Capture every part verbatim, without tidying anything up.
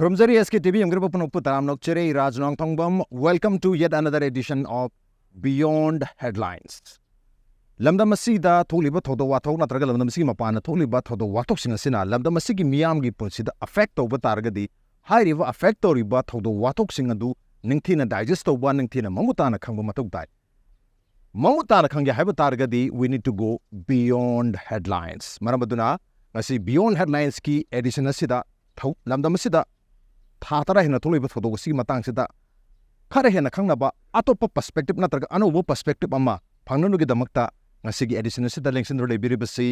ꯈꯨꯔꯨꯝꯖꯔꯤ ꯑꯦꯁ ꯀꯦ T V ꯌꯦꯡꯕꯤꯔꯕ ꯄꯨꯝꯅꯃꯛꯄꯨ ꯇꯔꯥꯝꯅ ꯑꯣꯛꯆꯔꯤ꯫ ꯔꯥꯖ ꯅꯣꯡꯊꯣꯡꯕꯝ, welcome to yet another edition of Beyond Headlines. ꯂꯝꯗꯝ ꯑꯁꯤꯗ ꯊꯣꯛꯂꯤꯕ ꯊꯧꯗꯣꯛ ꯋꯥꯊꯣꯛ ꯅꯠꯇ꯭ꯔꯒ ꯂꯝꯗꯝ ꯑꯁꯤꯒꯤ ꯃꯄꯥꯟꯗ ꯊꯣꯛꯂꯤꯕ ꯊꯧꯗꯣꯛ ꯋꯥꯊꯣꯛꯁꯤꯡ ꯑꯁꯤꯅ ꯂꯝꯗꯝ ꯑꯁꯤꯒꯤ ꯃꯤꯌꯥꯝꯒꯤ ꯄꯨꯟꯁꯤꯗ affect ꯇꯧꯕ ꯇꯥꯔꯒꯗꯤ, ꯍꯥꯏꯔꯤꯕ affect ꯇꯧꯔꯤꯕ ꯊꯧꯗꯣꯛ ꯋꯥꯊꯣꯛꯁꯤꯡ ꯑꯗꯨ ꯅꯤꯡꯊꯤꯅ digest ꯇꯧꯕ, ꯅꯤꯡꯊꯤꯅ ꯃꯃꯨꯠ ꯇꯥꯅ ꯈꯪꯕ ꯃꯊꯧ ꯇꯥꯏ꯫ ꯃꯃꯨꯠ ꯇꯥꯅ ꯈꯪꯒꯦ ꯍꯥꯏꯕ ꯇꯥꯔꯒꯗꯤ, we need to go beyond headlines꯫ ꯃꯔꯝ ꯑꯗꯨꯅ ꯉꯁꯤ Beyond Headlinesꯀꯤ edition ꯑꯁꯤꯗ ꯊꯧ-, ꯂꯝꯗꯝ ꯑꯁꯤꯗ ꯊꯥ ꯇꯔꯥ ꯍꯦꯟꯅ ꯊꯣꯛꯂꯤꯕ ꯊꯧꯗꯣꯛ ꯑꯁꯤꯒꯤ ꯃꯇꯥꯡꯁꯤꯗ ꯈꯔ ꯍꯦꯟꯅ ꯈꯪꯅꯕ ꯑꯇꯣꯞꯄ perspective ꯅꯠꯇ꯭ꯔꯒ ꯑꯅꯧꯕ perspective ꯑꯃ ꯐꯪꯅꯕꯒꯤꯗꯃꯛꯇ ꯉꯁꯤꯒꯤ edition ꯑꯁꯤꯗ ꯂꯦꯡꯁꯤꯟꯗꯨꯅ ꯂꯩꯕꯤꯔꯤꯕꯁꯤ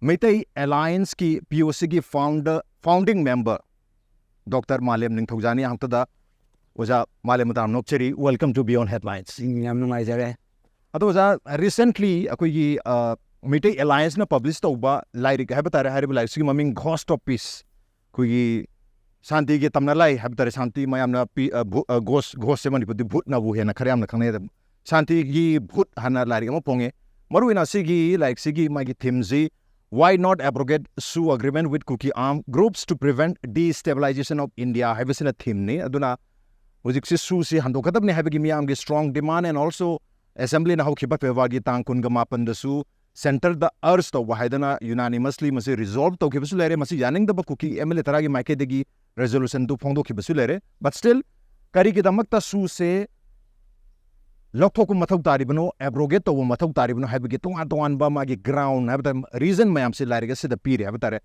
ꯃꯩꯇꯩ Allianceꯀꯤ, ꯄꯤ ꯑꯣ ꯁꯤꯒꯤ founder, founding member ꯗꯣꯛꯇꯔ ꯃꯥꯂꯦꯝ ꯅꯤꯡꯊꯧꯖꯥꯅꯤ꯫ ꯑꯍꯥꯟꯕꯗ ꯑꯣꯖꯥ ꯃꯥꯂꯦꯝ ꯇꯔꯥꯝꯅ ꯑꯣꯛꯆꯔꯤ, welcome to Beyond Headlines꯫ ꯎꯝ, ꯌꯥꯝ ꯅꯨꯡꯉꯥꯏꯖꯔꯦ꯫ ꯑꯗꯣ ꯑꯣꯖꯥ, recently ꯑꯩꯈꯣꯏꯒꯤ, ꯑ, ꯃꯩꯇꯩ Allianceꯅ publish ꯇꯧꯕ ꯂꯥꯏꯔꯤꯛ ꯍꯥꯏꯕ ꯇꯥꯔꯦ, ꯍꯥꯏꯔꯤꯕ ꯂꯥꯏꯔꯤꯛꯁꯤꯒꯤ ꯃꯃꯤꯡ Ghost of Peace, ꯑꯩꯈꯣꯏꯒꯤ ꯁꯥꯟꯇꯤꯒꯤ ꯇꯝꯅ ꯂꯥꯏ ꯍꯥꯏꯕ ꯇꯥꯔꯦ, ꯁꯥꯟꯇꯤ ꯃꯌꯥꯝꯅ ꯄꯤ-, ꯑ, ꯚꯨ-, ꯑ, ghost, ghostꯁꯦ ꯃꯅꯤꯄꯨꯔꯗꯤ ꯚꯨꯠꯅꯕꯨ ꯍꯦꯟꯅ ꯈꯔ ꯌꯥꯝꯅ ꯈꯪꯅꯩ꯫ ꯑꯗꯨꯝ ꯁꯥꯟꯇꯤꯒꯤ ꯚꯨꯠ ꯍꯥꯏꯅ ꯂꯥꯏꯔꯤꯛ ꯑꯃ ꯐꯣꯡꯉꯦ꯫ ꯃꯔꯨꯑꯣꯏꯅ ꯑꯁꯤꯒꯤ ꯂꯥꯏꯔꯤꯛꯁꯤꯒꯤ ꯃꯥꯒꯤ themeꯁꯤ, "Why not abrogate SoO agreement with Kuki armed groups to prevent destabilization of India?" ꯍꯥꯏꯕꯁꯤꯅ themeꯅꯤ꯫ ꯑꯗꯨꯅ ꯍꯧꯖꯤꯛꯁꯤ SoOꯁꯤ ꯍꯟꯗꯣꯛꯀꯗꯕꯅꯤ ꯍꯥꯏꯕꯒꯤ ꯃꯤꯌꯥꯝꯒꯤ strong demand, and also assemblyꯅ ꯍꯧꯈꯤꯕ Februaryꯒꯤ ꯇꯥꯡ ꯀꯨꯟꯒ ꯃꯥꯄꯟꯗꯁꯨ centreꯗ urge ꯇꯧꯕ ꯍꯥꯏꯗꯅ unanimously ꯃꯁꯤ resolve ꯇꯧꯈꯤꯕꯁꯨ ꯂꯩꯔꯦ꯫ ꯃꯁꯤ ꯌꯥꯅꯤꯡꯗꯕ ꯀꯨꯀꯤ ꯑꯦꯝ ꯑꯦꯜ ꯑꯦ ꯇꯔꯥꯒꯤ ꯃꯥꯏꯀꯩꯗꯒꯤ resolutionꯗꯨ ꯐꯣꯡꯗꯣꯛꯈꯤꯕꯁꯨ ꯂꯩꯔꯦ꯫ But still, ꯀꯔꯤꯒꯤꯗꯃꯛꯇ SoOꯁꯦ ꯂꯧꯊꯣꯛꯄ ꯃꯊꯧ ꯇꯥꯔꯤꯕꯅꯣ, abrogate ꯇꯧꯕ ꯃꯊꯧ ꯇꯥꯔꯤꯕꯅꯣ ꯍꯥꯏꯕꯒꯤ ꯇꯣꯉꯥꯟ ꯇꯣꯉꯥꯟꯕ ꯃꯥꯒꯤ ground ꯍꯥꯏꯕ ꯇꯥꯔꯦ, reason ꯃꯌꯥꯝꯁꯤ ꯂꯥꯏꯔꯤꯛ ꯑꯁꯤꯗ ꯄꯤꯔꯤ ꯍꯥꯏꯕ ꯇꯥꯔꯦ꯫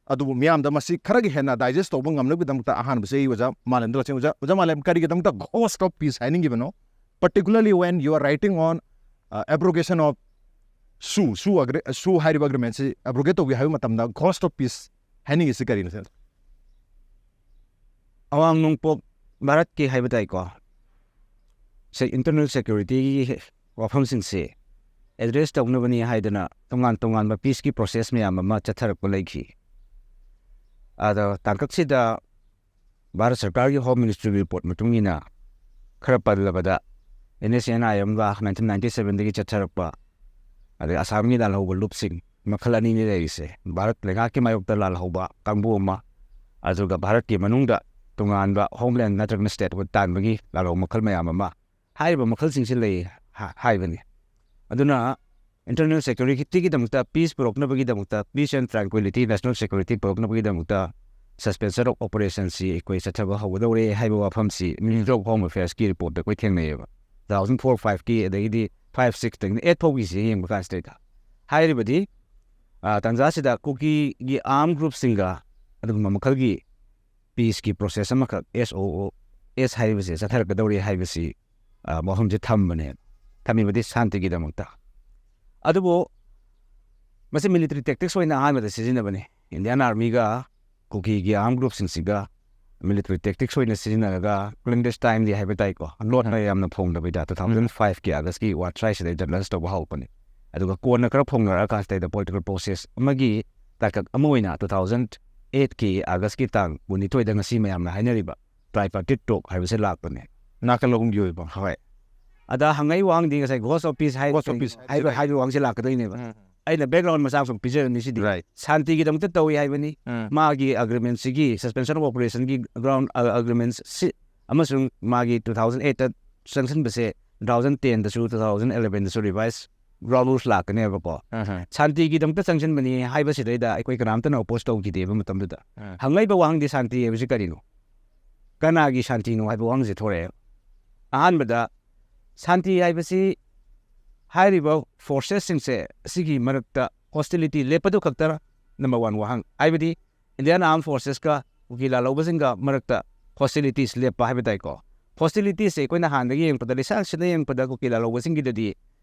ꯑꯗꯨꯕꯨ ꯃꯤꯌꯥꯝꯗ ꯃꯁꯤ ꯈꯔꯒ ꯍꯦꯟꯅ digest ꯇꯧꯕ ꯉꯝꯅꯕꯒꯤꯗꯃꯛꯇ ꯑꯍꯥꯟꯕꯁꯦ ꯑꯩ ꯑꯣꯖꯥ ꯃꯥꯂꯦꯝꯗ ꯂꯥꯛꯆꯩ꯫ ꯑꯣꯖꯥ, ꯑꯣꯖꯥ ꯃꯥꯂꯦꯝ, ꯀꯔꯤꯒꯤꯗꯃꯛꯇ Ghost of Peace ꯍꯥꯏꯅꯤꯡꯉꯤꯕꯅꯣ? Particularly when you are writing on, uh, abrogation of SoO, SoO agre-, SoO ꯍꯥꯏꯔꯤꯕ agreementꯁꯤ abrogate ꯇꯧꯒꯦ ꯍꯥꯏꯕ ꯃꯇꯝꯗ Ghost of Peace ꯍꯥꯏꯅꯤꯡꯉꯤꯁꯤ ꯀꯔꯤꯅꯣ, sir? ꯑꯋꯥꯡ ꯅꯣꯡꯄꯣꯛ ꯚꯥꯔꯠꯀꯤ ꯍꯥꯏꯕ ꯇꯥꯏꯀꯣ, ꯁꯦ, internal securityꯒꯤ ꯋꯥꯐꯝꯁꯤꯡꯁꯤ address ꯇꯧꯅꯕꯅꯤ ꯍꯥꯏꯗꯅ ꯇꯣꯉꯥꯟ ꯇꯣꯉꯥꯟꯕ peaceꯀꯤ process ꯃꯌꯥꯝ ꯑꯃ ꯆꯠꯊꯔꯛꯄ ꯂꯩꯈꯤ꯫ ꯑꯗꯣ ꯇꯥꯡꯀꯛꯁꯤꯗ ꯚꯥꯔꯠ ꯁꯔꯀꯥꯔꯒꯤ Home Ministryꯒꯤ report ꯃꯇꯨꯡ ꯏꯟꯅ, ꯈꯔ ꯄꯜꯂꯕꯗ NSCN-IMꯒ nineteen ninety sevenꯗꯒꯤ ꯆꯠꯊꯔꯛꯄ, ꯑꯗꯩ ꯑꯁꯥꯝꯒꯤ ꯂꯥꯜꯍꯧꯕ ꯂꯨꯞꯁꯤꯡ ꯃꯈꯜ ꯑꯅꯤꯅꯤ ꯂꯩꯔꯤꯁꯦ꯫ ꯚꯥꯔꯠ ꯂꯩꯉꯥꯛꯀꯤ ꯃꯥꯌꯣꯛꯇ ꯂꯥꯜꯍꯧꯕ ꯀꯥꯡꯕꯨ ꯑꯃ, ꯑꯗꯨꯒ ꯚꯥꯔꯠꯀꯤ ꯃꯅꯨꯡꯗ ꯇꯣꯉꯥꯟꯕ ꯍꯣꯝꯂꯦꯟ ꯅꯠꯇ꯭ꯔꯒꯅ ꯁ꯭ꯇꯦꯠꯍꯨꯗ ꯇꯥꯟꯕꯒꯤ ꯂꯥꯜꯍꯧ ꯃꯈꯜ ꯃꯌꯥꯝ ꯑꯃ, ꯍꯥꯏꯔꯤꯕ ꯃꯈꯜꯁꯤꯡꯁꯤ ꯂꯩ ꯍꯥ-, ꯍꯥꯏꯕꯅꯤ꯫ ꯑꯗꯨꯅ ꯏꯟꯇꯔꯅꯦꯜ ꯁꯦꯀ꯭ꯌꯨꯔꯤꯇꯤꯒꯤꯗꯃꯛꯇ, ꯄꯤꯁ ꯄꯨꯔꯛꯅꯕꯒꯤꯗꯃꯛꯇ, peace and tranquility, national security ꯄꯨꯔꯛꯅꯕꯒꯤꯗꯃꯛꯇ suspension of operationꯁꯤ ꯑꯩꯈꯣꯏ ꯆꯠꯊꯕ ꯍꯧꯒꯗꯧꯔꯦ ꯍꯥꯏꯕ ꯋꯥꯐꯝꯁꯤ Ministry of Home Affairsꯀꯤ reportꯇ ꯑꯩꯈꯣꯏ ꯊꯦꯡꯅꯩꯌꯦꯕ꯫ Two thousand four fiveꯀꯤ, ꯑꯗꯒꯤꯗꯤ five sixꯇꯒꯤꯅ eight ꯐꯥꯎꯒꯤꯁꯤ ꯌꯦꯡꯕ ꯀꯥꯟꯁꯤꯗꯩꯗ ꯍꯥꯏꯔꯤꯕꯗꯤ, ꯑ, ꯇꯥꯟꯖꯥꯁꯤꯗ ꯀꯨꯀꯤꯒꯤ armed groupꯁꯤꯡꯒ ꯑꯗꯨꯒꯨꯝꯕ ꯃꯈꯜꯒꯤ peaceꯀꯤ process ꯑꯃꯈꯛ, S O O S ꯍꯥꯏꯔꯤꯕꯁꯦ ꯆꯠꯊꯔꯛꯀꯗꯧꯔꯤ ꯍꯥꯏꯕꯁꯤ, ꯑ, ꯋꯥꯐꯝꯁꯦ ꯊꯝꯕꯅꯦ, ꯊꯝꯃꯤꯕꯗꯤ ꯁꯥꯟꯇꯤꯒꯤꯗꯃꯛꯇ꯫ ꯑꯗꯨꯕꯨ ꯃꯁꯤ military tactics ꯑꯣꯏꯅ ꯑꯍꯥꯟꯕꯗ ꯁꯤꯖꯤꯟꯅꯕꯅꯤ꯫ Indian Armyꯒ ꯀꯨꯀꯤꯒꯤ armed groupꯁꯤꯡꯁꯤꯒ military tactics ꯑꯣꯏꯅ ꯁꯤꯖꯤꯟꯅꯔꯒ clandestinely ꯍꯥꯏꯕ ꯇꯥꯏꯀꯣ, ꯂꯣꯠꯅ ꯎꯝ꯫ ꯌꯥꯝꯅ ꯐꯣꯡꯗꯕꯤꯗ two thousand fiveꯀꯤ Augustꯀꯤ ꯋꯥꯟ ꯁ꯭ꯋꯥꯏꯁꯤꯗꯩꯗ launch ꯇꯧꯕ ꯍꯧꯔꯛꯄꯅꯤ꯫ ꯑꯗꯨꯒ ꯀꯣꯟꯅ ꯈꯔ ꯐꯣꯡꯅꯔꯛꯑꯀꯥꯟꯁꯤꯗꯩꯗ political process ꯑꯃꯒꯤ ꯇꯥꯡꯀꯛ ꯑꯃ ꯑꯣꯏꯅ two thousand eightꯀꯤ Augustꯀꯤ ꯇꯥꯡ ꯀꯨꯟꯅꯤꯊꯣꯏꯗ ꯉꯁꯤ ꯃꯌꯥꯝꯅ ꯍꯥꯏꯅꯔꯤꯕ tripartite talk ꯍꯥꯏꯕꯁꯦ ꯂꯥꯛꯄꯅꯦ꯫ ꯅꯥꯀꯜ ꯑꯍꯨꯝꯒꯤ ꯑꯣꯏꯕ꯫ ꯍꯣꯏ꯫ ꯑꯗ ꯍꯪꯉꯛꯏ ꯋꯥꯍꯪꯗꯤ ꯉꯁꯥꯏ ghost of peace high-, Ghost of peace ꯍꯥꯏꯕ, ꯍꯥꯏꯕ ꯋꯥꯍꯪꯁꯦ ꯂꯥꯛꯀꯗꯣꯏꯅꯦꯕ꯫ ꯎꯝ꯫ ꯑꯩꯅ background ꯃꯆꯥ ꯁꯨꯝ ꯄꯤꯖꯔꯝꯃꯤ ꯁꯤꯗꯤ꯫ Right꯫ ꯁꯥꯟꯇꯤꯒꯤꯗꯃꯛꯇ ꯇꯧꯏ ꯍꯥꯏꯕꯅꯤ꯫ ꯎꯝ꯫ ꯃꯥꯒꯤ agreementꯁꯤꯒꯤ, suspension of operationꯒꯤ ground, ꯑ, agreement ꯁꯤ ꯑꯃꯁꯨꯡ ꯃꯥꯒꯤ two thousand eightꯇ ꯆꯪꯁꯤꯟꯕꯁꯦ two thousand tenꯗꯁꯨ, two thousand elevenꯗꯁꯨ revise ground rules ꯂꯥꯛꯀꯅꯦꯕꯀꯣ꯫ ꯎꯝ꯫ ꯁꯥꯟꯇꯤꯒꯤꯗꯃꯛꯇ ꯆꯪꯁꯤꯟꯕꯅꯤ ꯍꯥꯏꯕꯁꯤꯗꯩꯗ ꯑꯩꯈꯣꯏ ꯀꯅꯥꯝꯇꯅ oppose ꯇꯧꯈꯤꯗꯦꯕ ꯃꯇꯝꯗꯨꯗ꯫ ꯎꯝ꯫ ꯍꯪꯉꯛꯏꯕ ꯋꯥꯍꯪꯗꯤ ꯁꯥꯟꯇꯤ ꯍꯥꯏꯕꯁꯤ ꯀꯔꯤꯅꯣ? ꯀꯅꯥꯒꯤ ꯁꯥꯟꯇꯤꯅꯣ ꯍꯥꯏꯕ ꯋꯥꯍꯪꯁꯦ ꯊꯣꯔꯛꯑꯦ꯫ ꯑꯍꯥꯟꯕꯗ ꯁꯥꯟꯇꯤ ꯍꯥꯏꯕꯁꯤ ꯍꯥꯏꯔꯤꯕ forcesꯁꯤꯡꯁꯦ ꯑꯁꯤꯒꯤ ꯃꯔꯛꯇ hostility ꯂꯦꯞꯄꯗꯨ ꯈꯛꯇ number one ꯋꯥꯍꯪ꯫ ꯍꯥꯏꯕꯗꯤ Indian Armed Forcesꯀ ꯀꯨꯀꯤ ꯂꯥꯜꯍꯧꯕꯁꯤꯡꯒ ꯃꯔꯛꯇ hostilities ꯂꯦꯞꯄ ꯍꯥꯏꯕ ꯇꯥꯏꯀꯣ꯫ Hostilitiesꯁꯦ ꯑꯩꯈꯣꯏꯅ ꯍꯥꯟꯅꯗꯒꯤ ꯌꯦꯡꯉꯛꯄꯗ, ꯂꯤꯁꯥꯡ ꯁꯤꯠꯅ ꯌꯦꯡꯉꯛꯄꯗ ꯀꯨꯀꯤ ꯂꯥꯜꯍꯧꯕꯁꯤꯡꯒꯤꯗꯗꯤ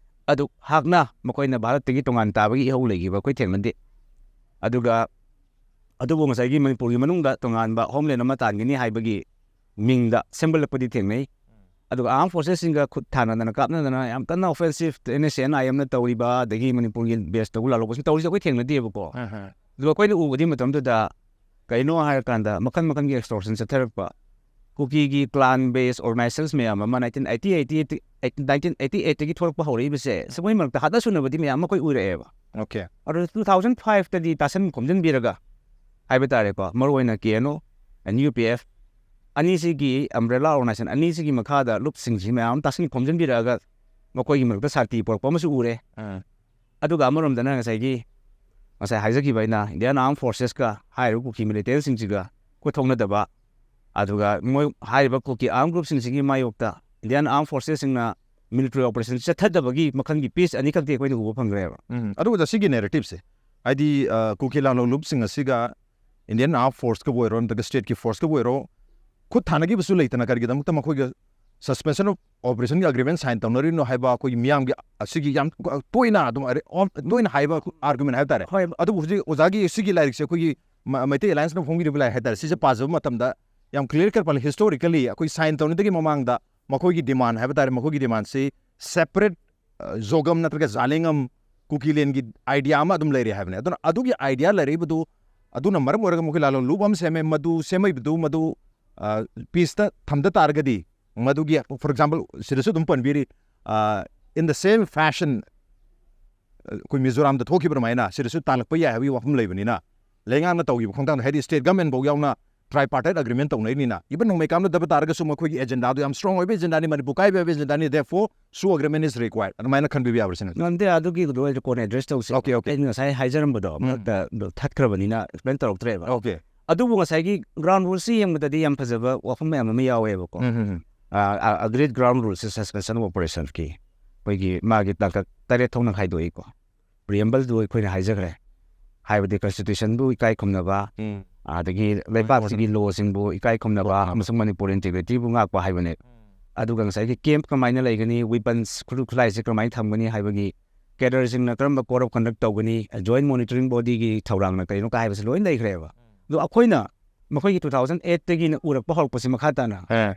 ꯑꯗꯨ ꯍꯥꯛꯅ ꯃꯈꯣꯏꯅ ꯚꯥꯔꯠꯇꯒꯤ ꯇꯣꯉꯥꯟ ꯇꯥꯕꯒꯤ ꯏꯍꯧ ꯂꯩꯈꯤꯕ ꯑꯩꯈꯣꯏ ꯊꯦꯡꯅꯗꯦ꯫ ꯑꯗꯨꯒ ꯑꯗꯨꯕꯨ ꯉꯁꯥꯏꯒꯤ ꯃꯅꯤꯄꯨꯔꯒꯤ ꯃꯅꯨꯡꯗ ꯇꯣꯉꯥꯟꯕ homeland ꯑꯃ ꯇꯥꯟꯒꯅꯤ ꯍꯥꯏꯕꯒꯤ ꯃꯤꯡꯗ ꯁꯦꯝꯒꯠꯂꯛꯄꯗꯤ ꯊꯦꯡꯅꯩ꯫ ꯑꯗꯨꯒ armed forcesꯁꯤꯡꯒ ꯈꯨꯠ ꯊꯥꯅꯗꯅ ꯀꯥꯞꯅꯗꯅ ꯌꯥꯝ ꯀꯟꯅ offensive NSCN-IMꯅ ꯇꯧꯔꯤꯕ, ꯑꯗꯒꯤ ꯃꯅꯤꯄꯨꯔꯒꯤ baseꯇꯕꯨ ꯂꯥꯜꯍꯧꯕꯁꯤꯡ ꯇꯧꯔꯤꯁꯦ ꯑꯩꯈꯣꯏ ꯊꯦꯡꯅꯗꯦꯕꯀꯣ꯫ ꯑꯍ꯫ ꯑꯗꯨꯒ ꯑꯩꯈꯣꯏꯅ ꯎꯕꯗꯤ ꯃꯇꯝꯗꯨꯗ ꯀꯩꯅꯣ ꯍꯥꯏꯔꯀꯥꯟꯗ ꯃꯈꯜ ꯃꯈꯜꯒꯤ extortion ꯆꯠꯊꯔꯛꯄ, ꯀꯨꯀꯤꯒꯤ clan based organizations ꯃꯌꯥꯝ ꯑꯃ nineteen eighty eight, nineteen eighty eightꯇꯒꯤ ꯊꯣꯛꯂꯛꯄ ꯍꯧꯔꯛꯏꯕꯁꯦ, ꯁꯤꯒꯨꯝꯕꯩ ꯃꯔꯛꯇ ꯍꯥꯠꯅ ꯁꯨꯅꯕꯗꯤ ꯃꯌꯥꯝ ꯑꯃ ꯑꯩꯈꯣꯏ ꯎꯔꯛꯑꯦꯕ꯫ Okay꯫ ꯑꯗꯨ two thousand fiveꯇꯗꯤ ꯇꯥꯁꯟ ꯈꯣꯝꯖꯤꯟꯕꯤꯔꯒ, ꯍꯥꯏꯕ ꯇꯥꯔꯦꯀꯣ, ꯃꯔꯨꯑꯣꯏꯅ ꯀꯦ N O and U P F ꯑꯅꯤꯁꯤꯒꯤ, ꯑꯝꯕ꯭ꯔꯦꯂꯥ ꯑꯣꯔꯒꯅꯥꯏꯖꯦꯁꯟ ꯑꯅꯤꯁꯤꯒꯤ ꯃꯈꯥꯗ ꯂꯨꯞꯁꯤꯡꯁꯤ ꯃꯌꯥꯝ ꯑꯃ ꯇꯥꯁꯤꯟ ꯈꯣꯝꯖꯤꯟꯕꯤꯔꯛꯑꯒ ꯃꯈꯣꯏꯒꯤ ꯃꯔꯛꯇ ꯁꯥꯟꯇꯤ ꯄꯨꯔꯛꯄ ꯑꯃꯁꯨ ꯎꯔꯦ꯫ ꯑꯗꯨꯒ ꯑꯃꯔꯣꯝꯗꯅ ꯉꯁꯥꯏꯒꯤ, ꯉꯁꯥꯏ ꯍꯥꯏꯖꯈꯤꯕ ꯑꯩꯅ, ꯏꯟꯗꯤꯌꯥꯟ ꯑꯥꯔꯝ ꯐꯣꯔꯁꯦꯁꯀ ꯍꯥꯏꯔꯤꯕ ꯀꯨꯀꯤ ꯃꯤꯂꯤꯇꯦꯟꯁꯤꯡꯁꯤꯒ ꯈꯨꯠ ꯊꯣꯛꯅꯗꯕ, ꯑꯗꯨꯒ ꯃꯣꯏ ꯍꯥꯏꯔꯤꯕ ꯀꯨꯀꯤ ꯑꯥꯔꯝ ꯒ꯭ꯔꯨꯞꯁꯤꯡꯁꯤꯒꯤ ꯃꯥꯌꯣꯛꯇ ꯏꯟꯗꯤꯌꯥꯟ ꯑꯥꯔꯝ ꯐꯣꯔꯁꯦꯁꯁꯤꯡꯅ ꯃꯤꯂꯤꯇꯔꯤ ꯑꯣꯄꯔꯦꯁꯟ ꯆꯠꯊꯗꯕꯒꯤ ꯃꯈꯜꯒꯤ ꯄꯤꯁ ꯑꯅꯤꯈꯛꯇꯤ ꯑꯩꯈꯣꯏꯅ ꯎꯕ ꯐꯪꯈ꯭ꯔꯦꯕ꯫ ꯎꯝ, ꯑꯗꯨꯕꯨ ꯁꯤꯒꯤ ꯅꯦꯔꯦꯇꯤꯞꯁꯦ, ꯍꯥꯏꯗꯤ, ꯑ, ꯀꯨꯀꯤ ꯂꯥꯂꯣꯡ ꯂꯨꯞꯁꯤꯡ ꯑꯁꯤꯒ ꯏꯟꯗꯤꯌꯟ ꯑꯥꯔꯝ ꯐꯣꯔꯁꯀꯕꯨ ꯑꯣꯏꯔꯣ, ꯅꯠꯇ꯭ꯔꯒ ꯁ꯭ꯇꯦꯠꯀꯤ ꯐꯣꯔꯁꯀꯕꯨ ꯑꯣꯏꯔꯣ, ꯈꯨꯠ ꯊꯥꯅꯈꯤꯕꯁꯨ ꯂꯩꯇꯅ ꯀꯔꯤꯒꯤꯗꯃꯛꯇ ꯃꯈꯣꯏꯒ ꯁꯁꯄꯦꯟꯁꯟ ꯑꯣꯐ ꯑꯣꯄꯔꯦꯁꯟꯒꯤ ꯑꯦꯒ꯭ꯔꯤꯃꯦꯟ ꯁꯥꯏꯟ ꯇꯧꯅꯔꯤꯅꯣ ꯍꯥꯏꯕ ꯑꯩꯈꯣꯏꯒꯤ ꯃꯤꯌꯥꯝꯒꯤ ꯑꯁꯤꯒꯤ ꯌꯥꯝ ꯇꯣꯏꯅ ꯑꯗꯨꯝ ꯑꯔꯦ-, ꯑꯣ-, ꯇꯣꯏꯅ ꯍꯥꯏꯕ ꯑꯥꯔꯒꯨꯃꯦꯟ ꯍꯥꯏꯕ ꯇꯥꯔꯦ꯫ ꯍꯣꯏ꯫ ꯑꯗꯨꯕꯨ ꯍꯧꯖꯤꯛ ꯑꯣꯖꯥꯒꯤ ꯁꯤꯒꯤ ꯂꯥꯏꯔꯤꯛꯁꯦ ꯑꯩꯈꯣꯏꯒꯤ ꯃ-, ꯃꯩꯇꯩ ꯑꯦꯂꯥꯏꯟꯁꯅ ꯐꯣꯡꯕꯤꯔꯤꯕ ꯂꯥꯏꯔꯤꯛ ꯍꯥꯏꯇꯥꯔꯦ, ꯁꯤꯁꯦ ꯄꯥꯖꯕ ꯃꯇꯝꯗ ꯌꯥꯝ ꯀ꯭ꯂꯤꯌꯥꯔ ꯀꯠ ꯄꯥꯜꯂꯤ꯫ ꯍꯤꯁꯇꯣꯔꯤꯀꯦꯜꯂꯤ ꯑꯩꯈꯣꯏ ꯁꯥꯏꯟ ꯇꯧꯅꯗꯒꯤ ꯃꯃꯥꯡꯗ ꯃꯈꯣꯏꯒꯤ ꯗꯤꯃꯥꯟ ꯍꯥꯏꯕ ꯇꯥꯔꯦ, ꯃꯈꯣꯏꯒꯤ ꯗꯤꯃꯥꯟꯁꯤ ꯁꯦꯄꯔꯦꯠ ꯖꯣꯒꯝ ꯅꯠꯇ꯭ꯔꯒ ꯖꯥꯂꯦꯡꯉꯝ ꯀꯨꯀꯤꯂꯦꯟꯒꯤ ꯑꯥꯏꯗꯤꯌꯥ ꯑꯃ ꯑꯗꯨꯝ ꯂꯩꯔꯦ ꯍꯥꯏꯕꯅꯦ꯫ ꯑꯗꯨꯅ ꯑꯗꯨꯒꯤ ꯑꯥꯏꯗꯤꯌꯥ ꯂꯩꯔꯛꯏꯕꯗꯨ, ꯑꯗꯨꯅ ꯃꯔꯝ ꯑꯣꯏꯔꯒ ꯃꯈꯣꯏ ꯂꯥꯂꯣꯡ ꯂꯨꯞ ꯑꯃ ꯁꯦꯝꯃꯦ꯫ ꯃꯗꯨ ꯁꯦꯝꯃꯛꯏꯕꯗꯨ ꯃꯗꯨ, ꯑ, ꯄꯤꯁꯇ ꯊꯝꯗ ꯇꯥꯔꯒꯗꯤ, ꯃꯗꯨꯒꯤ, for example, ꯁꯤꯗꯁꯨ ꯑꯗꯨꯝ ꯄꯟꯕꯤꯔꯤ, ꯑ, in the same fashion, ꯑ, ꯑꯩꯈꯣꯏ ꯃꯤꯖꯣꯔꯥꯝꯗ ꯊꯣꯛꯈꯤꯕ ꯑꯗꯨꯃꯥꯏꯅ ꯁꯤꯗꯁꯨ ꯇꯥꯜꯂꯛꯄ ꯌꯥꯏ ꯍꯥꯏꯕꯒꯤ ꯋꯥꯐꯝ ꯂꯩꯕꯅꯤꯅ, ꯂꯩꯉꯥꯛꯅ ꯇꯧꯈꯤꯕ ꯈꯣꯡꯊꯥꯡꯗ, ꯍꯥꯏꯗꯤ ꯁ꯭ꯇꯦꯠ ꯒꯃꯦꯟꯐꯧ ꯌꯥꯎꯅ ꯇ꯭ꯔꯥꯏꯄꯥꯔꯇꯥꯏꯠ ꯑꯦꯒ꯭ꯔꯤꯃꯦꯟ ꯇꯧꯅꯔꯤꯅꯤꯅ, ꯏꯕꯟ ꯅꯣꯡꯃꯩ ꯀꯥꯞꯅꯗꯕ ꯇꯥꯔꯒꯁꯨ ꯃꯈꯣꯏꯒꯤ ꯑꯦꯖꯦꯟꯗꯥꯗꯣ ꯌꯥꯝ ꯁ꯭ꯇꯔꯣꯡ ꯑꯣꯏꯕ ꯑꯦꯖꯦꯟꯗꯥꯅꯤ, ꯃꯅꯤꯄꯨꯔ ꯀꯥꯏꯕ ꯌꯥꯕ ꯑꯦꯖꯦꯟꯗꯥꯅꯤ, therefore, ꯁꯨ ꯑꯦꯒ꯭ꯔꯤꯃꯦꯟ is required, ꯑꯗꯨꯃꯥꯏꯅ ꯈꯟꯕꯤꯕ ꯌꯥꯕ꯭ꯔꯥ ꯁꯤꯅ? ꯉꯝꯗꯦ, ꯑꯗꯨꯒꯤꯗꯣ ꯑꯩꯁꯨ ꯀꯣꯟꯅ ꯑꯦꯗ꯭ꯔꯦꯁ ꯇꯧꯁꯤ꯫ Okay, okay. ꯑꯩꯅ ꯉꯁꯥꯏ ꯍꯥꯏꯖꯔꯝꯕꯗꯣ ꯎꯝ. ꯃꯔꯛꯇ ꯑꯗꯨ ꯊꯠꯈ꯭ꯔꯕꯅꯤꯅ ꯑꯦꯛꯁꯄ꯭ꯂꯦꯟ ꯇꯧꯔꯛꯇ꯭ꯔꯦꯕ꯫ Okay. ꯑꯗꯨꯕꯨ ꯉꯁꯥꯏꯒꯤ ꯒ꯭ꯔꯥꯎꯟ ꯔꯨꯜꯁꯤ ꯌꯦꯡꯕꯗꯗꯤ ꯌꯥꯝ ꯐꯖꯕ ꯋꯥꯐꯝ ꯃꯌꯥꯝ ꯑꯃ ꯌꯥꯎꯋꯦꯕꯀꯣ꯫ ꯎꯝ, ꯎꯝ, ꯎꯝ. ꯑꯒ꯭ꯔꯤꯠ ꯒ꯭ꯔꯥꯎꯟ ꯔꯨꯜꯁꯦ ꯁꯁꯄꯦꯟꯁꯟ ꯑꯣꯐ ꯑꯣꯄꯔꯦꯁꯟꯒꯤ ꯑꯩꯈꯣꯏꯒꯤ ꯃꯥꯒꯤ ꯇꯥꯡꯀꯛ ꯇꯔꯦꯠ ꯊꯣꯛꯅ ꯈꯥꯏꯗꯣꯛꯏꯀꯣ꯫ ꯄ꯭ꯔꯤꯑꯦꯝꯕꯜꯗꯨ ꯑꯩꯈꯣꯏꯅ ꯍꯥꯏꯖꯈ꯭ꯔꯦ, ꯍꯥꯏꯕꯗꯤ ꯀꯟꯁꯇꯤꯇ꯭ꯌꯨꯁꯟꯕꯨ ꯏꯀꯥꯏ ꯈꯨꯝꯅꯕ, ꯎꯝ. ꯑꯗꯒꯤ ꯂꯩꯕꯥꯛꯁꯤꯒꯤ ꯂꯣꯁꯤꯡꯕꯨ ꯏꯀꯥꯏ ꯈꯨꯝꯅꯕ ꯍꯣꯏ, ꯍꯣꯏ. ꯑꯃꯁꯨꯡ ꯃꯅꯤꯄꯨꯔ ꯏꯟꯇꯤꯒ꯭ꯔꯤꯇꯤꯕꯨ ꯉꯥꯛꯄ ꯍꯥꯏꯕꯅꯦ꯫ ꯑꯗꯨꯒ ꯉꯁꯥꯏꯒꯤ ꯀꯦꯝꯞ ꯀꯃꯥꯏꯅ ꯂꯩꯒꯅꯤ, ꯋꯤꯄꯟꯁ, ꯈꯨꯠꯁꯨ ꯈꯨꯠꯂꯥꯏꯁꯦ ꯀꯃꯥꯏꯅ ꯊꯝꯒꯅꯤ ꯍꯥꯏꯕꯒꯤ, ꯀꯦꯗꯔꯁꯤꯡꯅ ꯀꯔꯝꯕ ꯀꯣꯗ ꯑꯣꯐ ꯀꯟꯗꯛ ꯇꯧꯒꯅꯤ, ꯖꯣꯏꯟ ꯃꯣꯅꯤꯇꯔꯤꯡ ꯕꯣꯗꯤꯒꯤ ꯊꯧꯔꯥꯡꯅ ꯀꯔꯤꯅꯣ ꯀꯥ ꯍꯥꯏꯕꯁꯤ ꯂꯣꯏ ꯂꯩꯈ꯭ꯔꯦꯕ꯫ ꯑꯗꯣ ꯑꯩꯈꯣꯏꯅ ꯃꯈꯣꯏꯒꯤ ꯇꯨ ꯊꯥꯎꯖꯟ ꯑꯦꯠꯇꯒꯤꯅ ꯎꯔꯛꯄ ꯍꯧꯔꯛꯄꯁꯤ ꯃꯈꯥ ꯇꯥꯅ ꯑꯦ.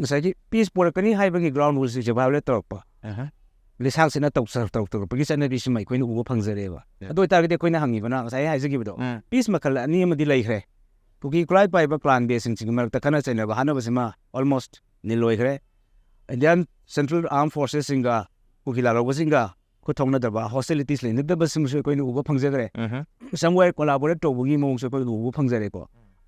ꯉꯁꯥꯏꯒꯤ ꯄꯤꯁ ꯄꯨꯔꯛꯀꯅꯤ ꯍꯥꯏꯕꯒꯤ ꯒ꯭ꯔꯥꯎꯟ ꯔꯨꯜꯁꯤꯡꯁꯦ ꯚꯥꯏꯑꯣꯂꯦꯠ ꯇꯧꯔꯛꯄ, ꯑꯍ. ꯂꯤꯁꯥꯡꯁꯤꯠꯅ ꯇꯧ-, ꯇꯧ-, ꯇꯧꯔꯛꯄꯒꯤ ꯆꯠꯅꯕꯤꯁꯤꯃ ꯑꯩꯈꯣꯏꯅ ꯎꯕ ꯐꯪꯖꯔꯦꯕ꯫ ꯌꯥ. ꯑꯗꯨ ꯑꯣꯏꯇꯥꯔꯒꯗꯤ ꯑꯩꯈꯣꯏꯅ ꯍꯪꯉꯤꯕꯅ ꯉꯁꯥꯏ ꯍꯥꯏꯖꯈꯤꯕꯗꯣ, ꯎꯝ. ꯄꯤꯁ ꯃꯈꯜ ꯑꯅꯤ ꯑꯃꯗꯤ ꯂꯩꯈ꯭ꯔꯦ꯫ ꯀꯨꯀꯤ ꯈꯨꯠꯂꯥꯏ ꯄꯥꯏꯕ ꯀ꯭ꯂꯥꯟ ꯕꯦꯁꯁꯤꯡꯁꯤꯒꯤ ꯃꯔꯛꯇ ꯈꯠꯅ ꯆꯩꯅꯕ ꯍꯥꯠꯅꯕꯁꯤꯃ ꯑꯣꯜꯃꯣꯁ ꯅꯤꯜ ꯑꯣꯏꯈ꯭ꯔꯦ꯫ ꯏꯟꯗꯤꯌꯥꯟ ꯁꯦꯟꯇ꯭ꯔꯦꯜ ꯑꯥꯔꯝ ꯐꯣꯔꯁꯦꯁꯁꯤꯡꯒ ꯀꯨꯀꯤ ꯂꯥꯜꯍꯧꯕꯁꯤꯡꯒ ꯈꯨꯠ ꯊꯧꯅꯗꯕ, ꯍꯣꯁꯇꯤꯂꯤꯇꯤꯁ ꯂꯩꯅꯗꯕꯁꯤꯡꯁꯨ ꯑꯩꯈꯣꯏꯅ ꯎꯕ ꯐꯪꯖꯈ꯭ꯔꯦ꯫ ꯁꯝꯋꯦꯌꯔ ꯀꯣꯂꯥꯕꯣꯔꯦꯠ ꯇꯧꯕꯒꯤ ꯃꯑꯣꯡꯁꯨ ꯑꯩꯈꯣꯏꯅ ꯎꯕ ꯐꯪꯖꯔꯦꯀꯣ꯫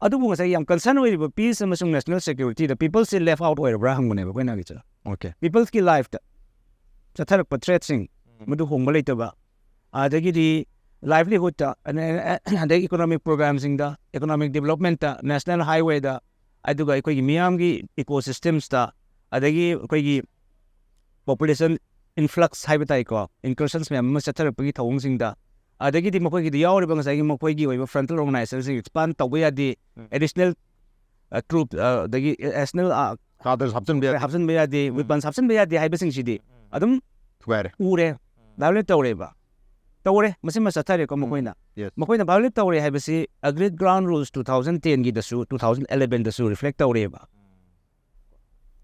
ꯑꯗꯨꯕꯨ ꯉꯁꯥꯏ ꯌꯥꯝ ꯀꯟꯁꯔꯟ ꯑꯣꯏꯔꯤꯕ ꯄꯤꯁ ꯑꯃꯁꯨꯡ ꯅꯦꯁꯅꯦꯜ ꯁꯦꯀ꯭ꯌꯨꯔꯤꯇꯤꯗ ꯄꯤꯄꯜꯁꯁꯦ ꯂꯦꯐ ꯑꯥꯎꯠ ꯑꯣꯏꯔꯕ꯭ꯔꯥ ꯍꯪꯕꯅꯦꯕ ꯑꯩꯈꯣꯏꯅ ꯍꯪꯉꯤꯁꯦ꯫ Okay. ꯄꯤꯄꯜꯁꯀꯤ ꯂꯥꯏꯐꯇ ꯆꯠꯊꯔꯛꯄ ꯊ꯭ꯔꯦꯠꯁꯤꯡ, ꯃꯗꯨ ꯍꯣꯡꯕ ꯂꯩꯇꯕ, ꯑꯗꯒꯤꯗꯤ ꯂꯥꯏꯚꯂꯤꯍꯨꯗꯇ, ꯑꯗꯩ ꯏꯀꯣꯅꯣꯃꯤꯛ ꯄ꯭ꯔꯣꯒ꯭ꯔꯥꯝꯁꯤꯡꯗ, ꯏꯀꯣꯅꯣꯃꯤꯛ ꯗꯤꯕꯂꯞꯃꯦꯟꯇ, ꯅꯦꯁꯅꯦꯜ ꯍꯥꯏꯋꯦꯗ, ꯑꯗꯨꯒ ꯑꯩꯈꯣꯏꯒꯤ ꯃꯤꯌꯥꯝꯒꯤ ꯏꯀꯣ ꯁꯤꯁꯇꯦꯝꯁꯇ, ꯑꯗꯒꯤ ꯑꯩꯈꯣꯏꯒꯤ ꯄꯣꯄꯨꯂꯦꯁꯟ ꯏꯟꯐ꯭ꯂꯛꯁ ꯍꯥꯏꯕ ꯇꯥꯏꯀꯣ, ꯏꯟꯀꯔꯁꯟꯁ ꯃꯌꯥꯝ ꯑꯃ ꯆꯠꯊꯔꯛꯄꯒꯤ ꯊꯧꯑꯣꯡꯁꯤꯡꯗ, ꯑꯗꯒꯤꯗꯤ ꯃꯈꯣꯏꯒꯤꯗ ꯌꯥꯎꯔꯤꯕ ꯉꯁꯥꯏꯒꯤ ꯃꯈꯣꯏꯒꯤ ꯑꯣꯏꯕ ꯐ꯭ꯔꯟꯇꯦꯜ ꯑꯣꯔꯒꯅꯥꯏꯖꯦꯁꯟꯁꯤꯡ ꯑꯦꯛꯁꯄꯥꯟ ꯇꯧꯕ ꯌꯥꯗꯦ, ꯎꯝ. ꯑꯦꯗꯤꯁꯅꯦꯜ ꯇ꯭ꯔꯨꯞ, ꯑꯗꯒꯤ ꯑꯦꯗꯤꯁꯅꯦꯜ ꯀꯥꯗꯔ ꯍꯥꯞꯆꯤꯟꯕ ꯌꯥꯗꯦ. ꯍꯥꯞꯆꯤꯟꯕ ꯌꯥꯗꯦ, ꯎꯝ. ꯋꯦꯄꯟꯁ ꯍꯥꯞꯆꯤꯟꯕ ꯌꯥꯗꯦ ꯍꯥꯏꯕꯁꯤꯡꯁꯤꯗꯤ ꯑꯗꯨꯝ ꯊꯨꯒꯥꯏꯔꯦ. ꯎꯔꯦ, ꯚꯥꯏꯑꯣꯂꯦꯠ ꯇꯧꯔꯦꯕ, ꯇꯧꯔꯦ, ꯃꯁꯤꯃ ꯆꯠꯊꯔꯦꯀꯣ ꯃꯈꯣꯏꯅ꯫ Yes. ꯃꯈꯣꯏꯅ ꯚꯥꯏꯑꯣꯂꯦꯠ ꯇꯧꯔꯦ ꯍꯥꯏꯕꯁꯤ agreed ground rules two thousand ꯇꯦꯟꯒꯤꯗꯁꯨ, ꯇꯨ ꯊꯥꯎꯖꯟ ꯑꯦꯂꯦꯚꯦꯟꯗꯁꯨ ꯔꯤꯐ꯭ꯂꯦꯛ ꯇꯧꯔꯦꯕ꯫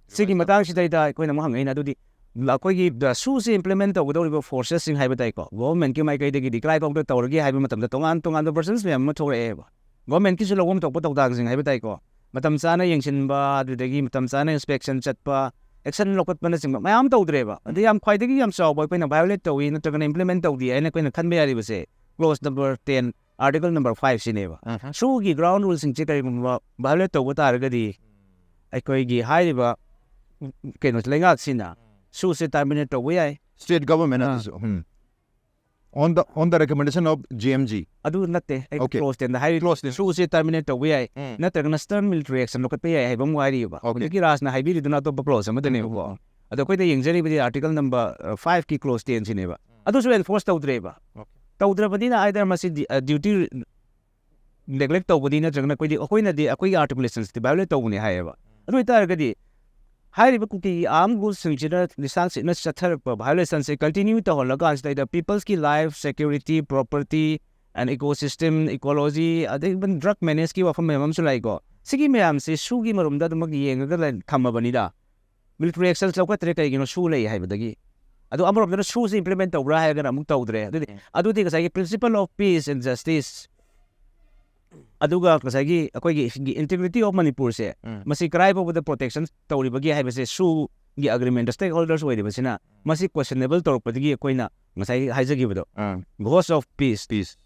ꯁꯤꯒꯤ ꯃꯇꯥꯡꯁꯤꯗꯩꯗ ꯑꯩꯈꯣꯏꯅ ꯑꯃꯨꯛ ꯍꯪꯉꯛꯏꯅ, ꯑꯗꯨꯗꯤ ꯑꯩꯈꯣꯏꯒꯤ ꯁꯨꯁꯦ ꯏꯝꯄ꯭ꯂꯤꯃꯦꯟ ꯇꯧꯒꯗꯧꯔꯤꯕ ꯐꯣꯔꯁꯦꯁꯁꯤꯡ ꯍꯥꯏꯕ ꯇꯥꯏꯀꯣ, ꯒꯣꯚꯔꯟꯃꯦꯟꯠꯀꯤ ꯃꯥꯏꯀꯩꯗꯒꯤꯗꯤ ꯀꯗꯥꯏꯐꯥꯎꯗ ꯇꯧꯔꯒꯦ ꯍꯥꯏꯕ ꯃꯇꯝꯗ ꯇꯣꯉꯥꯟ ꯇꯣꯉꯥꯟꯕ ꯚꯔꯖꯟꯁ ꯃꯌꯥꯝ ꯑꯃ ꯊꯣꯛꯂꯛꯑꯦꯕ꯫ ꯒꯣꯚꯔꯟꯃꯦꯟꯠꯀꯤꯁꯨ ꯂꯧꯐꯝ ꯊꯣꯛꯄ ꯊꯧꯗꯥꯡꯁꯤꯡ ꯍꯥꯏꯕ ꯇꯥꯏꯀꯣ, ꯃꯇꯝ ꯆꯥꯅ ꯌꯦꯡꯁꯤꯟꯕ, ꯑꯗꯨꯗꯒꯤ ꯃꯇꯝ ꯆꯥꯅ ꯏꯟꯁꯄꯦꯛꯁꯟ ꯆꯠꯄ, ꯑꯦꯛꯁꯟ ꯂꯧꯈꯠꯄꯅꯆꯤꯡꯕ ꯃꯌꯥꯝ ꯇꯧꯗ꯭ꯔꯦꯕ꯫ ꯑꯗꯩ ꯌꯥꯝ ꯈ꯭ꯋꯥꯏꯗꯒꯤ ꯌꯥꯝ ꯆꯥꯎꯕ ꯑꯩꯈꯣꯏꯅ ꯚꯥꯏꯑꯣꯂꯦꯠ ꯇꯧꯏ ꯅꯠꯇ꯭ꯔꯒꯅ ꯏꯝꯄ꯭ꯂꯤꯃꯦꯟ ꯇꯧꯗꯦ ꯍꯥꯏꯅ ꯑꯩꯈꯣꯏꯅ ꯈꯟꯕ ꯌꯥꯔꯤꯕꯁꯦ close number ten, article number ꯐꯥꯏꯚꯁꯤꯅꯦꯕ꯫ ꯑꯍ. ꯁꯨꯒꯤ ꯒ꯭ꯔꯥꯎꯟ ꯔꯨꯜꯁꯤꯡꯁꯦ ꯀꯔꯤꯒꯨꯝꯕ ꯚꯥꯏꯑꯣꯂꯦꯠ ꯇꯧꯕ ꯇꯥꯔꯒꯗꯤ ꯑꯩꯈꯣꯏꯒꯤ ꯍꯥꯏꯔꯤꯕ ꯀꯩꯅꯣꯁꯦ, ꯂꯩꯉꯥꯛꯁꯤꯅ ꯁꯨꯁꯦ ꯇꯔꯃꯤꯅꯦꯠ ꯇꯧꯕ ꯌꯥꯏ꯫ ꯁ꯭ꯇꯦꯠ ꯒꯚꯔꯟꯃꯦꯟꯠ ꯑꯥ. ꯑꯗꯨꯁꯨ. ꯎꯝ. On the, on the recommendation of G M G. ꯑꯗꯨ ꯅꯠꯇꯦ, ꯑꯩ Okay. ꯀ꯭ꯂꯣꯖ ꯇꯦꯟꯗ ꯍꯥꯏꯔꯤ Clause ten. ꯁꯨꯁꯦ ꯇꯔꯃꯤꯅꯦꯠ ꯇꯧꯕ ꯌꯥꯏ, ꯎꯝ. ꯅꯠꯇ꯭ꯔꯒꯅ ꯁ꯭ꯇꯔꯟ ꯃꯤꯂꯤꯇꯔꯤ ꯑꯦꯛꯁꯟ ꯂꯧꯈꯠꯄ ꯌꯥꯏ ꯍꯥꯏꯕ ꯑꯃ ꯍꯥꯏꯔꯤꯕ꯫ Okay. ꯍꯧꯖꯤꯛꯀꯤ ꯔꯥꯖꯅ ꯍꯥꯏꯕꯤꯔꯤꯗꯨꯅ ꯑꯇꯣꯞꯄ ꯀ꯭ꯂꯣꯖ ꯑꯃꯗꯅꯦꯕꯀꯣ꯫ ꯎꯝ. ꯑꯗꯣ ꯑꯩꯈꯣꯏꯗ ꯌꯦꯡꯖꯔꯤꯕꯗꯤ ꯑꯥꯔꯇꯤꯀꯜ ꯅꯝꯕꯔ ꯐꯥꯏꯚꯀꯤ ꯀ꯭ꯂꯣꯖ ꯇꯦꯟꯁꯤꯅꯦꯕ꯫ ꯑꯗꯨꯁꯨ ꯑꯦꯟꯐꯣꯔꯁ ꯇꯧꯗ꯭ꯔꯦꯕ꯫ Okay. ꯇꯧꯗ꯭ꯔꯕꯅꯤꯅ either ꯃꯁꯤ ꯗ꯭ꯌꯨꯇꯤ ꯅꯦꯒ꯭ꯂꯦꯛ ꯇꯧꯕꯅꯤ, ꯅꯠꯇ꯭ꯔꯒꯅ ꯑꯩꯈꯣꯏꯗꯤ, ꯑꯩꯈꯣꯏꯅꯗꯤ ꯑꯩꯈꯣꯏꯒꯤ ꯑꯥꯔꯇꯤꯀꯨꯂꯦꯁꯟꯁꯤꯗꯤ ꯚꯥꯏꯑꯣꯂꯦꯠ ꯇꯧꯕꯅꯤ ꯍꯥꯏꯌꯦꯕ꯫ ꯑꯗꯨ ꯑꯣꯏꯇꯥꯔꯒꯗꯤ ꯍꯥꯏꯔꯤꯕ ꯀꯨꯀꯤꯒꯤ ꯑꯥꯔꯝ ꯒ꯭ꯔꯨꯞꯁꯤꯡꯁꯤꯅ ꯂꯤꯁꯥꯡ ꯁꯤꯠꯅ ꯆꯠꯊꯔꯛꯄ ꯚꯥꯏꯑꯣꯂꯦꯁꯟꯁꯦ ꯀꯟꯇꯤꯅ꯭ꯌꯨ ꯇꯧꯍꯜꯂꯀꯥꯟꯁꯤꯗꯩꯗ peopleꯁꯀꯤ life, security, property and ecosystem, ecology, ꯑꯗꯩ even drug menaceꯀꯤ ꯋꯥꯐꯝ ꯃꯌꯥꯝ ꯑꯃꯁꯨ ꯂꯥꯛꯏꯀꯣ꯫ ꯁꯤꯒꯤ ꯃꯌꯥꯝꯁꯦ ꯁꯨꯒꯤ ꯃꯔꯨꯝꯗ ꯑꯗꯨꯃꯛ ꯌꯦꯡꯉꯒ ꯂꯩ-, ꯊꯝꯃꯕꯅꯤꯗ꯫ ꯃꯤꯂꯤꯇꯔꯤ ꯑꯦꯛꯁꯟ ꯂꯧꯈꯠꯇ꯭ꯔꯦ, ꯀꯩꯒꯤꯅꯣ? ꯁꯨ ꯂꯩ ꯍꯥꯏꯕꯗꯒꯤ꯫ ꯑꯗꯣ ꯑꯃꯔꯣꯝꯗꯅ ꯁꯨꯁꯦ ꯏꯝꯄ꯭ꯂꯤꯃꯦꯟ ꯇꯧꯕ꯭ꯔꯥ ꯍꯥꯏꯔꯒꯅ ꯑꯃꯨꯛ ꯇꯧꯗ꯭ꯔꯦ꯫ ꯑꯗꯨꯗꯤ, ꯎꯝ. ꯑꯗꯨꯗꯤ ꯉꯁꯥꯏꯒꯤ principle of peace and justice, ꯑꯗꯨꯒ ꯉꯁꯥꯏꯒꯤ ꯑꯩꯈꯣꯏꯒꯤ integrity of ꯃꯅꯤꯄꯨꯔꯁꯦ, ꯎꯝ. ꯃꯁꯤ ꯀꯗꯥꯏ ꯐꯥꯎꯕꯗ ꯄ꯭ꯔꯣꯇꯦꯛꯁꯟ ꯇꯧꯔꯤꯕꯒꯦ ꯍꯥꯏꯕꯁꯦ ꯁꯨ ꯒꯤ ꯑꯦꯒ꯭ꯔꯤꯃꯦꯟꯗ ꯁ꯭ꯇꯦꯛ ꯍꯣꯜꯗꯔꯁ ꯑꯣꯏꯔꯤꯕꯁꯤꯅ ꯃꯁꯤ ꯀꯣꯏꯁꯟꯅꯦꯕꯜ ꯇꯧꯔꯛꯄꯗꯒꯤ ꯑꯩꯈꯣꯏꯅ ꯉꯁꯥꯏ ꯍꯥꯏꯖꯈꯤꯕꯗꯣ, ꯑꯥ ꯒꯣꯁ ꯑꯣꯐ ꯄꯤꯁ, ꯄꯤꯁ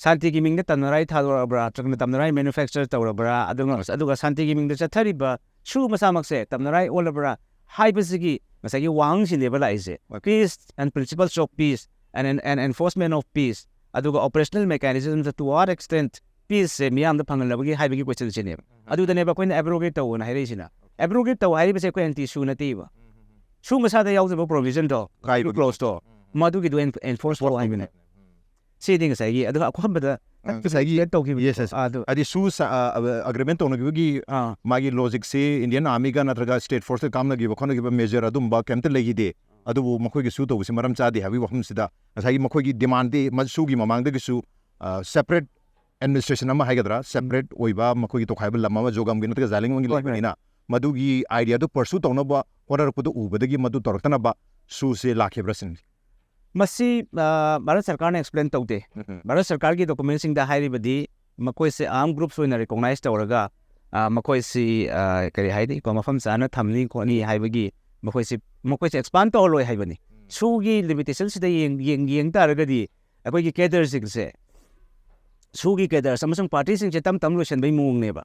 ꯁꯥꯟꯇꯤꯒꯤ ꯃꯤꯡꯗ ꯇꯝꯅꯔꯥꯏ ꯊꯥꯗꯣꯔꯛꯑꯕ꯭ꯔꯥ, ꯅꯠꯇ꯭ꯔꯒꯅ ꯇꯝꯅꯔꯥꯏ ꯃꯦꯅꯨꯐꯦꯛꯆꯔ ꯇꯧꯔꯕ꯭ꯔꯥ, ꯑꯗꯨꯒ ꯑꯗꯨꯒ ꯁꯥꯟꯇꯤꯒꯤ ꯃꯤꯡꯗ ꯆꯠꯊꯔꯤꯕ ꯁꯨ ꯃꯁꯥꯃꯛꯁꯦ ꯇꯝꯅꯔꯥꯏ ꯑꯣꯜꯂꯕ꯭ꯔꯥ ꯍꯥꯏꯕꯁꯤꯒꯤ ꯉꯁꯥꯏꯒꯤ ꯋꯥꯍꯪꯁꯤꯅꯦꯕ ꯂꯥꯛꯏꯁꯦ꯫ Peace and principles of peace and, and, and enforcement of peace, ꯑꯗꯨꯒ operational mechanism to what extent ꯄꯤꯁꯁꯦ ꯃꯤꯌꯥꯝꯗ ꯐꯪꯍꯜꯂꯕꯒꯦ ꯍꯥꯏꯕꯒꯤ ꯀꯣꯏꯁꯟꯁꯤꯅꯦꯕ꯫ ꯑꯗꯨꯗꯅꯦꯕ ꯑꯩꯈꯣꯏꯅ ꯑꯦꯕ꯭ꯔꯣꯒꯦꯠ ꯇꯧꯑꯣꯅ ꯍꯥꯏꯔꯛꯏꯁꯤꯅ꯫ ꯑꯦꯕ꯭ꯔꯣꯒꯦꯠ ꯇꯧ ꯍꯥꯏꯔꯤꯕꯁꯦ ꯑꯩꯈꯣꯏ ꯑꯦꯟꯇꯤ ꯁꯨ ꯅꯠꯇꯦꯕ꯫ ꯁꯨ ꯃꯁꯥꯗ ꯌꯥꯎꯖꯕ ꯄ꯭ꯔꯣꯚꯤꯖꯟꯗꯣ, ꯀꯥꯏꯕꯒꯤ꯫ ꯀ꯭ꯂꯣꯁꯇꯣ, ꯃꯗꯨꯒꯤꯗꯣ ꯑꯦꯟꯐꯣꯔꯁ ꯇꯧ ꯍꯥꯏꯕꯅꯦ꯫ ꯁꯤꯗꯤ ꯉꯁꯥꯏꯒꯤ ꯑꯗꯨꯒ ꯑꯍꯥꯟꯕꯗ ꯑ, ꯉꯁꯥꯏꯒꯤ ꯇꯧꯈꯤꯕ Yes, yes. ꯑꯗꯨ ꯍꯥꯏꯗꯤ ꯁꯨ ꯑꯦꯒ꯭ꯔꯤꯃꯦꯟ ꯇꯧꯅꯈꯤꯕꯒꯤ ꯑꯥ ꯃꯥꯒꯤ ꯂꯣꯖꯤꯛꯁꯤ ꯏꯟꯗꯤꯌꯟ ꯑꯥꯔꯃꯤꯒ ꯅꯠꯇ꯭ꯔꯒ ꯁ꯭ꯇꯦꯠ ꯐꯣꯔꯁꯀ ꯀꯥꯞꯅꯈꯤꯕ ꯈꯣꯠꯅꯈꯤꯕ ꯃꯦꯖꯔ ꯑꯗꯨꯝꯕ ꯀꯩꯝꯇ ꯂꯩꯈꯤꯗꯦ꯫ ꯑꯗꯨꯕꯨ ꯃꯈꯣꯏꯒꯤ ꯁꯨ ꯇꯧꯕꯁꯤ ꯃꯔꯝ ꯆꯥꯗꯦ ꯍꯥꯏꯕꯒꯤ ꯋꯥꯐꯝꯁꯤꯗ ꯉꯁꯥꯏꯒꯤ ꯃꯈꯣꯏꯒꯤ ꯗꯤꯃꯥꯟꯗꯤ ꯃ- ꯁꯨꯒꯤ ꯃꯃꯥꯡꯗꯒꯤꯁꯨ ꯁꯦꯄꯔꯦꯠ ꯑꯦꯗꯃꯤꯅꯤꯁꯇ꯭ꯔꯦꯁꯟ ꯑꯃ ꯍꯥꯏꯒꯗ꯭ꯔꯥ, ꯁꯦꯄꯔꯦꯠ ꯑꯣꯏꯕ ꯃꯈꯣꯏꯒꯤ ꯇꯣꯈꯥꯏꯕ ꯂꯝ ꯑꯃ ꯖꯣꯒꯝꯒꯤ ꯅꯠꯇ꯭ꯔꯒ ꯖꯥꯏꯂꯤꯡ ꯑꯃꯒꯤ ꯍꯣꯏ, ꯍꯣꯏ꯫ ꯂꯩꯕꯅꯤꯅ ꯃꯗꯨꯒꯤ ꯑꯥꯏꯗꯤꯌꯥꯗꯨ ꯄꯔꯁꯨ ꯇꯧꯅꯕ ꯍꯣꯠꯅꯔꯛꯄꯗꯨ ꯎꯕꯗꯒꯤ ꯃꯗꯨ ꯇꯧꯔꯛꯇꯅꯕ ꯁꯨꯁꯦ ꯂꯥꯛꯈꯤꯕ꯭ꯔꯥ ꯁꯤꯅꯤ꯫ ꯃꯁꯤ ꯑ, ꯚꯥꯔꯠ ꯁꯔꯀꯥꯔꯅ ꯑꯦꯛꯁꯄ꯭ꯂꯦꯟ ꯇꯧꯗꯦ꯫ ꯚꯥꯔꯠ ꯁꯔꯀꯥꯔꯒꯤ ꯗꯣꯀꯨꯃꯦꯟꯁꯤꯡꯗ ꯍꯥꯏꯔꯤꯕꯗꯤ ꯃꯈꯣꯏꯁꯦ ꯑꯥꯔꯝ ꯒ꯭ꯔꯨꯞꯁ ꯑꯣꯏꯅ ꯔꯤꯀꯣꯛꯅꯥꯏꯁ ꯇꯧꯔꯒ ꯑ, ꯃꯈꯣꯏꯁꯤ ꯑ, ꯀꯔꯤ ꯍꯥꯏꯅꯤ ꯀꯣ, ꯃꯐꯝ ꯆꯥꯅ ꯊꯝꯅꯤ ꯈꯣꯠꯅꯤ ꯍꯥꯏꯕꯒꯤ ꯃꯈꯣꯏꯁꯤ ꯃꯈꯣꯏꯁꯦ ꯑꯦꯛꯁꯄꯥꯟ ꯇꯧꯍꯜꯂꯣꯏ ꯍꯥꯏꯕꯅꯤ꯫ ꯁꯨꯒꯤ ꯂꯤꯃꯤꯇꯦꯁꯟꯁꯤꯗ ꯌꯦꯡ ꯌꯦꯡ ꯌꯦꯡ ꯇꯥꯔꯒꯗꯤ ꯑꯩꯈꯣꯏꯒꯤ ꯀꯦꯗꯔꯁꯤꯡꯁꯦ, ꯁꯨꯒꯤ ꯀꯦꯗꯔꯁ ꯑꯃꯁꯨꯡ ꯄꯥꯔꯇꯤꯁꯤꯡꯁꯦ ꯇꯞ ꯇꯞꯅ ꯂꯣꯏꯁꯤꯟꯕꯒꯤ ꯃꯑꯣꯡꯅꯦꯕ꯫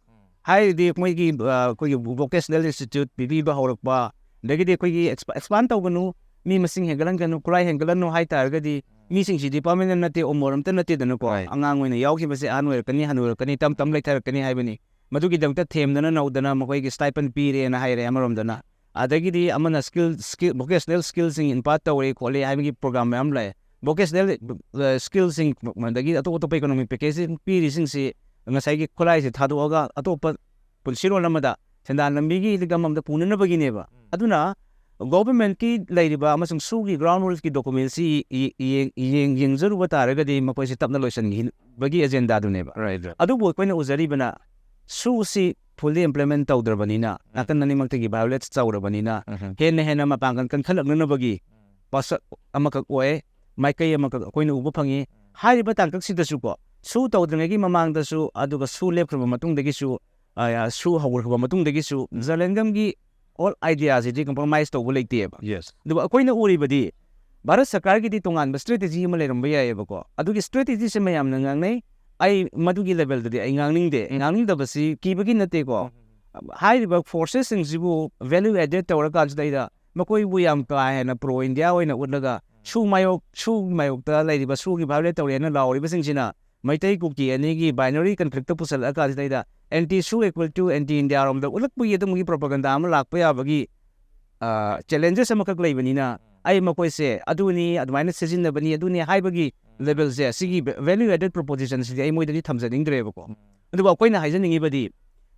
ꯍꯥꯏꯔꯗꯤ ꯃꯣꯏꯒꯤ ꯑ, ꯑꯩꯈꯣꯏꯒꯤ ꯚꯣꯀꯦꯁꯅꯦꯜ ꯏꯟꯁꯇꯤꯇ꯭ꯌꯨꯠ ꯄꯤꯕꯤꯕ ꯍꯧꯔꯛꯄ, ꯑꯗꯒꯤꯗꯤ ꯑꯩꯈꯣꯏꯒꯤ ꯑꯦꯛꯁꯄꯥꯟ ꯇꯧꯒꯅꯨ, ꯃꯤ ꯃꯁꯤꯡ ꯍꯦꯟꯒꯠꯍꯟꯒꯅꯨ, ꯈꯨꯠꯂꯥꯏ ꯍꯦꯟꯒꯠꯍꯟꯅꯨ ꯍꯥꯏ ꯇꯥꯔꯒꯗꯤ ꯃꯤꯁꯤꯡꯁꯤꯗꯤ ꯄꯥꯔꯃꯤꯅꯦꯟ ꯅꯠꯇꯦ, ꯑꯃꯣꯔ ꯑꯝꯇ ꯅꯠꯇꯦꯗꯅꯀꯣ꯫ Right. ꯑꯉꯥꯡ ꯑꯣꯏꯅ ꯌꯥꯎꯈꯤꯕꯁꯦ ꯑꯍꯟ ꯑꯣꯏꯔꯛꯀꯅꯤ, ꯍꯅꯨꯔꯛꯀꯅꯤ, ꯇꯞ ꯇꯞ ꯂꯩꯊꯔꯛꯀꯅꯤ ꯍꯥꯏꯕꯅꯤ꯫ ꯃꯗꯨꯒꯤꯗꯃꯛꯇ ꯊꯦꯝꯗꯅ ꯅꯧꯗꯅ ꯃꯈꯣꯏꯒꯤ ꯁ꯭ꯇꯥꯏꯄꯟ ꯄꯤꯔꯦꯅ ꯍꯥꯏꯔꯦ ꯑꯃꯔꯣꯝꯗꯅ꯫ ꯑꯗꯒꯤꯗꯤ ꯑꯃꯅ ꯁ꯭ꯀꯤꯜ ꯁ꯭ꯀꯤꯜ ꯚꯣꯀꯦꯁꯅꯦꯜ ꯁ꯭ꯀꯤꯜꯁꯤꯡ ꯏꯝꯄꯥꯔꯠ ꯇꯧꯔꯦ ꯈꯣꯠꯂꯦ ꯍꯥꯏꯕꯒꯤ ꯄ꯭ꯔꯣꯒ꯭ꯔꯥꯝ ꯃꯌꯥꯝ ꯂꯩ꯫ ꯚꯣꯀꯦꯁꯅꯦꯜ ꯁ꯭ꯀꯤꯜꯁꯤꯡ ꯑꯗꯒꯤ ꯑꯇꯣꯞ ꯑꯇꯣꯞꯄ ꯏꯀꯣꯅꯣꯃꯤꯛ ꯄꯦꯀꯦꯖꯁꯤꯡ ꯄꯤꯔꯤꯁꯤꯡꯁꯤ ꯉꯁꯥꯏꯒꯤ ꯈꯨꯠꯂꯥꯏꯁꯤ ꯊꯥꯗꯣꯛꯑꯒ ꯑꯇꯣꯞꯄ ꯄꯨꯟꯁꯤꯔꯣꯜ ꯑꯃꯗ ꯁꯦꯟꯗꯥꯟ ꯂꯝꯕꯤꯒꯤ ꯏꯂꯤꯛ ꯑꯃꯃꯝꯗ ꯄꯨꯅꯅꯕꯒꯤꯅꯦꯕ꯫ ꯑꯗꯨꯅ ꯒꯣꯚꯔꯟꯃꯦꯟꯠꯀꯤ ꯂꯩꯔꯤꯕ ꯑꯃꯁꯨꯡ ꯁꯨꯒꯤ ꯒ꯭ꯔꯥꯎꯟ ꯔꯨꯜꯁꯀꯤ ꯗꯣꯀꯨꯃꯦꯟꯁꯤ ꯌꯦꯡꯖꯔꯨꯕ ꯇꯥꯔꯒꯗꯤ ꯃꯈꯣꯏꯁꯤ ꯇꯞꯅ ꯂꯣꯏꯁꯤꯟꯈꯤꯕꯒꯤ ꯑꯦꯖꯦꯟꯗꯥꯗꯨꯅꯦꯕ꯫ Right, right. ꯑꯗꯨꯕꯨ ꯑꯩꯈꯣꯏꯅ ꯎꯖꯔꯤꯕꯅ ꯁꯨꯁꯤ ꯐꯨꯜꯂꯤ ꯏꯝꯄ꯭ꯂꯤꯃꯦꯟ ꯇꯧꯗ꯭ꯔꯕꯅꯤꯅ, ꯅꯥꯀꯟ ꯑꯅꯤꯃꯛꯇꯒꯤ ꯚꯥꯏꯑꯣꯂꯦꯠ ꯇꯧꯔꯕꯅꯤꯅ, ꯎꯝ. ꯍꯦꯟꯅ ꯍꯦꯟꯅ ꯃꯄꯥꯡꯒꯜ ꯀꯟꯈꯠꯂꯛꯅꯅꯕꯒꯤ ꯄꯣꯠꯁꯛ ꯑꯃꯈꯛ ꯑꯣꯏ, ꯃꯥꯏꯀꯩ ꯑꯃꯈꯛ ꯑꯩꯈꯣꯏꯅ ꯎꯕ ꯐꯪꯉꯤ꯫ ꯍꯥꯏꯔꯤꯕ ꯇꯥꯡꯀꯛꯁꯤꯗꯁꯨꯀꯣ, ꯁꯨ ꯇꯧꯗ꯭ꯔꯤꯉꯩꯒꯤ ꯃꯃꯥꯡꯗꯁꯨ, ꯑꯗꯨꯒ ꯁꯨ ꯂꯦꯞꯈ꯭ꯔꯕ ꯃꯇꯨꯡꯗꯒꯤꯁꯨ, ꯑ, ꯁꯨ ꯍꯧꯈ꯭ꯔꯕ ꯃꯇꯨꯡꯗꯒꯤꯁꯨ ꯖꯂꯦꯟꯒꯝꯒꯤ all idea ꯁꯤꯗꯤ compromise ꯇꯧꯕ ꯂꯩꯇꯦꯕ꯫ ꯌꯦꯁ ꯑꯗꯨꯕꯨ ꯑꯩꯈꯣꯏꯅ ꯎꯔꯤꯕꯗꯤ ꯚꯥꯔꯠ ꯁꯔꯀꯥꯔꯒꯤꯗꯤ ꯇꯣꯉꯥꯟꯕ strategy ꯑꯃ ꯂꯩꯔꯝꯕ ꯌꯥꯏꯑꯕꯀꯣ꯫ ꯑꯗꯨꯒꯤ strategy ꯁꯦ ꯃꯌꯥꯝꯅ ꯉꯥꯡꯅꯩ꯫ ꯑꯩ ꯃꯗꯨꯒꯤ level ꯗꯗꯤ ꯑꯩ ꯉꯥꯡꯅꯤꯡꯗꯦ꯫ ꯉꯥꯡꯅꯤꯡꯗꯕꯁꯤ ꯀꯤꯕꯒꯤ ꯅꯠꯇꯦꯀꯣ꯫ ꯍꯥꯏꯔꯤꯕ forces ꯁꯤꯡꯁꯤꯕꯨ value added ꯇꯧꯔꯀꯥꯟꯁꯤꯗꯩꯗ ꯃꯈꯣꯏꯕꯨ ꯌꯥꯝ ꯀꯥ ꯍꯦꯟꯅ pro India ꯑꯣꯏꯅ ꯎꯠꯂꯒ ꯁꯨ ꯃꯥꯌꯣꯛ ꯁꯨꯒꯤ ꯃꯥꯌꯣꯛꯇ ꯂꯩꯔꯤꯕ ꯁꯨꯒꯤ violate ꯇꯧꯔꯦꯅ ꯂꯥꯎꯔꯤꯕꯁꯤꯡꯁꯤꯅ ꯃꯩꯇꯩ ꯀꯨꯀꯤ ꯑꯅꯤꯒꯤ binary conflict ꯇ ꯄꯨꯁꯜꯂꯛꯑꯀꯥꯟꯁꯤꯗꯩꯗ anti Shu equal to anti India ꯔꯣꯝꯗ ꯎꯠꯂꯛꯄꯒꯤ ꯑꯗꯨꯝꯕꯒꯤ propaganda ꯑꯃ ꯂꯥꯛꯄ ꯌꯥꯕꯒꯤ challenges ꯑꯃꯈꯛ ꯂꯩꯕꯅꯤꯅ ꯑꯩ ꯃꯈꯣꯏꯁꯦ ꯑꯗꯨꯅꯤ ꯑꯗꯨꯃꯥꯏꯅ ꯁꯤꯖꯤꯟꯅꯕꯅꯤ ꯑꯗꯨꯅꯤ ꯍꯥꯏꯕꯒꯤ level ꯁꯦ ꯁꯤꯒꯤ value added proposition ꯁꯤꯗꯤ ꯑꯩ ꯃꯣꯏꯗꯗꯤ ꯊꯝꯖꯅꯤꯡꯗ꯭ꯔꯦꯕꯀꯣ꯫ ꯑꯗꯨꯕꯨ ꯑꯩꯈꯣꯏꯅ ꯍꯥꯏꯖꯅꯤꯡꯉꯤꯕꯗꯤ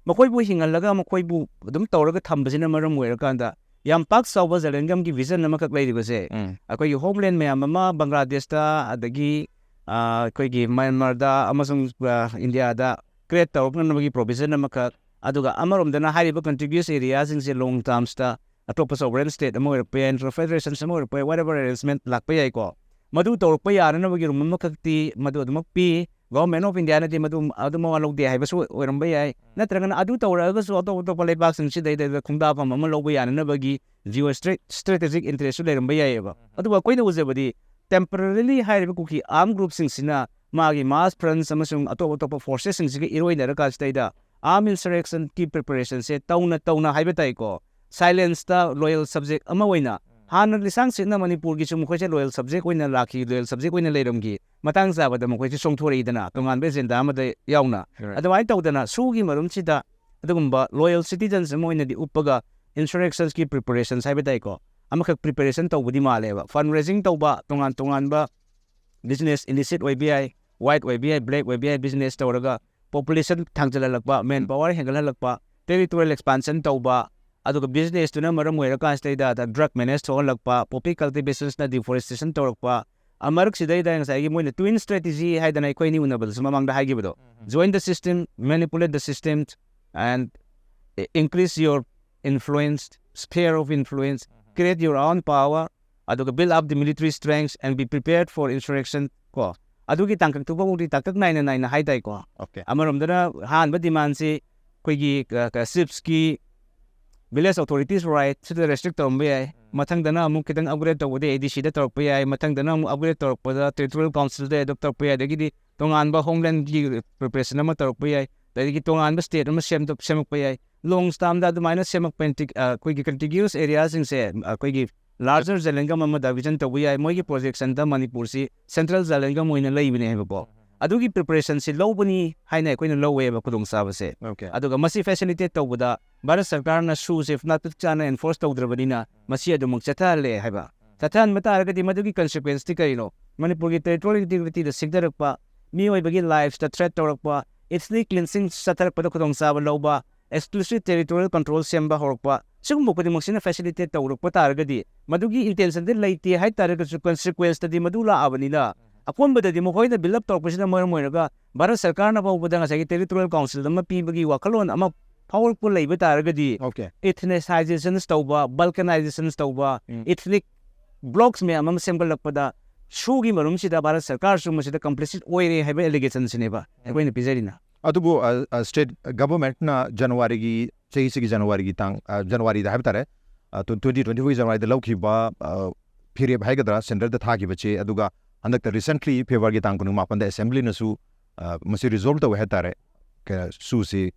ꯃꯈꯣꯏꯕꯨ ꯍꯤꯡꯍꯜꯂꯒ ꯃꯈꯣꯏꯕꯨ ꯑꯗꯨꯝ ꯇꯧꯔꯒ ꯊꯝꯕꯁꯤꯅ ꯃꯔꯝ ꯑꯣꯏꯔꯀꯥꯟꯗ ꯌꯥꯝ ꯄꯥꯛ ꯆꯥꯎꯕ ꯖꯂꯦꯡꯒꯝꯒꯤ vision ꯑꯃꯈꯛ ꯂꯩꯔꯤꯕꯁꯦ ꯎꯝ. ꯑꯩꯈꯣꯏꯒꯤ homeland ꯃꯌꯥꯝ ꯑꯃ ꯕꯪꯒ꯭ꯂꯥꯗꯦꯁꯇ ꯑꯗꯒꯤ ꯑ, ꯑꯩꯈꯣꯏꯒꯤ ꯃ꯭ꯌꯥꯟꯃꯥꯔꯗ ꯑꯃꯁꯨꯡ ꯑ, ꯏꯟꯗꯤꯌꯥꯗ create ꯇꯧꯔꯛꯅꯅꯕꯒꯤ provision ꯑꯃꯈꯛ, ꯑꯗꯨꯒ ꯑꯃꯔꯣꯝꯗꯅ ꯍꯥꯏꯔꯤꯕ contiguous area ꯁꯤꯡꯁꯦ long terms ꯇ ꯑꯇꯣꯞꯄ sovereign state ꯑꯃ ꯑꯣꯏꯔꯛꯄ ꯌꯥꯏ, ꯅꯠꯇ꯭ꯔꯒ federation ꯑꯃ ꯑꯣꯏꯔꯛꯄ ꯌꯥꯏ, whatever arrangement ꯂꯥꯛꯄ ꯌꯥꯏꯀꯣ꯫ ꯃꯗꯨ ꯇꯧꯔꯛꯄ ꯌꯥꯅꯅꯕꯒꯤ room ꯑꯃꯈꯛꯇꯤ ꯃꯗꯨ ꯑꯗꯨꯃꯛ ꯄꯤ꯫ Government of India ꯅꯗꯤ ꯃꯗꯨ ꯑꯗꯨ ꯃꯋꯥ ꯂꯧꯗꯦ ꯍꯥꯏꯕꯁꯨ ꯑꯣꯏꯔꯝꯕ ꯌꯥꯏ꯫ ꯅꯠꯇ꯭ꯔꯒꯅ ꯑꯗꯨ ꯇꯧꯔꯛꯑꯒꯁꯨ ꯑꯇꯣꯞ ꯑꯇꯣꯞꯄ ꯂꯩꯕꯥꯛꯁꯤꯡꯁꯤꯗꯩꯗ ꯈꯣꯡꯗꯥꯐꯝ ꯑꯃ ꯂꯧꯕ ꯌꯥꯅꯅꯕꯒꯤ geo strategic interest ꯁꯨ ꯂꯩꯔꯝꯕ ꯌꯥꯏꯑꯕ꯫ ꯑꯗꯨꯕꯨ ꯑꯩꯈꯣꯏꯅ ꯎꯖꯕꯗꯤ temporarily ꯍꯥꯏꯔꯤꯕ ꯀꯨꯀꯤ armed group ꯁꯤꯡꯁꯤꯅ ꯃꯥꯒꯤ mass fronts ꯑꯃꯁꯨꯡ ꯑꯇꯣꯞ ꯑꯇꯣꯞꯄ forces ꯁꯤꯡꯁꯤꯒ ꯏꯔꯣꯏꯅꯔꯀꯥꯟꯁꯤꯗꯩꯗ armed insurrection ꯀꯤ preparation ꯁꯦ ꯇꯧꯅ ꯇꯧꯅ ꯍꯥꯏꯕ ꯇꯥꯏꯀꯣ, silence ꯇ loyal subject ꯑꯃ ꯑꯣꯏꯅ ꯍꯥꯟꯅ ꯂꯤꯁꯥꯡ ꯁꯤꯠꯅ ꯃꯅꯤꯄꯨꯔꯒꯤꯁꯨ ꯃꯈꯣꯏꯁꯦ loyal subject ꯑꯣꯏꯅ ꯂꯥꯛꯈꯤ, loyal subject ꯑꯣꯏꯅ ꯂꯩꯔꯝꯈꯤ꯫ ꯃꯇꯥꯡ ꯆꯥꯕꯗ ꯃꯈꯣꯏꯁꯦ ꯆꯣꯡꯊꯣꯔꯛꯏꯗꯅ ꯇꯣꯉꯥꯟꯕ agenda ꯑꯃꯗ ꯌꯥꯎꯅ꯫ Right. ꯑꯗꯨꯃꯥꯏꯅ ꯇꯧꯗꯅ ꯁꯨꯒꯤ ꯃꯔꯨꯝꯁꯤꯗ ꯑꯗꯨꯒꯨꯝꯕ loyal citizens ꯑꯃ ꯑꯣꯏꯅꯗꯤ ꯎꯞꯄꯒ insurrections ꯀꯤ preparations ꯍꯥꯏꯕ ꯇꯥꯏꯀꯣ, ꯑꯃꯈꯛ preparation ꯇꯧꯕꯗꯤ ꯃꯥꯜꯂꯦꯕ꯫ Fund raising ꯇꯧꯕ, ꯇꯣꯉꯥꯟ ꯇꯣꯉꯥꯟꯕ business illicit ꯑꯣꯏꯕ ꯌꯥꯏ, white ꯑꯣꯏꯕ ꯌꯥꯏ, black ꯑꯣꯏꯕ ꯌꯥꯏ, business ꯇꯧꯔꯒ population ꯊꯥꯡꯖꯜꯍꯜꯂꯛꯄ, man power ꯍꯦꯟꯒꯠꯍꯜꯂꯛꯄ, territorial expansion ꯇꯧꯕ, ꯑꯗꯨꯒ business ꯇꯨꯅ ꯃꯔꯝ ꯑꯣꯏꯔꯀꯥꯟꯁꯤꯗꯩꯗ drug manage ꯊꯣꯛꯍꯜꯂꯛꯄ, poppy cultivation ꯅ deforestation ꯇꯧꯔꯛꯄ, ꯑ, ꯃꯔꯛꯁꯤꯗꯩꯗ ꯉꯁꯥꯏꯒꯤ ꯃꯣꯏꯅ twin strategy ꯍꯥꯏꯗꯅ ꯑꯩꯈꯣꯏ ꯑꯅꯤ ꯎꯅꯕꯗꯁꯨ ꯃꯃꯥꯡꯗ ꯍꯥꯏꯈꯤꯕꯗꯣ, join the system, manipulate the system, and increase your influence, sphere of influence, create your own power, ꯑꯗꯨꯒ build up the military strength and be prepared for insurrection ꯀꯣ꯫ ꯑꯗꯨꯒꯤ ꯇꯥꯡꯀꯛꯇꯨ ꯐꯥꯎꯗꯤ ꯇꯥꯡꯀꯛ ꯅꯥꯏꯅ ꯅꯥꯏꯅ ꯍꯥꯏ ꯇꯥꯏꯀꯣ꯫ Okay. ꯑꯃꯔꯣꯝꯗꯅ ꯑꯍꯥꯟꯕ demand ꯁꯤ ꯑꯩꯈꯣꯏꯒꯤ ꯀ-, ꯀ-, chiefs ꯀꯤ village authorities right ꯁꯤꯗ restrict ꯇꯧꯔꯝꯕ ꯌꯥꯏ꯫ ꯃꯊꯪꯗꯅ ꯑꯃꯨꯛ ꯈꯤꯇꯪ upgrade ꯇꯧꯕꯗ A D C ꯗ ꯇꯧꯔꯛꯄ ꯌꯥꯏ꯫ ꯃꯊꯪꯗꯅ ꯑꯃꯨꯛ upgrade ꯇꯧꯔꯛꯄꯗ territorial council ꯗ adopt ꯇꯧꯔꯛꯄ ꯌꯥꯏ꯫ ꯑꯗꯒꯤꯗꯤ ꯇꯣꯉꯥꯟꯕ homeland ꯒꯤ preparation ꯑꯃ ꯇꯧꯔꯛꯄ ꯌꯥꯏ꯫ ꯑꯗꯒꯤ ꯇꯣꯉꯥꯟꯕ state ꯑꯃ ꯁꯦꯝꯗꯣꯛ-, ꯁꯦꯝꯃꯛꯄ ꯌꯥꯏ꯫ Long term ꯗ ꯑꯗꯨꯃꯥꯏꯅ ꯁꯦꯝꯃꯛꯄ ꯑꯩꯈꯣꯏꯒꯤ contiguous area ꯁꯤꯡꯁꯦ ꯑꯩꯈꯣꯏꯒꯤ larger Zalengam ꯑꯃ division ꯇꯧꯕ ꯌꯥꯏ꯫ ꯃꯣꯏꯒꯤ projection ꯗ ꯃꯅꯤꯄꯨꯔꯁꯤ central Zalengam ꯑꯣꯏꯅ ꯂꯩꯕꯅꯦ ꯍꯥꯏꯕꯀꯣ꯫ ꯑꯗꯨꯒꯤ preparation ꯁꯤ ꯂꯧꯕꯅꯤ ꯍꯥꯏꯅ ꯑꯩꯈꯣꯏꯅ ꯂꯧꯋꯦꯕ ꯈꯨꯗꯣꯡꯆꯥꯕꯁꯦ꯫ Okay. ꯑꯗꯨꯒ ꯃꯁꯤ facilitate ꯇꯧꯕꯗ ꯚꯥꯔꯠ ꯁꯔꯀꯥꯔꯅ ꯁꯨꯁꯦ ꯃꯇꯤꯛ ꯆꯥꯅ enforce ꯇꯧꯗ꯭ꯔꯕꯅꯤꯅ ꯃꯁꯤ ꯑꯗꯨꯃꯛ ꯆꯠꯊꯍꯜꯂꯦ ꯍꯥꯏꯕ꯫ ꯆꯠꯊꯍꯟꯕ ꯇꯥꯔꯒꯗꯤ ꯃꯗꯨꯒꯤ consequence ꯇꯤ ꯀꯔꯤꯅꯣ? ꯃꯅꯤꯄꯨꯔꯒꯤ territorial integrity ꯗ ꯁꯤꯊꯔꯛꯄ, ꯃꯤꯑꯣꯏꯕꯒꯤ lives ꯇ threat ꯇꯧꯔꯛꯄ, ethnic cleansing ꯆꯠꯊꯔꯛꯄꯗ ꯈꯨꯗꯣꯡꯆꯥꯕ ꯂꯧꯕ, exclusive territorial control ꯁꯦꯝꯕ ꯍꯧꯔꯛꯄ, ꯁꯤꯒꯨꯝꯕ ꯈꯨꯗꯤꯡꯃꯛꯁꯤꯅ facilitate ꯇꯧꯔꯛꯄ ꯇꯥꯔꯒꯗꯤ, ꯃꯗꯨꯒꯤ intention ꯗꯤ ꯂꯩꯇꯦ ꯍꯥꯏ ꯇꯥꯔꯒꯁꯨ consequence ꯇꯗꯤ ꯃꯗꯨ ꯂꯥꯛꯑꯕꯅꯤꯅ, ꯑꯀꯣꯟꯕꯗꯗꯤ ꯃꯈꯣꯏꯅ build up ꯇꯧꯔꯛꯄꯁꯤꯅ ꯃꯔꯝ ꯑꯣꯏꯔꯒ ꯚꯥꯔꯠ ꯁꯔꯀꯥꯔꯅ ꯐꯥꯎꯕꯗ ꯉꯁꯥꯏꯒꯤ territorial council ꯑꯃ ꯄꯤꯕꯒꯤ ꯋꯥꯈꯜꯂꯣꯟ ꯑꯃ ꯐꯥꯎꯔꯛꯄ ꯂꯩꯕ ꯇꯥꯔꯒꯗꯤ, Okay. ethnicizations ꯇꯧꯕ, balkanizations ꯇꯧꯕ, ꯎꯝ. ethnic blocks ꯃꯌꯥꯝ ꯑꯃ ꯁꯦꯝꯒꯠꯂꯛꯄꯗ ꯁꯨꯒꯤ ꯃꯔꯨꯝꯁꯤꯗ ꯚꯥꯔꯠ ꯁꯔꯀꯥꯔꯁꯨ ꯃꯁꯤꯗ complicit ꯑꯣꯏꯔꯦ ꯍꯥꯏꯕ allegation ꯁꯤꯅꯦꯕ ꯑꯩꯈꯣꯏꯅ ꯄꯤꯖꯔꯤꯅ꯫ ꯑꯗꯨꯕꯨ state government ꯅ ꯖꯅꯋꯥꯔꯤꯒꯤ, ꯆꯍꯤꯁꯤꯒꯤ ꯖꯅꯋꯥꯔꯤꯒꯤ ꯇꯥꯡ, ꯑ, ꯖꯅꯋꯥꯔꯤꯗ ꯍꯥꯏꯕ ꯇꯥꯔꯦ, ꯑ, tw-, twenty twenty four ꯒꯤ ꯖꯅꯋꯥꯔꯤꯗ ꯂꯧꯈꯤꯕ, ꯑ, ꯐꯤꯔꯦꯞ ꯍꯥꯏꯒꯗ꯭ꯔꯥ, centre ꯗ ꯊꯥꯈꯤꯕ ꯆꯦ, ꯑꯗꯨꯒ ꯍꯟꯗꯛꯇ recently February ꯒꯤ ꯇꯥꯡ ꯀꯨꯟꯃꯥꯄꯟꯗ assembly ꯅꯁꯨ, ꯑ, ꯃꯁꯤ resolve ꯇꯧꯋꯦ ꯍꯥꯏꯇꯥꯔꯦ, ꯀ-, ꯁꯨꯁꯤ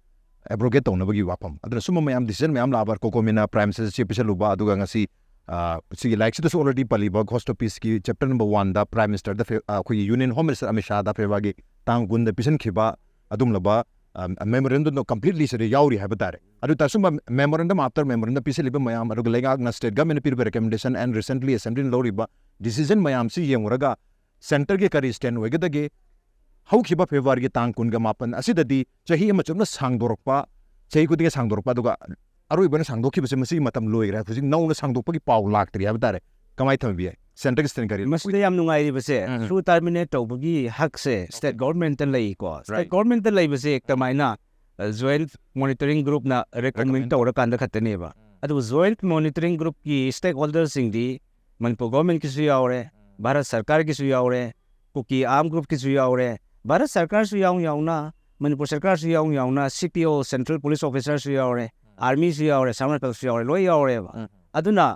abrogate ꯇꯧꯅꯕꯒꯤ ꯋꯥꯐꯝ꯫ ꯑꯗꯨꯅ ꯁꯨꯝꯕ ꯃꯌꯥꯝ decision ꯃꯌꯥꯝ ꯂꯥꯛꯑꯕ, COCOMI ꯅ Prime Minister ꯁꯤ ꯄꯤꯁꯜꯂꯨꯕ, ꯑꯗꯨꯒ ꯉꯁꯤ, ꯑ, ꯁꯤꯒꯤ ꯂꯥꯏꯔꯤꯛꯁꯤꯗꯁꯨ already ꯄꯜꯂꯤꯕ Ghost of Peace ꯀꯤ chapter number one ꯗ Prime Minister ꯗ ꯐꯦ-, ꯑ, ꯑꯩꯈꯣꯏꯒꯤ Union Home Minister Amit ꯁꯥꯍꯗ February ꯒꯤ ꯇꯥꯡ ꯀꯨꯟꯗ ꯄꯤꯁꯟꯈꯤꯕ ꯑꯗꯨꯒꯨꯝꯂꯕ, ꯑ, memorandum ꯗꯣ completely ꯁꯤꯗ ꯌꯥꯎꯔꯤ ꯍꯥꯏꯕ ꯇꯥꯔꯦ꯫ ꯑꯗꯨ ꯇꯥꯔꯁꯨ memorandum after memorandum ꯗ ꯄꯤꯁꯜꯂꯤꯕ ꯃꯌꯥꯝ, ꯑꯗꯨꯒ ꯂꯩꯉꯥꯛꯅ, state government ꯅ ꯄꯤꯔꯤꯕ recommendation and recently assembly ꯅ ꯂꯧꯔꯤꯕ decision ꯃꯌꯥꯝꯁꯤ ꯌꯦꯡꯉꯨꯔꯒ centre ꯒꯤ ꯀꯔꯤ stand ꯑꯣꯏꯒꯗꯒꯦ? ꯍꯧꯈꯤꯕ February ꯒꯤ ꯇꯥꯡ ꯀꯨꯟꯒ ꯃꯥꯄꯟ ꯑꯁꯤꯗꯗꯤ ꯆꯍꯤ ꯑꯃ ꯆꯨꯞꯅ ꯁꯥꯡꯗꯣꯔꯛꯄ, ꯆꯍꯤ ꯈꯨꯗꯤꯡꯒꯤ ꯁꯥꯡꯗꯣꯔꯛꯄ, ꯑꯗꯨꯒ ꯑꯔꯣꯏꯕꯅ ꯁꯥꯡꯗꯣꯛꯈꯤꯕꯁꯦ ꯃꯁꯤꯒꯤ ꯃꯇꯝ ꯂꯣꯏꯈ꯭ꯔꯦ꯫ ꯍꯧꯖꯤꯛ ꯅꯧꯅ ꯁꯥꯡꯗꯣꯛꯄꯒꯤ ꯄꯥꯎ ꯂꯥꯛꯇ꯭ꯔꯤ ꯍꯥꯏꯕ ꯇꯥꯔꯦ꯫ ꯀꯃꯥꯏꯅ ꯊꯝꯕꯤ ꯌꯥꯏ? Centre ꯒꯤ stand ꯀꯔꯤ? ꯃꯁꯤꯗ ꯌꯥꯝ ꯅꯨꯡꯉꯥꯏꯔꯤꯕꯁꯦ, ꯎꯝ. ꯁꯨ terminate ꯇꯧꯕꯒꯤ ꯍꯛꯁꯦ state government ꯇ ꯂꯩꯀꯣ꯫ State Right. government ꯇ ꯂꯩꯕꯁꯦ ꯀꯃꯥꯏꯅ, ꯑ, Joint Monitoring Group ꯅ recommend Recommend. ꯇꯧꯔꯀꯥꯟꯗ ꯈꯛꯇꯅꯦꯕ꯫ ꯑꯗꯨꯕꯨ Joint Monitoring Group ꯀꯤ stakeholder ꯁꯤꯡꯗꯤ ꯃꯅꯤꯄꯨꯔ government ꯀꯤꯁꯨ ꯌꯥꯎꯔꯦ, ꯚꯥꯔꯠ ꯁꯔꯀꯥꯔꯒꯤꯁꯨ ꯌꯥꯎꯔꯦ, ꯀꯨꯀꯤ armed group ꯀꯤꯁꯨ ꯌꯥꯎꯔꯦ, ꯚꯥꯔꯠ ꯁꯔꯀꯥꯔꯁꯨ ꯌꯥꯎ ꯌꯥꯎꯅ, ꯃꯅꯤꯄꯨꯔ ꯁꯔꯀꯥꯔꯁꯨ ꯌꯥꯎ ꯌꯥꯎꯅ, C P O, central police officer ꯁꯨ ꯌꯥꯎꯔꯦ, ꯑꯥꯔꯃꯤꯁꯨ ꯌꯥꯎꯔꯦ, ꯑꯁꯥꯝ ꯔꯥꯏꯐꯜꯁꯨ ꯌꯥꯎꯔꯦ, ꯂꯣꯏ ꯌꯥꯎꯔꯦꯕ꯫ ꯎꯝ꯫ ꯑꯗꯨꯅ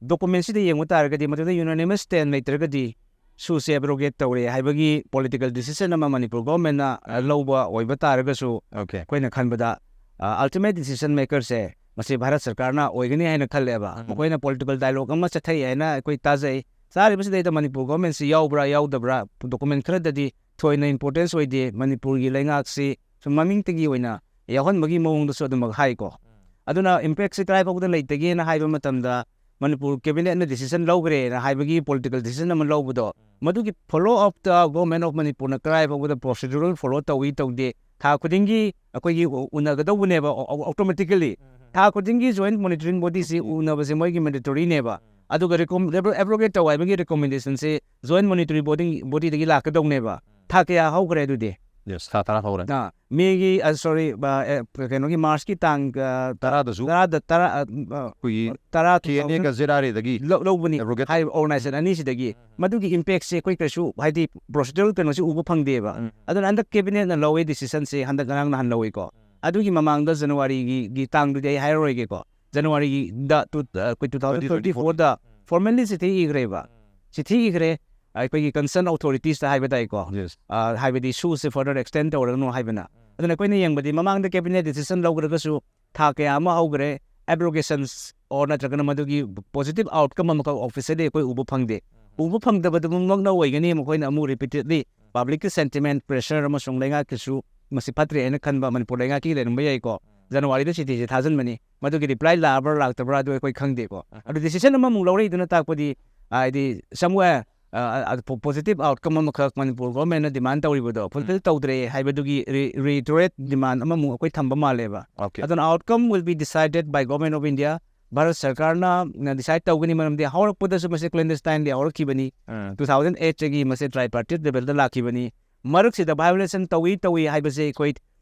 ꯗꯣꯀꯨꯃꯦꯟꯁꯤꯗ ꯌꯦꯡꯕ ꯇꯥꯔꯒꯗꯤ ꯃꯗꯨꯗ unanimous stand ꯂꯩꯇ꯭ꯔꯒꯗꯤ ꯁꯨꯁꯦ ꯑꯦꯕ꯭ꯔꯣꯒꯦꯠ ꯇꯧꯔꯦ ꯍꯥꯏꯕꯒꯤ ꯄꯣꯂꯤꯇꯤꯀꯦꯜ ꯗꯤꯁꯤꯖꯟ ꯑꯃ ꯃꯅꯤꯄꯨꯔ ꯒꯣꯔꯃꯦꯟꯅ, ꯑ, ꯎꯝ꯫ ꯂꯧꯕ ꯑꯣꯏꯕ ꯇꯥꯔꯒꯁꯨ, ꯑꯣꯀꯦ꯫ ꯑꯩꯈꯣꯏꯅ ꯈꯟꯕꯗ, ꯑ, ꯑꯜꯇꯤꯃꯦꯠ ꯗꯤꯁꯤꯖꯟ ꯃꯦꯀꯔꯁꯦ ꯃꯁꯤ ꯚꯥꯔꯠ ꯁꯔꯀꯥꯔꯅ ꯑꯣꯏꯒꯅꯤ ꯍꯥꯏꯅ ꯈꯜꯂꯦꯕ꯫ ꯎꯝ꯫ ꯃꯈꯣꯏꯅ ꯄꯣꯂꯤꯇꯤꯀꯦꯜ ꯗꯥꯏꯂꯣꯒ ꯑꯃ ꯆꯠꯊꯩ ꯍꯥꯏꯅ ꯑꯩꯈꯣꯏ ꯇꯥꯖꯩ꯫ ꯆꯥꯔꯤꯕꯁꯤꯗꯩꯗ ꯃꯅꯤꯄꯨꯔ ꯒꯣꯔꯃꯦꯟꯁꯤ ꯌꯥꯎꯕ꯭ꯔꯥ ꯌꯥꯎꯗꯕ꯭ꯔꯥ ꯗꯣꯀꯨꯃꯦꯟ ꯈꯔꯗꯗꯤ ꯊꯣꯏꯅ ꯏꯝꯄꯣꯔꯇꯦꯟꯁ ꯑꯣꯏꯗꯦ, ꯃꯅꯤꯄꯨꯔꯒꯤ ꯂꯩꯉꯥꯛꯁꯤ ꯁꯨꯝ ꯃꯃꯤꯡꯇꯒꯤ ꯑꯣꯏꯅ ꯌꯥꯎꯍꯟꯕꯒꯤ ꯃꯑꯣꯡꯗꯁꯨ ꯑꯗꯨꯃꯛ ꯍꯥꯏꯀꯣ꯫ ꯎꯝ꯫ ꯑꯗꯨꯅ ꯏꯝꯄꯦꯛꯁꯤ ꯀꯗꯥꯏ ꯐꯥꯎꯕꯗ ꯂꯩꯇꯒꯦꯅ ꯍꯥꯏꯕ ꯃꯇꯝꯗ, ꯃꯅꯤꯄꯨꯔ ꯀꯦꯕꯤꯅꯦꯠꯅ ꯗꯤꯁꯤꯖꯟ ꯂꯧꯈ꯭ꯔꯦꯅ ꯍꯥꯏꯕꯒꯤ ꯄꯣꯂꯤꯇꯤꯀꯦꯜ ꯗꯤꯁꯤꯖꯟ ꯑꯃ ꯂꯧꯕꯗꯣ, ꯎꯝ꯫ ꯃꯗꯨꯒꯤ ꯐꯣꯂꯣ ꯑꯞꯇ ꯒꯣꯔꯃꯦꯟ ꯑꯣꯐ ꯃꯅꯤꯄꯨꯔꯅ ꯀꯗꯥꯏ ꯐꯥꯎꯕꯗ ꯄ꯭ꯔꯣꯁꯤꯗꯨꯔꯦꯜ ꯐꯣꯂꯣ ꯇꯧꯏ ꯇꯧꯗꯦ, ꯊꯥ ꯈꯨꯗꯤꯡꯒꯤ ꯑꯩꯈꯣꯏꯒꯤ ꯎ-, ꯎꯅꯒꯗꯧꯕꯅꯦꯕ, ꯑꯣ-, ꯑꯣ-, ꯑꯣꯇꯣꯃꯦꯇꯤꯀꯦꯜꯂꯤ꯫ ꯎꯝ꯫ ꯊꯥ ꯈꯨꯗꯤꯡꯒꯤ ꯖꯣꯏꯟꯠ ꯃꯣꯅꯤꯇꯔꯤꯡ ꯕꯣꯗꯤꯁꯤ ꯑꯣꯀꯦ꯫ ꯎꯅꯕꯁꯦ ꯃꯣꯏꯒꯤ ꯃꯦꯟꯗꯦꯇꯣꯔꯤꯅꯦꯕ꯫ ꯎꯝ꯫ ꯑꯗꯨꯒ ꯔꯤꯀꯣꯝ-, ꯑꯦꯕ꯭ꯔꯣ-, ꯑꯦꯕ꯭ꯔꯣꯒꯦꯠ ꯇꯧ ꯍꯥꯏꯕꯒꯤ ꯔꯤꯀꯣꯃꯦꯟꯗꯦꯁꯟꯁꯤ ꯖꯣꯏꯟꯠ ꯃꯣꯅꯤꯇꯔꯤꯡ ꯕꯣꯗꯤ, ꯕꯣꯗꯤꯗꯒꯤ ꯂꯥꯛꯀꯗꯧꯅꯦꯕ꯫ ꯎꯝ꯫ ꯊꯥ ꯀꯌꯥ ꯍꯧꯈ꯭ꯔꯦ ꯑꯗꯨꯗꯤ? ꯌꯦꯁ, ꯊꯥ ꯇꯔꯥ ꯍꯧꯔꯦ꯫ ꯑꯥ, ꯃꯦꯒꯤ, ꯑ, ꯁꯣꯔꯤ, ꯑ, ꯑꯦ, ꯀꯩꯅꯣꯒꯤ ꯃꯥꯔꯆꯀꯤ ꯇꯥꯡ, ꯑ, ꯇꯔꯥꯗꯁꯨ ꯇꯔꯥꯗ, ꯇꯔꯥ, ꯑ, ꯑ, ꯑꯩꯈꯣꯏꯒꯤ ꯇꯔꯥ ꯀꯦ ꯑꯦꯟ ꯑꯦꯒ ꯖꯦꯠ ꯑꯥꯔ ꯑꯦꯗꯒꯤ ꯂꯧ-, ꯂꯧꯕꯅꯤ꯫ ꯑꯦꯕ꯭ꯔꯣꯒꯦꯠ ꯍꯥꯏꯔꯤꯕ ꯑꯣꯔꯒꯅꯥꯏꯖꯦꯁꯟ ꯑꯅꯤꯁꯤꯗꯒꯤ꯫ ꯎꯝ꯫ ꯃꯗꯨꯒꯤ ꯏꯝꯄꯦꯛꯁꯦ ꯑꯩꯈꯣꯏ ꯀꯩꯁꯨ, ꯍꯥꯏꯗꯤ, ꯄ꯭ꯔꯣꯁꯤꯗꯔꯦꯜ ꯀꯩꯅꯣꯁꯤ ꯎꯕ ꯐꯪꯗꯦꯕ꯫ ꯎꯝ꯫ ꯑꯗꯨꯅ ꯍꯟꯗꯛ ꯀꯦꯕꯤꯅꯦꯠꯅ ꯂꯧꯋꯦ ꯗꯤꯁꯤꯖꯟꯁꯦ, ꯍꯟꯗꯛ ꯉꯔꯥꯡ ꯅꯍꯥꯟ ꯂꯧꯋꯤꯀꯣ꯫ ꯎꯝ꯫ ꯑꯗꯨꯒꯤ ꯃꯃꯥꯡꯗ ꯖꯅꯋꯥꯔꯤꯒꯤ, ꯒꯤ ꯇꯥꯡꯗꯨꯗꯤ ꯑꯩ ꯍꯥꯏꯔꯔꯣꯏꯒꯦꯀꯣ꯫ ꯖꯅꯋꯥꯔꯤꯗ ꯇꯨ-, ꯑ, ꯑꯩꯈꯣꯏ ꯇ꯭ꯋꯦꯟꯇꯤ ꯇ꯭ꯋꯦꯟꯇꯤ ꯐꯣꯔꯗ ꯎꯝ꯫ ꯐꯣꯔꯃꯦꯜꯂꯤ ꯆꯤꯊꯤ ꯏꯈ꯭ꯔꯦꯕ꯫ ꯎꯝ꯫ ꯆꯤꯊꯤ ꯏꯈ꯭ꯔꯦ, ꯑꯩꯈꯣꯏꯒꯤ ꯀꯟꯁꯔꯟ ꯑꯣꯊꯣꯔꯤꯇꯤꯁꯇ ꯍꯥꯏꯕ ꯇꯥꯏꯀꯣ꯫ ꯌꯦꯁ꯫ ꯑ, ꯍꯥꯏꯕꯗꯤ ꯁꯨꯁꯦ ꯐꯔꯗꯔ ꯑꯦꯛꯁꯇꯦꯟ ꯇꯧꯔꯒꯅꯨ ꯍꯥꯏꯕꯅ꯫ ꯎꯝ꯫ ꯑꯗꯨꯅ ꯑꯩꯈꯣꯏꯅ ꯌꯦꯡꯕꯗꯤ ꯃꯃꯥꯡꯗ ꯀꯦꯕꯤꯅꯦꯠ ꯗꯤꯁꯤꯖꯟ ꯂꯧꯈ꯭ꯔꯒꯁꯨ ꯊꯥ ꯀꯌꯥ ꯑꯃ ꯍꯧꯈ꯭ꯔꯦ, ꯑꯦꯕ꯭ꯔꯣꯒꯦꯁꯟꯁ ꯑꯣꯔ ꯅꯠꯇ꯭ꯔꯒꯅ ꯃꯗꯨꯒꯤ ꯄꯣꯖꯤꯇꯤꯚ ꯑꯥꯎꯠꯀꯝ ꯑꯃꯈꯛ ꯑꯣꯐꯤꯁꯤꯌꯦꯜꯂꯤ ꯑꯩꯈꯣꯏ ꯎꯕ ꯐꯪꯗꯦ꯫ ꯎꯝ꯫ ꯎꯕ ꯐꯪꯗꯕꯗꯨꯃꯛꯅ ꯑꯣꯏꯒꯅꯤ ꯃꯈꯣꯏꯅ ꯑꯃꯨꯛ ꯔꯤꯄꯤꯇꯦꯗꯂꯤ ꯄꯕ꯭ꯂꯤꯛꯀꯤ ꯁꯦꯟꯇꯤꯃꯦꯟ, ꯄ꯭ꯔꯦꯁꯔ ꯑꯃꯁꯨꯡ ꯂꯩꯉꯥꯛꯀꯤꯁꯨ ꯃꯁꯤ ꯐꯠꯇ꯭ꯔꯦ ꯍꯥꯏꯅ ꯈꯟꯕ ꯃꯅꯤꯄꯨꯔ ꯂꯩꯉꯥꯛꯀꯤ ꯂꯩꯔꯝꯕ ꯌꯥꯏꯀꯣ꯫ ꯎꯝ꯫ ꯖꯅꯋꯥꯔꯤꯗ ꯆꯤꯊꯤꯁꯦ ꯊꯥꯖꯤꯟꯕꯅꯤ, ꯃꯗꯨꯒꯤ ꯔꯤꯄ꯭ꯂꯥꯏ ꯂꯥꯛꯑꯕ꯭ꯔꯥ ꯂꯥꯛꯇꯕ꯭ꯔꯥ ꯑꯗꯨ ꯑꯩꯈꯣꯏ ꯈꯪꯗꯦꯀꯣ꯫ ꯎꯝ꯫ ꯑꯗꯨ ꯗꯤꯁꯤꯖꯟ ꯑꯃꯃꯨꯛ ꯂꯧꯔꯛꯏꯗꯨꯅ ꯇꯥꯛꯄꯗꯤ, ꯍꯥꯏꯗꯤ, ꯁꯝꯋꯦꯌꯔ, ꯑ, ꯑ, ꯄꯣ-, ꯄꯣꯖꯤꯇꯤꯚ ꯑꯥꯎꯠꯀꯝ ꯑꯃꯈꯛ ꯃꯅꯤꯄꯨꯔ ꯒꯣꯔꯃꯦꯟꯅ ꯗꯤꯃꯥꯟ ꯇꯧꯔꯤꯕꯗꯣ ꯐꯨꯜꯐꯤꯜ ꯎꯝ꯫ ꯇꯧꯗ꯭ꯔꯦ ꯍꯥꯏꯕꯗꯨꯒꯤ ꯔꯤ-, ꯔꯤꯇꯔꯦꯠ ꯗꯤꯃꯥꯟ ꯑꯃꯃꯨꯛ ꯑꯩꯈꯣꯏ ꯊꯝꯕ ꯃꯥꯜꯂꯦꯕ꯫ ꯑꯣꯀꯦ꯫ ꯑꯗꯨꯅ outcome will be decided by Government of India. Bharat ꯁꯔꯀꯥꯔꯅ, ꯅ, ꯗꯤꯁꯥꯏꯗ ꯇꯧꯒꯅꯤ, ꯃꯔꯝꯗꯤ ꯍꯧꯔꯛꯄꯗꯁꯨ ꯃꯁꯤ ꯀ꯭ꯂꯦꯟꯗꯁꯇꯥꯏꯟꯂꯤ ꯍꯧꯔꯛꯈꯤꯕꯅꯤ꯫ ꯎꯝ꯫ ꯇꯨ ꯊꯥꯎꯖꯟ ꯑꯩꯠꯇꯒꯤ ꯃꯁꯤ ꯇ꯭ꯔꯥꯏꯄꯥꯔꯇꯤꯠ ꯂꯦꯚꯦꯜꯗ ꯂꯥꯛꯈꯤꯕꯅꯤ꯫ ꯃꯔꯛꯁꯤꯗ ꯚꯥꯏꯑꯣꯂꯦꯁꯟ ꯇꯧꯏ, ꯇꯧꯏ ꯍꯥꯏꯕꯁꯦ ꯑꯩꯈꯣꯏ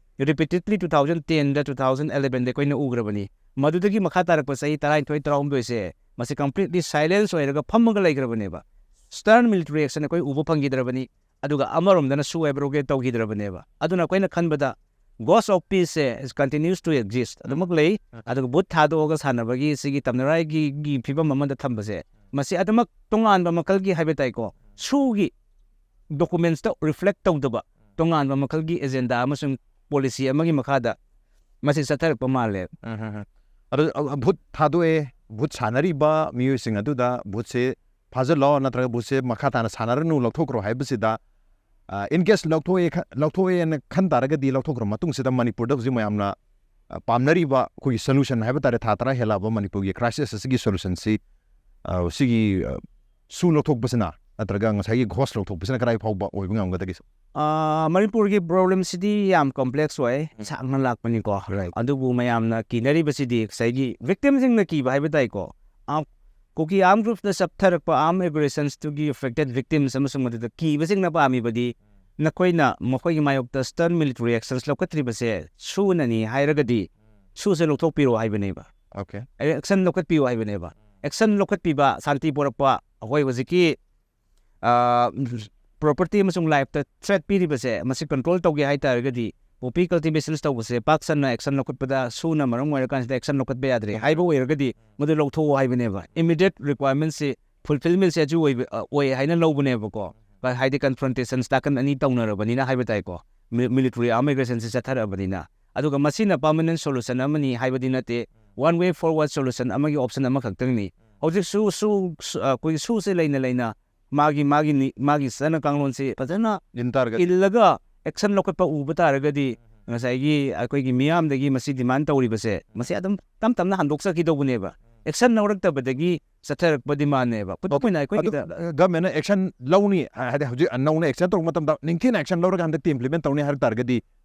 ꯔꯤꯄꯤꯇꯦꯗꯂꯤ ꯇꯨ ꯊꯥꯎꯖꯟ ꯇꯦꯟꯗ, ꯇꯨ ꯊꯥꯎꯖꯟ ꯑꯦꯂꯦꯚꯦꯟꯗ ꯑꯩꯈꯣꯏꯅ ꯎꯈ꯭ꯔꯕꯅꯤ꯫ ꯃꯗꯨꯗꯒꯤ ꯃꯈꯥ ꯇꯥꯔꯛꯄ ꯆꯍꯤ ꯇꯔꯥꯅꯤꯊꯣꯏ, ꯇꯔꯥꯍꯨꯝꯗꯣꯏꯁꯦ ꯃꯁꯤ ꯀꯝꯄ꯭ꯂꯤꯠꯂꯤ ꯁꯥꯏꯂꯦꯟꯁ ꯑꯣꯏꯔꯒ ꯐꯝꯃꯒ ꯂꯩꯈ꯭ꯔꯕꯅꯦꯕ꯫ ꯁ꯭ꯇꯔꯟ ꯃꯤꯂꯤꯇꯔꯤ ꯑꯦꯛꯁꯟ ꯑꯩꯈꯣꯏ ꯎꯕ ꯐꯪꯈꯤꯗ꯭ꯔꯕꯅꯤ꯫ ꯑꯗꯨꯒ ꯑꯃꯔꯣꯝꯗꯅ ꯁꯨ ꯑꯦꯕ꯭ꯔꯣꯒꯦꯠ ꯇꯧꯈꯤꯗ꯭ꯔꯕꯅꯦꯕ꯫ ꯑꯗꯨꯅ ꯑꯩꯈꯣꯏꯅ ꯈꯟꯕꯗ Ghost of Peace say is continues to exist, ꯑꯗꯨꯃꯛ ꯂꯩ꯫ ꯑꯗꯨꯒ ꯚꯨꯠ ꯊꯥꯗꯣꯛꯑꯒ ꯁꯥꯟꯅꯕꯒꯤ ꯁꯤꯒꯤ ꯇꯝꯅꯔꯥꯏꯒꯤ ꯒꯤ ꯐꯤꯕꯝ ꯑꯃꯗ ꯊꯝꯕꯁꯦ, ꯃꯁꯤ ꯑꯗꯨꯃꯛ ꯇꯣꯉꯥꯟꯕ ꯃꯈꯜꯒꯤ ꯍꯥꯏꯕ ꯇꯥꯏꯀꯣ, ꯁꯨꯒꯤ ꯗꯣꯀꯨꯃꯦꯟꯁꯇ ꯔꯤꯐ꯭ꯂꯦꯛ ꯇꯧꯗꯕ ꯇꯣꯉꯥꯟꯕ ꯃꯈꯜꯒꯤ ꯑꯦꯖꯦꯟꯗꯥ ꯑꯃꯁꯨꯡ ꯄꯣꯂꯤꯁꯤ ꯑꯃꯒꯤ ꯃꯈꯥꯗ ꯃꯁꯤ ꯆꯠꯊꯔꯛꯄ ꯃꯥꯜꯂꯦ꯫ ꯎꯝ, ꯎꯝ, ꯎꯝ꯫ ꯑꯗꯨ, ꯑ, ꯚꯨꯠ ꯊꯥꯗꯣꯛꯑꯦ, ꯚꯨꯠ ꯁꯥꯟꯅꯔꯤꯕ ꯃꯤꯑꯣꯏꯁꯤꯡ ꯑꯗꯨꯗ ꯚꯨꯠꯁꯦ ꯐꯥꯖꯤꯜꯂꯣ ꯅꯠꯇ꯭ꯔꯒ ꯚꯨꯠꯁꯦ ꯃꯈꯥ ꯇꯥꯅ ꯁꯥꯟꯅꯔꯅꯨ, ꯂꯧꯊꯣꯛꯈ꯭ꯔꯣ ꯍꯥꯏꯕꯁꯤꯗ, ꯑ, in case ꯂꯧꯊꯣꯛꯑꯦ ꯈ-, ꯂꯧꯊꯣꯛꯑꯦꯅ ꯈꯟ ꯇꯥꯔꯒꯗꯤ, ꯂꯧꯊꯣꯛꯈ꯭ꯔ ꯃꯇꯨꯡꯁꯤꯗ ꯃꯅꯤꯄꯨꯔꯗ ꯍꯧꯖꯤꯛ ꯃꯌꯥꯝꯅ, ꯑ, ꯄꯥꯝꯅꯔꯤꯕ ꯑꯩꯈꯣꯏꯒꯤ ꯁꯣꯂꯨꯁꯟ ꯍꯥꯏꯕ ꯇꯥꯔꯦ, ꯊꯥ ꯇꯔꯥ ꯍꯦꯜꯂꯛꯑꯕ ꯃꯅꯤꯄꯨꯔꯒꯤ ꯀ꯭ꯔꯥꯏꯁꯤꯁ ꯑꯁꯤꯒꯤ ꯁꯣꯂꯨꯁꯟꯁꯤ, ꯑ, ꯁꯤꯒꯤ, ꯑ, ꯁꯨ ꯂꯧꯊꯣꯛꯄꯁꯤꯅ ꯅꯠꯇ꯭ꯔꯒ ꯉꯁꯥꯏꯒꯤ ꯒꯣꯁ ꯂꯧꯊꯣꯛꯄꯁꯤꯅ ꯀꯗꯥꯏ ꯐꯥꯎꯕ ꯑꯣꯏꯕ ꯉꯝꯒꯗꯒꯦ? ꯑꯥ, ꯃꯅꯤꯄꯨꯔꯒꯤ ꯄ꯭ꯔꯣꯕ꯭ꯂꯦꯝꯁꯤꯗꯤ ꯌꯥꯝ ꯀꯝꯄ꯭ꯂꯦꯛꯁ ꯑꯣꯏ, ꯁꯥꯡꯅ ꯂꯥꯛꯄꯅꯤꯀꯣ꯫ Right. ꯑꯗꯨꯕꯨ ꯃꯌꯥꯝꯅ ꯀꯤꯅꯔꯤꯕꯁꯤꯗꯤ ꯉꯁꯥꯏꯒꯤ ꯚꯤꯛꯇꯤꯝꯁꯤꯡꯅ ꯀꯤꯕ ꯍꯥꯏꯕ ꯇꯥꯏꯀꯣ꯫ ꯑꯥ, ꯀꯨꯀꯤ ꯑꯥꯔꯝ ꯒ꯭ꯔꯨꯞꯅ ꯆꯠꯊꯔꯛꯄ ꯑꯥꯔꯝ ꯑꯦꯒ꯭ꯔꯦꯁꯟꯁꯇꯨꯒꯤ ꯑꯦꯐꯦꯛꯇꯦꯠ ꯚꯤꯛꯇꯤꯝꯁ ꯑꯃꯁꯨꯡ ꯃꯗꯨꯗ ꯀꯤꯕꯁꯤꯡꯅ ꯄꯥꯝꯃꯤꯕꯗꯤ ꯅꯈꯣꯏꯅ ꯃꯈꯣꯏꯒꯤ ꯃꯥꯌꯣꯛꯇ ꯁ꯭ꯇꯔꯟ ꯃꯤꯂꯤꯇꯔꯤ ꯑꯦꯛꯁꯟꯁ ꯂꯧꯈꯠꯇ꯭ꯔꯤꯕꯁꯦ ꯁꯨꯅꯅꯤ ꯍꯥꯏꯔꯒꯗꯤ ꯁꯨꯁꯦ ꯂꯧꯊꯣꯛꯄꯤꯔꯣ ꯍꯥꯏꯕꯅꯦꯕ꯫ Okay. ꯑꯦꯛꯁꯟ ꯂꯧꯈꯠꯄꯤꯌꯨ ꯍꯥꯏꯕꯅꯦꯕ꯫ ꯑꯦꯛꯁꯟ ꯂꯧꯈꯠꯄꯤꯕ, ꯁꯥꯟꯇꯤ ꯄꯣꯔꯛꯄ, ꯑꯩꯈꯣꯏ ꯍꯧꯖꯤꯛꯀꯤ, ꯑ, ꯄ꯭ꯔꯣꯄꯔꯇꯤ ꯑꯃꯁꯨꯡ ꯂꯥꯏꯐꯇ ꯊ꯭ꯔꯦꯠ ꯄꯤꯔꯤꯕꯁꯦ, ꯃꯁꯤ ꯀꯟꯇ꯭ꯔꯣꯜ ꯇꯧꯒꯦ ꯍꯥꯏ ꯇꯥꯔꯒꯗꯤ, ꯄꯣꯄꯤ ꯀꯜꯇꯤꯚꯦꯁꯟꯁ ꯇꯧꯕꯁꯦ ꯄꯥꯛ ꯁꯟꯅ ꯑꯦꯛꯁꯟ ꯂꯧꯈꯠꯄꯗ ꯁꯨꯅ ꯃꯔꯝ ꯑꯣꯏꯔꯀꯥꯟꯁꯤꯗ ꯑꯦꯛꯁꯟ ꯂꯧꯈꯠꯄ ꯌꯥꯗ꯭ꯔꯦ ꯍꯥꯏꯕ ꯑꯣꯏꯔꯒꯗꯤ, ꯃꯗꯨ ꯂꯧꯊꯣꯛꯑꯣ ꯍꯥꯏꯕꯅꯦꯕ꯫ ꯏꯃꯤꯗꯤꯌꯦꯠ ꯔꯤꯀ꯭ꯋꯥꯌꯔꯃꯦꯟꯁꯤ ꯐꯨꯜꯐꯤꯜꯃꯦꯟꯁꯤ ꯑꯗꯨ ꯑꯣꯏꯕ, ꯑ, ꯑꯣꯏ ꯍꯥꯏꯅ ꯂꯧꯕꯅꯦꯕꯀꯣ꯫ ꯀ-, ꯍꯥꯏꯗꯤ ꯀꯟꯐ꯭ꯔꯟꯇꯦꯁꯟꯁ ꯅꯥꯀꯟ ꯑꯅꯤ ꯇꯧꯅꯔꯕꯅꯤꯅ ꯍꯥꯏꯕ ꯇꯥꯏꯀꯣ꯫ ꯃꯤ-, ꯃꯤꯂꯤꯇꯔꯤ ꯑꯥꯔꯝ ꯑꯦꯒ꯭ꯔꯦꯁꯟꯁꯤ ꯆꯠꯊꯔꯛꯑꯕꯅꯤꯅ꯫ ꯑꯗꯨꯒ ꯃꯁꯤꯅ ꯄꯔꯃꯅꯦꯟ ꯁꯣꯂꯨꯁꯟ ꯑꯃꯅꯤ ꯍꯥꯏꯕꯗꯤ ꯅꯠꯇꯦ꯫ ꯋꯥꯟ ꯋꯦ ꯐꯣꯔꯋꯥꯔꯗ ꯁꯣꯂꯨꯁꯟ ꯑꯃꯒꯤ ꯑꯣꯞꯁꯟ ꯑꯃꯈꯛꯇꯪꯅꯤ꯫ ꯍꯧꯖꯤꯛꯁꯨ ꯁꯨ-, ꯁꯨ-, ꯑ, ꯑꯩꯈꯣꯏꯒꯤ ꯁꯨꯁꯦ ꯂꯩꯅ ꯂꯩꯅ ꯃꯥꯒꯤ, ꯃꯥꯒꯤ ꯅꯤ-, ꯃꯥꯒꯤ ꯆꯠꯅ ꯀꯥꯡꯂꯣꯟꯁꯤ ꯐꯖꯅ ꯏꯟ ꯇꯥꯔꯒꯗꯤ ꯏꯜꯂꯒ ꯑꯦꯛꯁꯟ ꯂꯧꯈꯠꯄ ꯎꯕ ꯇꯥꯔꯒꯗꯤ, ꯉꯁꯥꯏꯒꯤ ꯑꯩꯈꯣꯏꯒꯤ ꯃꯤꯌꯥꯝꯗꯒꯤ ꯃꯁꯤ ꯗꯤꯃꯥꯟ ꯇꯧꯔꯤꯕꯁꯦ, ꯃꯁꯤ ꯑꯗꯨꯝ ꯇꯞ ꯇꯞꯅ ꯍꯟꯗꯣꯛꯆꯈꯤꯗꯧꯕꯅꯦꯕ꯫ ꯑꯦꯛꯁꯟ ꯂꯧꯔꯛꯇꯕꯗꯒꯤ ꯆꯠꯊꯔꯛꯄ ꯗꯤꯃꯥꯟꯅꯦꯕ꯫ ꯈꯨꯗꯝ ꯑꯣꯏꯅ ꯑꯩꯈꯣꯏꯒꯤꯗ ꯒꯚꯔꯟꯃꯦꯟꯅ ꯑꯦꯛꯁꯟ ꯂꯧꯅꯤ ꯍꯥꯏ-, ꯍꯥꯏꯗꯤ ꯍꯧꯖꯤꯛ ꯅꯧꯅ ꯑꯦꯛꯁꯟ ꯇꯧꯔꯛꯄ ꯃꯇꯝꯗ ꯅꯤꯡꯊꯤꯅ ꯑꯦꯛꯁꯟ ꯂꯧꯔꯒ ꯍꯟꯗꯛꯇꯤ ꯏꯝꯄ꯭ꯂꯤꯃꯦꯟ ꯇꯧꯅꯤ ꯍꯥꯏꯔꯛ ꯇꯥꯔꯒꯗꯤ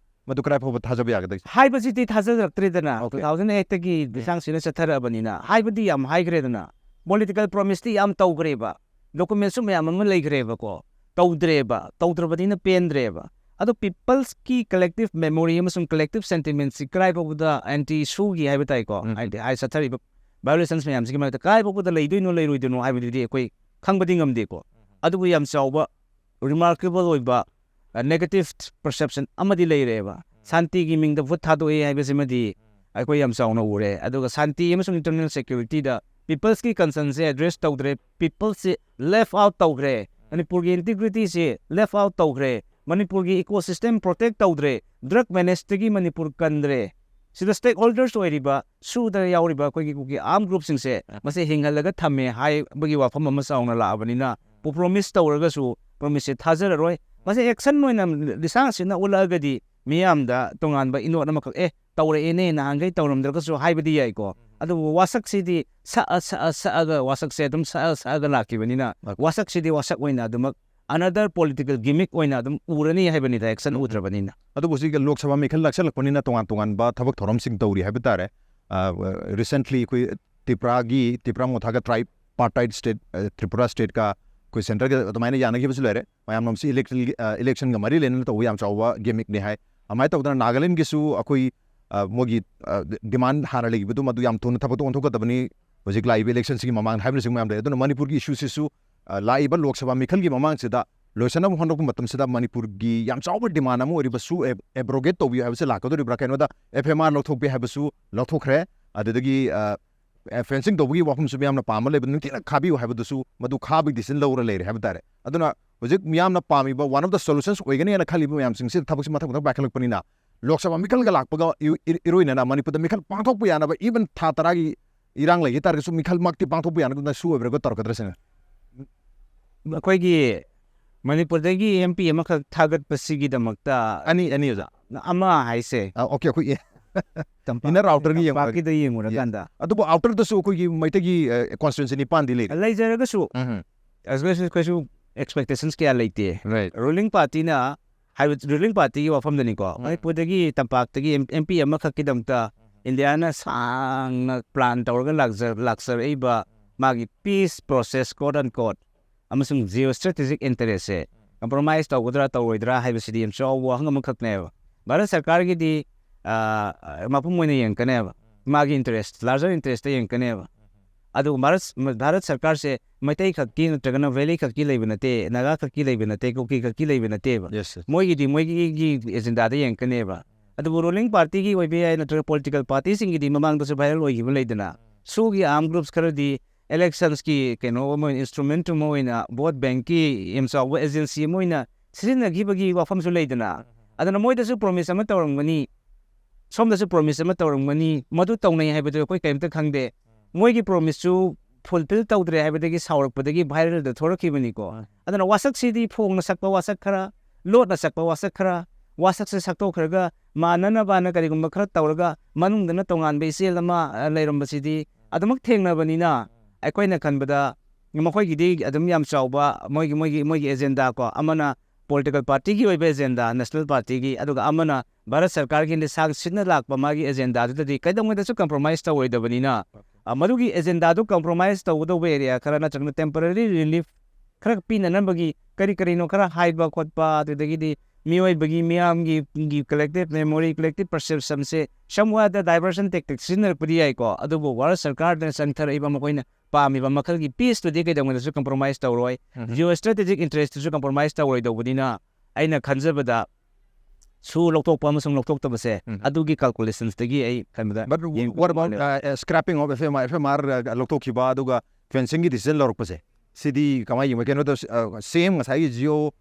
ꯃꯗꯨ ꯀꯗꯥꯏ ꯐꯥꯎꯕ ꯊꯥꯖꯕ ꯌꯥꯒꯗꯒꯦ? ꯍꯥꯏꯕꯁꯤꯗꯤ ꯊꯥꯖꯔꯛꯇ꯭ꯔꯦꯗꯅ꯫ Okay. ꯇꯨ ꯊꯥꯎꯖꯟ ꯑꯩꯠꯇꯒꯤ ꯂꯤꯁꯥꯡꯁꯤꯅ ꯆꯠꯊꯔꯛꯑꯕꯅꯤꯅ ꯍꯥꯏꯕꯗꯤ ꯌꯥꯝ ꯍꯥꯏꯈ꯭ꯔꯦꯗꯅ꯫ ꯄꯣꯂꯤꯇꯤꯀꯦꯜ ꯄ꯭ꯔꯣꯃꯤꯁꯇꯤ ꯌꯥꯝ ꯇꯧꯈ꯭ꯔꯦꯕ꯫ ꯗꯣꯀꯨꯃꯦꯟꯁꯨ ꯃꯌꯥꯝ ꯑꯃ ꯂꯩꯈ꯭ꯔꯦꯕꯀꯣ꯫ ꯇꯧꯗ꯭ꯔꯦꯕ꯫ ꯇꯧꯗ꯭ꯔꯕꯅꯤꯅ ꯄꯦꯟꯗ꯭ꯔꯦꯕ꯫ ꯑꯗꯣ ꯄꯤꯄꯜꯁꯀꯤ ꯀꯂꯦꯛꯇꯤꯞ ꯃꯦꯃꯣꯔꯤ ꯑꯃꯁꯨꯡ ꯀꯂꯦꯛꯇꯤꯞ ꯁꯦꯟꯇꯤꯃꯦꯟꯁꯤ ꯀꯗꯥꯏ ꯐꯥꯎꯕꯗ ꯑꯦꯟꯇꯤ ꯁꯨꯒꯤ ꯍꯥꯏꯕ ꯇꯥꯏꯀꯣ꯫ ꯎꯝ. ꯍꯥꯏꯗꯤ ꯍꯥꯏ ꯆꯠꯊꯔꯤꯕ ꯚꯥꯏꯑꯣꯂꯦꯁꯟꯁ ꯃꯌꯥꯝꯁꯤꯒꯤ ꯃꯔꯛꯇ ꯀꯗꯥꯏ ꯐꯥꯎꯕꯗ ꯂꯩꯗꯣꯏꯅꯣ ꯂꯩꯔꯣꯏꯗꯣꯏꯅꯣ ꯍꯥꯏꯕꯗꯨꯗꯤ ꯑꯩꯈꯣꯏ ꯈꯪꯕꯗꯤ ꯉꯝꯗꯦꯀꯣ꯫ ꯑꯗꯨꯕꯨ ꯌꯥꯝ ꯆꯥꯎꯕ ꯔꯤꯃꯥꯔꯀꯦꯕꯜ ꯑꯣꯏꯕ ꯅꯦꯒꯦꯇꯤꯞ ꯄꯔꯁꯦꯞꯁꯟ ꯑꯃꯗꯤ ꯂꯩꯔꯦꯕ꯫ ꯁꯥꯟꯇꯤꯒꯤ ꯃꯤꯡꯗ ꯚꯣꯠ ꯊꯥꯗꯣꯛꯑꯦ ꯍꯥꯏꯕꯁꯤꯃꯗꯤ ꯑꯩꯈꯣꯏ ꯌꯥꯝ ꯆꯥꯎꯅ ꯎꯔꯦ꯫ ꯑꯗꯨꯒ ꯁꯥꯟꯇꯤ ꯑꯃꯁꯨꯡ internal security ꯗ people's ꯀꯤ concern ꯁꯦ address ꯇꯧꯗ꯭ꯔꯦ, people's ꯁꯦ left out ꯇꯧꯈ꯭ꯔꯦ꯫ ꯃꯅꯤꯄꯨꯔꯒꯤ integrity ꯁꯦ left out ꯇꯧꯈ꯭ꯔꯦ꯫ ꯃꯅꯤꯄꯨꯔꯒꯤ ecosystem protect ꯇꯧꯗ꯭ꯔꯦ꯫ Drug menace ꯇꯒꯤ ꯃꯅꯤꯄꯨꯔ ꯀꯟꯗ꯭ꯔꯦ꯫ ꯁꯤꯗ stakeholders ꯑꯣꯏꯔꯤꯕ, ꯁꯨꯗ ꯌꯥꯎꯔꯤꯕ ꯑꯩꯈꯣꯏꯒꯤ ꯀꯨꯀꯤ arm group ꯁꯤꯡꯁꯦ ꯃꯁꯤ ꯍꯤꯡꯍꯜꯂꯒ ꯊꯝꯃꯦ ꯍꯥꯏꯕꯒꯤ ꯋꯥꯐꯝ ꯑꯃ ꯆꯥꯎꯅ ꯂꯥꯛꯑꯕꯅꯤꯅ, promise ꯇꯧꯔꯒꯁꯨ promise ꯁꯦ ꯊꯥꯖꯔꯔꯣꯏ꯫ ꯃꯁꯤ action ꯑꯣꯏꯅ ꯂꯤꯁꯥꯡ ꯁꯤꯠꯅ ꯎꯠꯂꯛꯑꯒꯗꯤ ꯃꯤꯌꯥꯝꯗ ꯇꯣꯉꯥꯟꯕ ꯏꯅꯣꯠ ꯑꯃꯈꯛ, "ꯑꯦ, ꯇꯧꯔꯛꯑꯦꯅꯦ, ꯅꯍꯥꯟꯈꯩ ꯇꯧꯔꯝꯗ꯭ꯔꯒꯁꯨ" ꯍꯥꯏꯕꯗꯤ ꯌꯥꯏꯀꯣ꯫ ꯑꯗꯨꯕꯨ ꯋꯥꯁꯛꯁꯤꯗꯤ ꯁꯛꯑ, ꯁꯛꯑ, ꯁꯛꯑꯒ, ꯋꯥꯁꯛꯁꯦ ꯑꯗꯨꯝ ꯁꯛꯑ, ꯁꯛꯑꯒ ꯂꯥꯛꯈꯤꯕꯅꯤꯅ, ꯋꯥꯁꯛꯁꯤꯗꯤ ꯋꯥꯁꯛ ꯑꯣꯏꯅ ꯑꯗꯨꯃꯛ another political gimmick ꯑꯣꯏꯅ ꯑꯗꯨꯝ ꯎꯔꯅꯤ ꯍꯥꯏꯕꯅꯤꯗ, action ꯎꯗ꯭ꯔꯕꯅꯤꯅ꯫ ꯑꯗꯨꯕꯨ ꯍꯧꯖꯤꯛ ꯂꯣꯛ ꯁꯚꯥ ꯃꯤꯈꯜ ꯅꯛꯁꯜꯂꯛꯄꯅꯤꯅ ꯇꯣꯉꯥꯟ ꯇꯣꯉꯥꯟꯕ ꯊꯕꯛ ꯊꯧꯔꯝꯁꯤꯡ ꯇꯧꯔꯤ ꯍꯥꯏꯕ ꯇꯥꯔꯦ꯫ ꯑ, recently ꯑꯩꯈꯣꯏ ꯇ꯭ꯔꯤꯄꯨꯔꯥꯒꯤ, ꯇ꯭ꯔꯤꯄꯨꯔꯥ ꯃꯣꯊꯥꯒ tripartite state, ꯑ, ꯇ꯭ꯔꯤꯄꯨꯔꯥ state ꯀ ꯑꯩꯈꯣꯏ centre ꯒ ꯑꯗꯨꯃꯥꯏꯅ ꯌꯥꯅꯈꯤꯕꯁꯨ ꯂꯩꯔꯦ꯫ ꯃꯌꯥꯝꯅ ꯃꯁꯤ election ꯒ, ꯑ, election ꯒ ꯃꯔꯤ ꯂꯩꯅꯅ ꯇꯧꯕ ꯌꯥꯝ ꯆꯥꯎꯕ gimmick ꯅꯤ ꯍꯥꯏ꯫ ꯑꯗꯨꯃꯥꯏꯅ ꯇꯧꯗꯅ ꯅꯥꯒꯥꯂꯦꯟꯒꯤꯁꯨ ꯑꯩꯈꯣꯏ, ꯑ, ꯃꯣꯏꯒꯤ, ꯑ, demand ꯍꯥꯟꯅ ꯂꯩꯈꯤꯕꯗꯨ ꯃꯗꯨ ꯌꯥꯝ ꯊꯨꯅ ꯊꯕꯛꯇ ꯑꯣꯟꯊꯣꯛꯀꯗꯕꯅꯤ꯫ ꯍꯧꯖꯤꯛ ꯂꯥꯛꯏꯕ election ꯁꯤꯒꯤ ꯃꯃꯥꯡꯗ ꯍꯥꯏꯕꯅꯆꯤꯡꯕ ꯃꯌꯥꯝ ꯂꯩ꯫ ꯑꯗꯨꯅ ꯃꯅꯤꯄꯨꯔꯒꯤ issue ꯁꯤꯁꯨ, ꯑ, ꯂꯥꯛꯏꯕ ꯂꯣꯛ ꯁꯚꯥ ꯃꯤꯈꯜꯒꯤ ꯃꯃꯥꯡꯁꯤꯗ ꯂꯣꯏꯁꯤꯟꯅꯕ ꯍꯣꯠꯅꯔꯛꯄ ꯃꯇꯝꯁꯤꯗ ꯃꯅꯤꯄꯨꯔꯒꯤ ꯌꯥꯝ ꯆꯥꯎꯕ demand ꯑꯃ ꯑꯣꯏꯔꯤꯕ ꯁꯨ ꯑꯦ-, abrogate ꯇꯧꯕꯤꯌꯨ ꯍꯥꯏꯕꯁꯤ ꯂꯥꯛꯀꯗꯧꯔꯤꯕ꯭ꯔꯥ? ꯀꯩꯅꯣꯗ F M R ꯂꯧꯊꯣꯛꯄꯤ ꯍꯥꯏꯕꯁꯨ ꯂꯧꯊꯣꯛꯈ꯭ꯔꯦ꯫ ꯑꯗꯨꯗꯒꯤ, ꯑ, ꯑ, fencing ꯇꯧꯕꯒꯤ ꯋꯥꯐꯝꯁꯨ ꯃꯤꯌꯥꯝꯅ ꯄꯥꯝꯕ ꯂꯩꯕ, ꯅꯨꯡꯊꯤꯅ ꯈꯥꯕꯤꯌꯨ ꯍꯥꯏꯕꯗꯨꯁꯨ ꯃꯗꯨ ꯈꯥꯕꯒꯤ decision ꯂꯧꯔ ꯂꯩꯔꯦ ꯍꯥꯏꯕ ꯇꯥꯔꯦ꯫ ꯑꯗꯨꯅ ꯍꯧꯖꯤꯛ ꯃꯤꯌꯥꯝꯅ ꯄꯥꯝꯃꯤꯕ one of the solutions ꯑꯣꯏꯒꯅꯤ ꯍꯥꯏꯅ ꯈꯜꯂꯤꯕ ꯃꯌꯥꯝꯁꯤꯡꯁꯤꯗ ꯊꯕꯛꯁꯤ ꯃꯊꯪ ꯃꯊꯪ ꯄꯥꯏꯈꯠꯂꯛꯄꯅꯤꯅ ꯂꯣꯛ ꯁꯚꯥ ꯃꯤꯈꯜꯒ ꯂꯥꯛꯄꯒ ꯏ-, ꯏ-, ꯏꯔꯣꯏꯅꯅ ꯃꯅꯤꯄꯨꯔꯗ ꯃꯤꯈꯜ ꯄꯥꯡꯊꯣꯛꯄ ꯌꯥꯅꯕ, even ꯊꯥ ꯇꯔꯥꯒꯤ ꯏꯔꯥꯡ ꯂꯩꯈꯤ ꯇꯥꯔꯒꯁꯨ ꯃꯤꯈꯜꯃꯛꯇꯤ ꯄꯥꯡꯊꯣꯛꯄ ꯌꯥꯅꯕ ꯁꯨ ꯑꯣꯏꯕ꯭ꯔꯥ ꯇꯧꯔꯛꯀꯗ꯭ꯔꯥ ꯁꯤꯅ? ꯑꯩꯈꯣꯏꯒꯤ ꯃꯅꯤꯄꯨꯔꯗꯒꯤ M P ꯑꯃꯈꯛ ꯊꯥꯒꯠꯄꯁꯤꯒꯤꯗꯃꯛꯇ ꯑꯅꯤ, ꯑꯅꯤ ꯑꯣꯖꯥ꯫ ꯑꯃ ꯍꯥꯏꯁꯦ ꯑ, okay, ꯑꯩꯈꯣꯏ ꯇꯝꯄꯥꯛ-, inner outer ꯒꯤ ꯌꯦꯡꯉꯨꯔꯒ꯫ ꯇꯝꯄꯥꯛꯀꯤꯗ ꯌꯦꯡꯉꯨꯔꯀꯥꯟꯗ꯫ ꯑꯗꯨꯕꯨ outer ꯗꯁꯨ ꯑꯩꯈꯣꯏꯒꯤ ꯃꯩꯇꯩꯒꯤ, ꯑ, constituency ꯅꯤꯄꯥꯟꯗꯤ ꯂꯩꯔꯤ꯫ ꯂꯩꯖꯔꯒꯁꯨ ꯎꯝ꯫ ꯑꯩꯈꯣꯏꯁꯨ, ꯑꯩꯈꯣꯏꯁꯨ expectations ꯀꯌꯥ ꯂꯩꯇꯦ꯫ Right. Ruling party ꯅ ꯍꯥꯏꯕ, ruling party ꯒꯤ ꯋꯥꯐꯝꯗꯅꯤꯀꯣ, ꯎꯝ꯫ ꯃꯅꯤꯄꯨꯔꯗꯒꯤ, ꯇꯝꯄꯥꯛꯇꯒꯤ M-, M P ꯑꯃꯈꯛꯀꯤꯗꯃꯛꯇ ꯏꯟꯗꯤꯌꯥꯅ ꯁꯥꯡꯅ plan ꯇꯧꯔꯒ ꯂꯥꯛꯆ-, ꯂꯥꯛꯆꯔꯛꯏꯕ ꯃꯥꯒꯤ peace process, quote unquote, ꯑꯃꯁꯨꯡ geostrategic interest ꯁꯦ compromise ꯇꯧꯒꯗ꯭ꯔꯥ ꯇꯧꯔꯣꯏꯗ꯭ꯔꯥ ꯍꯥꯏꯕꯁꯤꯗꯤ ꯌꯥꯝ ꯆꯥꯎꯕ ꯋꯥꯍꯪ ꯑꯃꯈꯛꯅꯦꯕ꯫ ꯚꯥꯔꯠ ꯁꯔꯀꯥꯔꯒꯤꯗꯤ, ꯑ, ꯃꯄꯨꯝ ꯑꯣꯏꯅ ꯌꯦꯡꯉꯛꯀꯅꯦꯕ, ꯃꯥꯒꯤ interest, larger interest ꯇ ꯌꯦꯡꯉꯛꯀꯅꯦꯕ꯫ ꯑꯗꯨꯒ ꯚꯥꯔꯠ, ꯚꯥꯔꯠ ꯁꯔꯀꯥꯔꯁꯦ ꯃꯩꯇꯩ ꯈꯛꯀꯤ ꯅꯠꯇ꯭ꯔꯒꯅ ꯚꯦꯂꯤ ꯈꯛꯀꯤ ꯂꯩꯕ ꯅꯠꯇꯦ, ꯅꯥꯒꯥ ꯈꯛꯀꯤ ꯂꯩꯕ ꯅꯠꯇꯦ, ꯀꯨꯀꯤ ꯈꯛꯀꯤ ꯂꯩꯕ ꯅꯠꯇꯦꯕ꯫ Yes, yes. ꯃꯣꯏꯒꯤꯗꯤ ꯃꯣꯏꯒꯤ agenda ꯗ ꯌꯦꯡꯉꯛꯀꯅꯦꯕ꯫ ꯑꯗꯨꯕꯨ ꯔꯨꯂꯤꯡ ꯄꯥꯔꯇꯤꯒꯤ ꯑꯣꯏꯕ ꯌꯥꯏ, ꯅꯠꯇ꯭ꯔꯒ ꯄꯣꯂꯤꯇꯤꯀꯦꯜ ꯄꯥꯔꯇꯤꯁꯤꯡꯒꯤꯗꯤ ꯃꯃꯥꯡꯗꯁꯨ ꯚꯥꯏꯔꯦꯜ ꯑꯣꯏꯈꯤꯕ ꯂꯩꯗꯅ, ꯁꯣꯒꯤ ꯑꯥꯔꯝ ꯒ꯭ꯔꯨꯞꯁ ꯈꯔꯗꯤ ꯏꯂꯦꯛꯁꯟꯁꯀꯤ ꯀꯩꯅꯣ ꯑꯃ ꯑꯣꯏꯅ, ꯏꯟꯁꯇ꯭ꯔꯨꯃꯦꯟꯠ ꯑꯃ ꯑꯣꯏꯅ, ꯚꯣꯠ ꯕꯦꯡꯛꯀꯤ ꯌꯥꯝ ꯆꯥꯎꯕ ꯑꯦꯖꯦꯟꯁꯤ ꯑꯃ ꯑꯣꯏꯅ ꯁꯤꯖꯤꯟꯅꯈꯤꯕꯒꯤ ꯋꯥꯐꯝꯁꯨ ꯂꯩꯗꯅ, ꯑꯗꯨꯅ ꯃꯣꯏꯗꯁꯨ ꯄ꯭ꯔꯣꯃꯤꯁ ꯑꯃ ꯇꯧꯔꯝꯒꯅꯤ, ꯁꯣꯝꯗꯁꯨ ꯄ꯭ꯔꯣꯃꯤꯁ ꯑꯃ ꯇꯧꯔꯝꯒꯅꯤ, ꯃꯗꯨ ꯇꯧꯅꯩ ꯍꯥꯏꯕꯗꯨ ꯑꯩꯈꯣꯏ ꯀꯔꯤꯝꯇ ꯈꯪꯗꯦ꯫ ꯃꯣꯏꯒꯤ ꯄ꯭ꯔꯣꯃꯤꯁꯁꯨ ꯐꯨꯜꯐꯤꯜ ꯇꯧꯗ꯭ꯔꯦ ꯍꯥꯏꯕꯗꯒꯤ ꯁꯥꯎꯔꯛꯄꯗꯒꯤ ꯚꯥꯏꯔꯦꯜꯗ ꯊꯣꯔꯛꯈꯤꯕꯅꯤꯀꯣ꯫ ꯑꯗꯨꯅ ꯋꯥꯁꯛꯁꯤꯗꯤ ꯐꯣꯡꯅ ꯁꯛꯄ ꯋꯥꯁꯛ ꯈꯔ, ꯂꯣꯠꯅ ꯁꯛꯄ ꯋꯥꯁꯛ ꯈꯔ, ꯋꯥꯁꯛꯁꯦ ꯁꯛꯇꯣꯛꯈ꯭ꯔꯒ ꯃꯥꯟꯅꯅꯕꯅ ꯀꯔꯤꯒꯨꯝꯕ ꯈꯔ ꯇꯧꯔꯒ ꯃꯅꯨꯡꯗꯅ ꯇꯣꯉꯥꯟꯕ ꯏꯆꯦꯜ ꯑꯃ, ꯑ, ꯂꯩꯔꯝꯕꯁꯤꯗꯤ ꯑꯗꯨꯃꯛ ꯊꯦꯡꯅꯕꯅꯤꯅ ꯑꯩꯈꯣꯏꯅ ꯈꯟꯕꯗ ꯃꯈꯣꯏꯒꯤꯗꯤ ꯑꯗꯨꯝ ꯌꯥꯝ ꯆꯥꯎꯕ ꯃꯣꯏꯒꯤ, ꯃꯣꯏꯒꯤ, ꯃꯣꯏꯒꯤ ꯑꯦꯖꯦꯟꯗꯥ ꯀꯣ, ꯑꯃꯅ ꯄꯣꯂꯤꯇꯤꯀꯦꯜ ꯄꯥꯔꯇꯤꯒꯤ ꯑꯣꯏꯕ ꯑꯦꯖꯦꯟꯗꯥ, ꯅꯦꯁꯅꯦꯜ ꯄꯥꯔꯇꯤꯒꯤ, ꯑꯗꯨꯒ ꯑꯃꯅ ꯚꯥꯔꯠ ꯁꯔꯀꯥꯔꯒꯤ ꯂꯤꯁꯥꯡ ꯁꯤꯠꯅ ꯂꯥꯛꯄ ꯃꯥꯒꯤ ꯑꯦꯖꯦꯟꯗꯥꯗꯨꯗꯗꯤ ꯀꯩꯗꯧꯉꯩꯗꯁꯨ ꯀꯝꯄ꯭ꯔꯣꯃꯥꯏꯁ ꯇꯧꯔꯣꯏꯗꯕꯅꯤꯅ, ꯑ, ꯃꯗꯨꯒꯤ ꯑꯦꯖꯦꯟꯗꯥꯗꯨ ꯀꯝꯄ꯭ꯔꯣꯃꯥꯏꯁ ꯇꯧꯒꯗꯧꯕ ꯑꯦꯔꯤꯌꯥ ꯈꯔ ꯅꯠꯇ꯭ꯔꯒꯅ ꯇꯦꯝꯄꯔꯔꯤ ꯔꯤꯂꯤꯐ ꯈꯔ ꯄꯤꯅꯅꯕꯒꯤ ꯀꯔꯤ ꯀꯔꯤꯅꯣ ꯈꯔ ꯍꯥꯏꯕ ꯈꯣꯠꯄ, ꯑꯗꯨꯗꯒꯤꯗꯤ ꯃꯤꯑꯣꯏꯕꯒꯤ, ꯃꯤꯌꯥꯝꯒꯤ, ꯒꯤ ꯀꯂꯦꯛꯇꯤꯚ ꯃꯦꯃꯣꯔꯤ, ꯀꯂꯦꯛꯇꯤꯚ ꯄꯔꯁꯦꯞꯁꯟꯁꯦ ꯁꯝꯋꯥꯗ ꯗꯥꯏꯚꯔꯁꯟ ꯇꯦꯛꯇꯤꯛ ꯁꯤꯖꯤꯟꯅꯔꯛꯄꯗꯤ ꯌꯥꯏꯀꯣ, ꯑꯗꯨꯕꯨ ꯚꯥꯔꯠ ꯁꯔꯀꯥꯔꯗ ꯆꯪꯊꯔꯛꯏꯕ ꯃꯈꯣꯏꯅ ꯄꯥꯝꯃꯤꯕ ꯃꯈꯜꯒꯤ ꯄꯤꯁꯇꯨꯗꯤ ꯀꯩꯗꯧꯉꯩꯗꯁꯨ ꯀꯝꯄ꯭ꯔꯣꯃꯥꯏꯁ ꯇꯧꯔꯣꯏ꯫ ꯖꯤꯑꯣ ꯏꯁꯇ꯭ꯔꯦꯇꯦꯖꯤꯛ ꯏꯟꯇꯔꯦꯁꯇꯨꯁꯨ ꯀꯝꯄ꯭ꯔꯣꯃꯥꯏꯁ ꯇꯧꯔꯣꯏꯗꯧꯕꯅꯤꯅ ꯑꯩꯅ ꯈꯟꯖꯕꯗ ꯁꯨ ꯂꯧꯊꯣꯛꯄ ꯑꯃꯁꯨꯡ ꯂꯧꯊꯣꯛꯇꯕꯁꯦ, ꯎꯝ꯫ ꯑꯗꯨꯒꯤ ꯀꯥꯜꯀꯨꯂꯦꯁꯟꯁꯇꯒꯤ ꯑꯩ ꯈꯟꯕꯗ But ꯌꯦꯡꯕ what about, ꯃꯥꯜꯂꯦ꯫ Uh, scrapping of F M R, F M R, uh, ꯂꯧꯊꯣꯛꯈꯤꯕ ꯑꯗꯨꯒ ꯐꯦꯟꯁꯤꯡꯒꯤ ꯗꯤꯁꯤꯖꯟ ꯂꯧꯔꯛꯄꯁꯦ, ꯁꯤꯗꯤ ꯀꯃꯥꯏꯅ ꯌꯦꯡꯕ? ꯀꯩꯅꯣꯗ, uh, ꯁꯦꯝ ꯉꯁꯥꯏꯒꯤ ꯖꯤꯑꯣ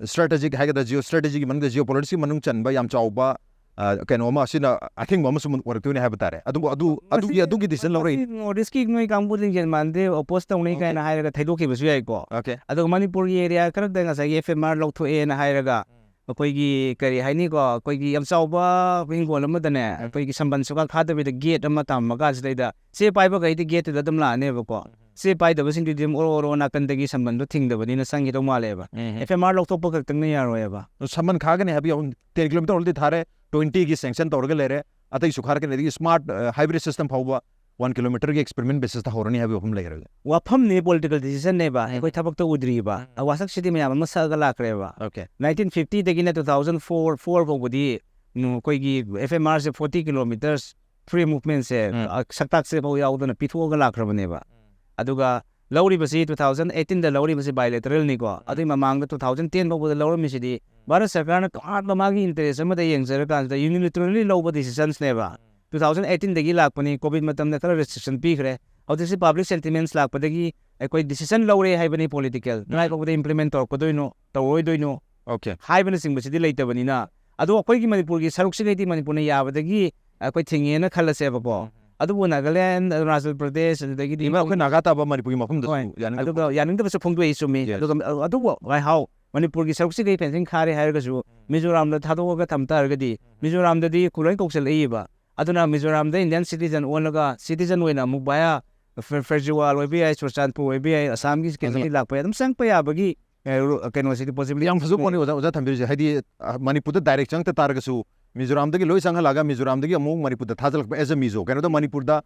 ꯏꯁꯇ꯭ꯔꯦꯇꯦꯖꯤꯛ ꯍꯥꯏꯒꯗ꯭ꯔꯥ, ꯖꯤꯑꯣ ꯏꯁꯇ꯭ꯔꯦꯇꯦꯖꯤꯒꯤ ꯃꯅꯨꯡꯗ ꯖꯤꯑꯣ ꯄꯣꯂꯤꯇꯤꯛꯁꯀꯤ ꯃꯅꯨꯡ ꯆꯟꯕ ꯌꯥꯝ ꯆꯥꯎꯕ, uh, ꯀꯩꯅꯣ ꯑꯃ, ꯑꯁꯤꯅ ꯑꯊꯤꯡꯕ ꯑꯃꯁꯨ ꯑꯣꯏꯔꯛꯇꯣꯏꯅꯦ ꯍꯥꯏꯕ ꯇꯥꯔꯦ꯫ ꯑꯗꯨꯕꯨ ꯑꯗꯨ, ꯑꯗꯨꯒꯤ, ꯃꯁꯤ, ꯑꯗꯨꯒꯤ ꯗꯤꯁꯤꯖꯟ ꯂꯧꯔꯛꯏ꯫ ꯃꯁꯤ ꯅꯣꯔꯠ ꯏꯁꯀꯤ ꯅꯣꯏ ꯀꯥꯡꯕꯨ ꯂꯤꯡꯖꯦꯜ ꯃꯥꯟꯗꯦ, ꯑꯣꯄꯣꯁ ꯇꯧꯅꯩ Okay. ꯀꯥꯏꯅ ꯍꯥꯏꯔꯒ ꯊꯩꯗꯣꯛꯈꯤꯕꯁꯨ ꯌꯥꯏꯀꯣ꯫ Okay. ꯑꯗꯨꯒ ꯃꯅꯤꯄꯨꯔꯒꯤ ꯑꯦꯔꯤꯌꯥ ꯈꯔꯗ ꯉꯁꯥꯏꯒꯤ F M R ꯂꯧꯊꯣꯛꯑꯦꯅ ꯍꯥꯏꯔꯒ ꯑꯩꯈꯣꯏꯒꯤ ꯀꯔꯤ ꯍꯥꯏꯅꯤꯀꯣ, ꯑꯩꯈꯣꯏꯒꯤ ꯌꯥꯝ ꯆꯥꯎꯕ ꯍꯤꯡꯒꯣꯜ ꯑꯃꯗꯅꯦ, ꯎꯝ꯫ ꯑꯩꯈꯣꯏꯒꯤ ꯁꯝꯕꯜ ꯁꯨꯛꯈꯥ ꯈꯥꯗꯕꯤꯗ ꯒꯦꯠ ꯑꯃ ꯊꯝꯃ ꯀꯥꯟꯁꯤꯗꯩꯗ ꯆꯦ ꯄꯥꯏꯕꯈꯩꯗꯤ ꯒꯦꯠꯇꯨꯗ ꯑꯗꯨꯝ ꯂꯥꯛꯑꯅꯦꯕꯀꯣ꯫ ꯎꯝ꯫ ꯆꯦ ꯄꯥꯏꯗꯕꯁꯤꯡꯗꯨꯗꯤ ꯑꯗꯨꯝ ꯑꯣꯔꯣ ꯑꯣꯔꯣ ꯅꯥꯀꯟꯗꯒꯤ ꯁꯝꯕꯜꯗꯣ ꯊꯤꯡꯗꯕꯅꯤꯅ ꯆꯪꯈꯤꯗꯧ ꯃꯥꯜꯂꯦꯕ꯫ ꯎꯝ꯫ F M R ꯂꯧꯊꯣꯛꯄ ꯈꯛꯇꯪꯅ ꯌꯥꯔꯣꯏꯕ꯫ ꯁꯝꯕꯜ ꯈꯥꯒꯅꯤ ꯍꯥꯏꯕ ꯌꯥꯎ-, ten kilometer already ꯊꯥꯔꯦ, twenty ꯒꯤ sanction ꯇꯧꯔꯒ ꯂꯩꯔꯦ, ꯑꯇꯩꯁꯨ ꯈꯥꯔꯛꯀꯅꯤ, ꯑꯗꯒꯤ smart, ꯑ, highway system ꯐꯥꯎꯕ one kilometer ꯒꯤ experiment basis ꯇ ꯍꯧꯔꯅꯤ ꯍꯥꯏꯕꯒꯤ ꯋꯥꯐꯝ ꯂꯩꯈ꯭ꯔꯦ꯫ ꯋꯥꯐꯝꯅꯤ, ꯄꯣꯂꯤꯇꯤꯀꯦꯜ ꯗꯤꯁꯤꯖꯟꯅꯦꯕ, ꯎꯝ꯫ ꯑꯩꯈꯣꯏ ꯊꯕꯛꯇ ꯎꯗ꯭ꯔꯤꯕ꯫ ꯎꯝ꯫ ꯑ, ꯋꯥꯁꯛꯁꯤꯗꯤ ꯃꯌꯥꯝ ꯑꯃ ꯁꯛꯑꯒ ꯂꯥꯛꯈ꯭ꯔꯦꯕ꯫ Okay. Nineteen fifty ꯗꯒꯤꯅ two thousand four, four ꯐꯥꯎꯕꯗꯤ, ꯎꯝ, ꯑꯩꯈꯣꯏꯒꯤ F M R ꯁꯦ forty kilometers free movement ꯁꯦ, ꯎꯝ꯫ ꯑ, ꯁꯛꯇꯥꯛꯁꯦ ꯐꯥꯎ ꯌꯥꯎꯗꯅ ꯄꯤꯊꯣꯛꯑꯒ ꯂꯥꯛꯈ꯭ꯔꯕꯅꯦꯕ꯫ ꯎꯝ꯫ ꯑꯗꯨꯒ ꯂꯧꯔꯤꯕꯁꯤ two thousand eighteen ꯗ ꯂꯧꯔꯤꯕꯁꯤ bilateral ꯅꯤꯀꯣ꯫ ꯎꯝ꯫ ꯑꯗꯨꯏ ꯃꯃꯥꯡꯗ two thousand ten ꯐꯥꯎꯕꯗ ꯂꯧꯔꯝꯃꯤꯁꯤꯗꯤ ꯚꯥꯔꯠ ꯁꯔꯀꯥꯔꯅ ꯇꯣꯉꯥꯟꯕ ꯃꯥꯒꯤ ꯏꯟꯇꯔꯦꯁ ꯑꯃꯗ ꯌꯦꯡꯖꯔꯀꯥꯟꯁꯤꯗ ꯌꯨꯅꯤꯂꯦꯇꯔꯦꯜꯂꯤ ꯂꯧꯕ ꯗꯤꯁꯤꯖꯟꯁꯅꯦꯕ꯫ ꯇꯨ ꯊꯥꯎꯖꯟ ꯑꯩꯠꯇꯤꯟꯗꯒꯤ ꯂꯥꯛꯄꯅꯤ, ꯀꯣꯚꯤꯗ ꯃꯇꯝꯗ ꯈꯔ ꯔꯦꯁꯇ꯭ꯔꯤꯛꯁꯟ ꯄꯤꯈ꯭ꯔꯦ꯫ ꯍꯧꯖꯤꯛꯁꯤ ꯄꯕ꯭ꯂꯤꯛ ꯁꯦꯟꯇꯤꯃꯦꯟꯁ ꯂꯥꯛꯄꯗꯒꯤ ꯑꯩꯈꯣꯏ ꯗꯤꯁꯤꯖꯟ ꯂꯧꯔꯦ ꯍꯥꯏꯕꯅꯤ ꯄꯣꯂꯤꯇꯤꯀꯦꯜ꯫ ꯀꯗꯥꯏ ꯐꯥꯎꯕꯗ ꯏꯝꯄ꯭ꯂꯤꯃꯦꯟ ꯇꯧꯔꯛꯀꯗꯣꯏꯅꯣ, ꯇꯧꯔꯣꯏꯗꯣꯏꯅꯣ ꯑꯣꯀꯦ ꯍꯥꯏꯕꯅꯆꯤꯡꯕꯁꯤꯗꯤ ꯂꯩꯇꯕꯅꯤꯅ꯫ ꯑꯗꯣ ꯑꯩꯈꯣꯏꯒꯤ ꯃꯅꯤꯄꯨꯔꯒꯤ ꯁꯔꯨꯛꯁꯤꯒꯩꯗꯤ ꯃꯅꯤꯄꯨꯔꯅ ꯌꯥꯕꯗꯒꯤ ꯑꯩꯈꯣꯏ ꯊꯤꯡꯉꯦꯅ ꯈꯜꯂꯁꯦꯕꯀꯣ꯫ ꯑꯗꯨꯕꯨ ꯅꯥꯒꯥꯂꯦꯟ, ꯑꯔꯨꯅꯥꯆꯜ ꯄ꯭ꯔꯗꯦꯁ, ꯑꯗꯨꯗꯒꯤꯗꯤ ꯏꯃꯥ ꯑꯩꯈꯣꯏ ꯅꯥꯒꯥ ꯇꯥꯕ ꯃꯅꯤꯄꯨꯔꯒꯤ ꯃꯐꯝꯗꯁꯨ ꯍꯣꯏ꯫ ꯌꯥꯅꯤꯡꯗꯕ ꯑꯗꯨꯒ ꯌꯥꯅꯤꯡꯗꯕꯁꯨ ꯐꯣꯡꯗꯣꯛꯏ, ꯆꯨꯝꯃꯤ꯫ Yes. ꯑꯗꯨꯒ ꯑꯗꯨꯕꯨ ꯉꯥꯏꯍꯥꯎ, ꯃꯅꯤꯄꯨꯔꯒꯤ ꯁꯔꯨꯛꯁꯤꯒꯩ ꯐꯦꯟꯁꯤꯡ ꯈꯥꯔꯦ ꯍꯥꯏꯔꯒꯁꯨ ꯃꯤꯖꯣꯔꯥꯝꯗ ꯊꯥꯗꯣꯛꯑꯒ ꯊꯝ ꯇꯥꯔꯒꯗꯤ ꯃꯤꯖꯣꯔꯥꯝꯗꯗꯤ ꯈꯨꯂꯣꯏ ꯀꯧꯁꯜꯂꯛꯏꯕ꯫ ꯑꯗꯨꯅ ꯃꯤꯖꯣꯔꯥꯝꯗ ꯏꯟꯗꯤꯌꯥꯟ ꯁꯤꯇꯤꯖꯟ ꯑꯣꯜꯂꯒ ꯁꯤꯇꯤꯖꯟ ꯑꯣꯏꯅ ꯑꯃꯨꯛ ꯚꯥꯌꯥ ꯐꯦ-, ꯐꯦꯔꯖꯤꯋꯥꯜ ꯑꯣꯏꯕ ꯌꯥꯏ, ꯆꯨꯔꯆꯥꯟꯄꯨꯔ ꯑꯣꯏꯕ ꯌꯥꯏ, ꯑꯁꯥꯝꯒꯤ ꯀꯩꯅꯣꯗꯤ ꯂꯥꯛꯄ ꯌꯥꯏ, ꯑꯗꯨꯝ ꯆꯪꯉꯛꯄ ꯌꯥꯕꯒꯤ ꯑ, ꯔꯨ-, ꯀꯩꯅꯣꯁꯤꯗꯤ ꯄꯣꯁꯤꯕꯤꯂꯤꯇꯤ ꯌꯥꯝ ꯐꯖꯕ ꯄꯣꯠꯅꯤ ꯑꯣꯖꯥ, ꯑꯣꯖꯥ ꯊꯝꯕꯤꯔꯤꯁꯦ꯫ ꯍꯥꯏꯗꯤ ꯑ, ꯃꯅꯤꯄꯨꯔꯗ ꯗꯥꯏꯔꯦꯛ ꯆꯪꯉꯛꯇ ꯇꯥꯔꯒꯁꯨ ꯃꯤꯖꯣꯔꯥꯝꯗꯒꯤ ꯂꯣꯏ ꯆꯪꯍꯜꯂꯒ ꯃꯤꯖꯣꯔꯥꯝꯗꯒꯤ ꯑꯃꯨꯛ ꯃꯅꯤꯄꯨꯔꯗ ꯊꯥꯖꯤꯜꯂꯛꯄ ꯑꯦꯖ ꯑ ꯃꯤꯖꯣ꯫ ꯀꯩꯅꯣꯗ ꯃꯅꯤꯄꯨꯔꯗ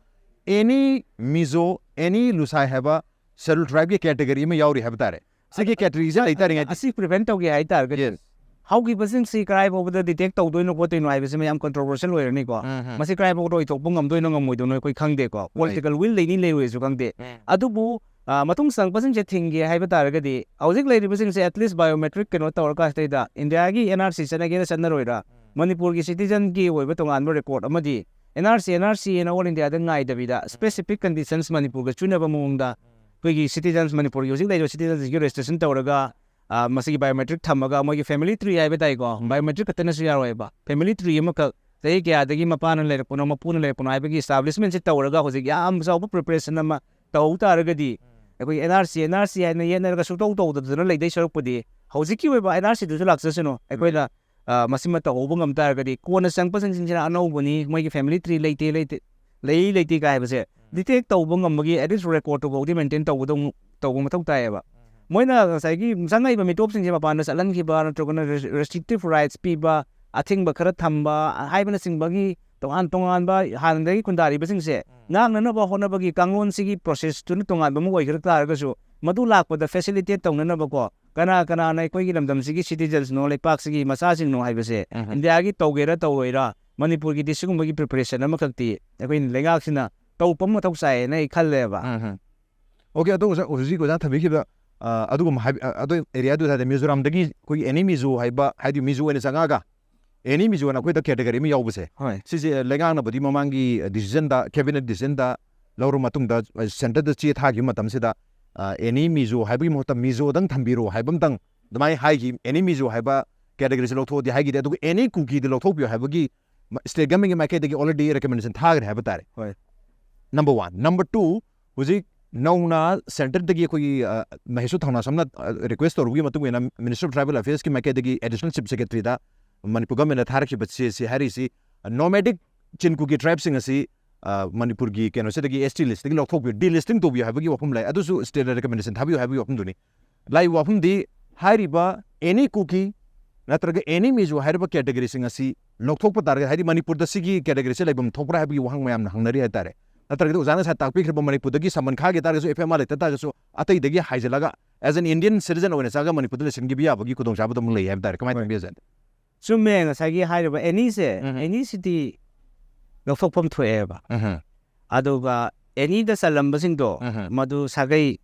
ꯑꯦꯅꯤ ꯃꯤꯖꯣ, ꯑꯦꯅꯤ ꯂꯨꯁꯥꯏ ꯍꯥꯏꯕ ꯁꯦꯗꯨꯜ ꯇ꯭ꯔꯥꯏꯕꯀꯤ ꯀꯦꯇꯦꯒꯣꯔꯤ ꯑꯃ ꯌꯥꯎꯔꯤ ꯍꯥꯏꯕ ꯇꯥꯔꯦ꯫ ꯁꯤꯒꯤ ꯀꯦꯇꯦꯒꯣꯔꯤꯁꯦ ꯂꯩꯇꯥꯔꯤꯉꯩꯗꯤ ꯑꯁꯤ ꯄ꯭ꯔꯤꯚꯦꯟ ꯇꯧꯒꯦ ꯍꯥꯏꯇꯥꯔꯒꯗꯤ Yes. ꯍꯧꯈꯤꯕꯁꯤꯡꯁꯤ ꯀꯗꯥꯏ ꯐꯥꯎꯕꯗ ꯗꯤꯇꯦꯛ ꯇꯧꯗꯣꯏꯅꯣ ꯈꯣꯠꯇꯣꯏꯅꯣ ꯍꯥꯏꯕꯁꯤꯃ ꯌꯥꯝ ꯀꯟꯇ꯭ꯔꯣꯚꯔꯁꯤꯌꯦꯜ ꯑꯣꯏꯔꯅꯤꯀꯣ꯫ ꯎꯝ, ꯎꯝ. ꯃꯁꯤ ꯀꯗꯥꯏ ꯐꯥꯎꯕꯗ ꯑꯣꯏꯊꯣꯛꯄ ꯉꯝꯗꯣꯏꯅꯣ ꯉꯝꯃꯣꯏꯗꯣꯏꯅꯣ ꯑꯩꯈꯣꯏ ꯈꯪꯗꯦꯀꯣ꯫ ꯄꯣꯂꯤꯇꯤꯀꯦꯜ ꯋꯤꯜ ꯂꯩꯅꯤ ꯂꯩꯔꯣꯏꯁꯨ ꯈꯪꯗꯦ꯫ ꯎꯝ. ꯑꯗꯨꯕꯨ ꯑ, ꯃꯇꯨꯡ ꯆꯪꯉꯛꯄꯁꯤꯡꯁꯦ ꯊꯤꯡꯒꯦ ꯍꯥꯏꯕ ꯇꯥꯔꯒꯗꯤ ꯍꯧꯖꯤꯛ ꯂꯩꯔꯤꯕꯁꯤꯡꯁꯦ ꯑꯦꯠꯂꯤꯁ ꯕꯥꯏꯑꯣꯃꯦꯇ꯭ꯔꯤꯛ ꯀꯩꯅꯣ ꯇꯧꯔꯀꯥꯟꯁꯤꯗꯩꯗ ꯏꯟꯗꯤꯌꯥꯒꯤ ꯑꯦꯟ ꯑꯥꯔ ꯁꯤ ꯆꯠꯅꯒꯦꯔꯥ ꯆꯠꯅꯔꯣꯏꯔꯥ, ꯃꯅꯤꯄꯨꯔꯒꯤ ꯁꯤꯇꯤꯖꯟꯒꯤ ꯑꯣꯏꯕ ꯇꯣꯉꯥꯟꯕ ꯔꯦꯀꯣꯔꯗ ꯑꯃꯗꯤ N R C, N R C ꯑꯅ ꯑꯣꯜ ꯏꯟꯗꯤꯌꯥꯗ ꯉꯥꯏꯗꯕꯤꯗ ꯁ꯭ꯄꯦꯁꯤꯐꯤꯛ ꯀꯟꯗꯤꯁꯟꯁ ꯃꯅꯤꯄꯨꯔꯒ ꯆꯨꯅꯕ ꯃꯑꯣꯡꯗ ꯑꯩꯈꯣꯏꯒꯤ ꯁꯤꯇꯤꯖꯟꯁ, ꯃꯅꯤꯄꯨꯔꯒꯤ ꯍꯧꯖꯤꯛ ꯂꯩꯔꯤꯕ ꯁꯤꯇꯤꯖꯟꯁꯤꯡꯒꯤ ꯔꯦꯖꯤꯁꯇ꯭ꯔꯦꯁꯟ ꯇꯧꯔꯒ, ꯑ, ꯃꯁꯤꯒꯤ ꯕꯥꯏꯑꯣꯃꯦꯇ꯭ꯔꯤꯛ ꯊꯝꯃꯒ ꯃꯣꯏꯒꯤ ꯐꯦꯃꯤꯂꯤ ꯇ꯭ꯔꯤ ꯍꯥꯏꯕ ꯇꯥꯏꯀꯣ, ꯕꯥꯏꯑꯣꯃꯦꯇ꯭ꯔꯤꯛ ꯈꯛꯇꯅꯁꯨ ꯌꯥꯔꯣꯏꯕ꯫ ꯐꯦꯃꯤꯂꯤ ꯇ꯭ꯔꯤ ꯑꯃꯈꯛ, ꯆꯍꯤ ꯀꯌꯥꯗꯒꯤ ꯃꯄꯥꯅ ꯂꯩꯔꯛꯄꯅꯣ, ꯃꯄꯨꯅ ꯂꯩꯔꯛꯄꯅꯣ ꯍꯥꯏꯕꯒꯤ ꯏꯁꯇꯥꯕ꯭ꯂꯤꯁꯃꯦꯟꯁꯤ ꯇꯧꯔꯒ ꯍꯧꯖꯤꯛ ꯌꯥꯝ ꯆꯥꯎꯕ ꯄ꯭ꯔꯤꯄꯦꯔꯦꯁꯟ ꯑꯃ ꯇꯧꯍꯧ ꯇꯥꯔꯒꯗꯤ ꯑꯩꯈꯣꯏꯒꯤ N R C, N R C ꯍꯥꯏꯅ ꯌꯦꯠꯅꯔꯒ ꯁꯨꯡꯇꯧ ꯇꯧꯗꯗꯅ ꯂꯩꯗꯣꯏ ꯁꯔꯨꯛꯄꯨꯗꯤ ꯍꯧꯖꯤꯛꯀꯤ ꯑꯣꯏꯕ ꯑꯦꯟ ꯑꯥꯔ ꯁꯤꯗꯨꯁꯨ ꯂꯥꯛꯆꯁꯅꯨ, ꯑꯩꯈꯣꯏꯅ, ꯑ, ꯃꯁꯤꯃ ꯇꯧꯍꯧꯕ ꯉꯝ ꯇꯥꯔꯒꯗꯤ ꯀꯣꯟꯅ ꯆꯪꯉꯛꯄꯁꯤꯡꯁꯤꯅ ꯑꯅꯧꯕꯅꯤ, ꯃꯣꯏꯒꯤ ꯐꯦꯃꯤꯂꯤ ꯇ꯭ꯔꯤ ꯂꯩꯇꯦ, ꯂꯩꯇꯦ, ꯂꯩ ꯂꯩꯇꯦ ꯀꯥꯏ ꯍꯥꯏꯕꯁꯦ ꯗꯤꯇꯦꯛ ꯇꯧꯕ ꯉꯝꯕꯒꯤ ꯑꯦꯠꯂꯤꯁ ꯔꯦꯀꯣꯔꯗꯇꯨ ꯐꯥꯎꯗꯤ ꯃꯦꯟꯇꯦꯟ ꯇꯧꯕꯗꯧ-, ꯇꯧꯕ ꯃꯊꯧ ꯇꯥꯏꯌꯦꯕ꯫ ꯃꯣꯏꯅ ꯉꯁꯥꯏꯒꯤ ꯆꯪꯉꯛꯏꯕ ꯃꯤꯇꯣꯞꯁꯤꯡꯁꯦ ꯃꯄꯥꯟꯗ ꯆꯠꯍꯟꯈꯤꯕ ꯅꯠꯇ꯭ꯔꯒꯅ ꯔꯦꯁ-, ꯔꯦꯁꯇ꯭ꯔꯤꯛꯇꯤꯞ ꯔꯥꯏꯠꯁ ꯄꯤꯕ, ꯑꯊꯤꯡꯕ ꯈꯔ ꯊꯝꯕ ꯍꯥꯏꯕꯅꯆꯤꯡꯕꯒꯤ ꯇꯣꯉꯥꯟ ꯇꯣꯉꯥꯟꯕ ꯍꯥꯟꯅꯗꯒꯤ ꯈꯨꯟꯗꯥꯔꯤꯕꯁꯤꯡꯁꯦ ꯉꯥꯛꯅꯅꯕ ꯍꯣꯠꯅꯕꯒꯤ ꯀꯥꯡꯂꯣꯟꯁꯤꯒꯤ ꯄ꯭ꯔꯣꯁꯦꯁꯇꯨꯅ ꯇꯣꯉꯥꯟꯕ ꯑꯃ ꯑꯣꯏꯈ꯭ꯔ ꯇꯥꯔꯒꯁꯨ ꯃꯗꯨ ꯂꯥꯛꯄꯗ ꯐꯦꯁꯤꯂꯤꯇꯦꯠ ꯇꯧꯅꯅꯕꯀꯣ, ꯀꯅꯥ ꯀꯅꯥꯅ ꯑꯩꯈꯣꯏꯒꯤ ꯂꯝꯗꯝꯁꯤꯒꯤ ꯁꯤꯇꯤꯖꯟꯁꯅꯣ, ꯂꯩꯄꯥꯛꯁꯤꯒꯤ ꯃꯆꯥꯁꯤꯡꯅꯣ ꯍꯥꯏꯕꯁꯦ ꯎꯝ. ꯏꯟꯗꯤꯌꯥꯒꯤ ꯇꯧꯒꯦꯔꯥ ꯇꯧꯔꯣꯏꯔꯥ ꯃꯅꯤꯄꯨꯔꯒꯤꯗꯤ ꯁꯤꯒꯨꯝꯕꯒꯤ ꯄ꯭ꯔꯤꯄꯦꯔꯦꯁꯟ ꯑꯃꯈꯛꯇꯤ ꯑꯩꯈꯣꯏ ꯂꯩꯉꯥꯛꯁꯤꯅ ꯇꯧꯔꯛꯄ ꯃꯊꯧ ꯆꯥꯏꯌꯦꯅ ꯑꯩ ꯈꯜꯂꯦꯕ꯫ ꯎꯝ, ꯎꯝ. ꯑꯣꯀꯦ, ꯑꯗꯣ ꯑꯣꯖꯥ, ꯍꯧꯖꯤꯛ ꯑꯣꯖꯥꯅ ꯊꯝꯕꯤꯈꯤꯕ ꯑ, ꯑꯗꯨꯒꯨꯝꯕ ꯍꯥꯏꯕ, ꯑ, ꯑꯗꯨ ꯑꯦꯔꯤꯌꯥꯗꯨꯗ ꯍꯥꯏꯗꯤ ꯃꯤꯖꯣꯔꯥꯝꯗꯒꯤ ꯑꯩꯈꯣꯏꯒꯤ ꯑꯦꯅꯤ ꯃꯤꯖꯣ ꯍꯥꯏꯕ, ꯍꯥꯏꯗꯤ ꯃꯤꯖꯣ ꯑꯣꯏꯅ ꯆꯪꯉꯛꯑꯒ ꯑꯦꯅꯤ ꯃꯤꯖꯣꯅ ꯑꯩꯈꯣꯏꯗ ꯀꯦꯇꯒꯔꯤ ꯑꯃ ꯌꯥꯎꯕꯁꯦ, ꯍꯣꯏ꯫ ꯁꯤꯁꯦ ꯂꯩꯉꯥꯛꯅꯕꯨꯗꯤ ꯃꯃꯥꯡꯒꯤ ꯗꯤꯁꯤꯖꯟꯗ, ꯀꯦꯕꯤꯅꯦꯠ ꯗꯤꯁꯤꯖꯟꯗ ꯂꯧꯔ ꯃꯇꯨꯡꯗ, ꯑ, ꯁꯦꯟꯇꯔꯗ ꯆꯦ ꯊꯥꯈꯤꯕ ꯃꯇꯝꯁꯤꯗ, ꯑ, ꯑꯦꯅꯤ ꯃꯤꯖꯣ ꯍꯥꯏꯕꯒꯤ ꯃꯍꯨꯠꯇ ꯃꯤꯖꯣꯗꯪ ꯊꯝꯕꯤꯔꯣ ꯍꯥꯏꯕ ꯑꯝꯇꯪ ꯑꯗꯨꯃꯥꯏꯅ ꯍꯥꯏꯈꯤ꯫ ꯑꯦꯅꯤ ꯃꯤꯖꯣ ꯍꯥꯏꯕ ꯀꯦꯇꯒꯔꯤꯁꯦ ꯂꯧꯊꯣꯛꯑꯗꯤ ꯍꯥꯏꯈꯤꯗꯦ, ꯑꯗꯨꯒ ꯑꯦꯅꯤ ꯀꯨꯀꯤꯗꯤ ꯂꯧꯊꯣꯛꯄꯤꯌꯣ ꯍꯥꯏꯕꯒꯤ ꯁ꯭ꯇꯦꯠ ꯒꯃꯦꯟꯒꯤ ꯃꯥꯏꯀꯩꯗꯒꯤ already recommendation ꯊꯥꯈ꯭ꯔꯦ ꯍꯥꯏꯕ ꯇꯥꯔꯦ꯫ ꯍꯣꯏ꯫ Number one꯫ Number two, ꯍꯧꯖꯤꯛ ꯅꯧꯅ ꯁꯦꯟꯇꯔꯗꯒꯤ ꯑꯩꯈꯣꯏꯒꯤ, ꯑ, ꯃꯍꯦꯁꯣꯔ ꯊꯧꯅꯥꯁꯝꯅ, ꯑ, ꯔꯤꯀ꯭ꯋꯦꯁ ꯇꯧꯔꯨꯕꯒꯤ ꯃꯇꯨꯡ ꯏꯟꯅ ꯃꯤꯅꯤꯁꯇꯔ ꯑꯣꯐ ꯇ꯭ꯔꯥꯏꯕꯦꯜ ꯑꯐꯦꯌꯔꯁꯀꯤ ꯃꯥꯏꯀꯩꯗꯒꯤ ꯑꯦꯗꯤꯁꯅꯦꯜ ꯆꯤꯐ ꯁꯦꯀ꯭ꯔꯦꯇꯔꯤꯗ ꯃꯅꯤꯄꯨꯔ ꯒꯃꯦꯟꯅ ꯊꯥꯔꯛꯈꯤꯕ ꯆꯦꯁꯤ ꯍꯥꯏꯔꯤꯁꯤ, ꯅꯣꯃꯦꯗꯤꯛ ꯆꯤꯟ ꯀꯨꯀꯤ ꯇ꯭ꯔꯥꯏꯕꯁꯤꯡ ꯑꯁꯤ, ꯑ, ꯃꯅꯤꯄꯨꯔꯒꯤ ꯀꯩꯅꯣꯁꯤꯗꯒꯤ, ꯑꯦꯁ ꯇꯤ ꯂꯤꯁꯇꯒꯤ ꯂꯧꯊꯣꯛꯄꯤꯌꯨ, ꯗꯤ ꯂꯤꯁꯇꯤꯡ ꯇꯧꯕꯤꯌꯨ ꯍꯥꯏꯕꯒꯤ ꯋꯥꯐꯝ ꯂꯩ꯫ ꯑꯗꯨꯁꯨ ꯁ꯭ꯇꯦꯠꯅ ꯔꯤꯀꯃꯦꯟꯗꯦꯁꯟ ꯊꯥꯕꯤꯌꯨ ꯍꯥꯏꯕꯒꯤ ꯋꯥꯐꯝꯗꯨꯅꯤ꯫ ꯂꯥꯛꯏꯕ ꯋꯥꯐꯝꯗꯤ ꯍꯥꯏꯔꯤꯕ ꯑꯦꯅꯤ ꯀꯨꯀꯤ ꯅꯠꯇ꯭ꯔꯒ ꯑꯦꯅꯤ ꯃꯤꯖꯣ ꯍꯥꯏꯔꯤꯕ ꯀꯦꯇꯒꯔꯤꯁꯤꯡ ꯑꯁꯤ ꯂꯧꯊꯣꯛꯄ ꯇꯥꯔꯒꯗꯤ, ꯍꯥꯏꯗꯤ ꯃꯅꯤꯄꯨꯔꯗ ꯁꯤꯒꯤ ꯀꯦꯇꯒꯔꯤꯁꯦ ꯂꯩꯐꯝ ꯊꯣꯛꯄ꯭ꯔꯥ ꯍꯥꯏꯕꯒꯤ ꯋꯥꯍꯪ ꯃꯌꯥꯝꯅ ꯍꯪꯅꯔꯤ ꯍꯥꯏꯇꯥꯔꯦ꯫ ꯅꯠꯇ꯭ꯔꯒꯗꯤ ꯑꯣꯖꯥꯅ ꯉꯁꯥꯏ ꯇꯥꯛꯄꯤꯈ꯭ꯔꯕ ꯃꯅꯤꯄꯨꯔꯗꯒꯤ ꯁꯃꯟ ꯈꯥꯒꯦ ꯇꯥꯔꯒꯁꯨ, ꯑꯦꯐ ꯑꯥꯏ ꯑꯥꯔ ꯂꯩꯇ ꯇꯥꯔꯒꯁꯨ, ꯑꯇꯩꯗꯒꯤ ꯍꯥꯏꯖꯤꯜꯂꯒ as an Indian citizen ꯑꯣꯏꯅ ꯆꯪꯉꯒ ꯃꯅꯤꯄꯨꯔꯗ ꯂꯩꯁꯤꯟꯈꯤꯕ ꯌꯥꯕꯒꯤ ꯈꯨꯗꯣꯡꯆꯥꯕ ꯑꯗꯨꯝ ꯂꯩ ꯍꯥꯏꯕ ꯇꯥꯔꯦ꯫ ꯀꯃꯥꯏꯅ ꯍꯣꯏ꯫ ꯇꯧꯕꯤ, ꯑꯣꯖꯥ? ꯆꯨꯝꯃꯦ, ꯉꯁꯥꯏꯒꯤ ꯍꯥꯏꯔꯤꯕ ꯑꯦꯅꯤꯁꯦ, ꯎꯝ꯫ ꯑꯦꯅꯤ ꯁꯤꯇꯤ ꯂꯧꯊꯣꯛꯐꯝ ꯊꯣꯛꯑꯦꯕ꯫ ꯎꯝ꯫ ꯑꯗꯨꯒ ꯑꯦꯅꯤꯗ ꯆꯜꯂꯝꯕꯁꯤꯡꯗꯣ, ꯎꯝ꯫ ꯃꯗꯨ ꯁꯥꯒꯩ,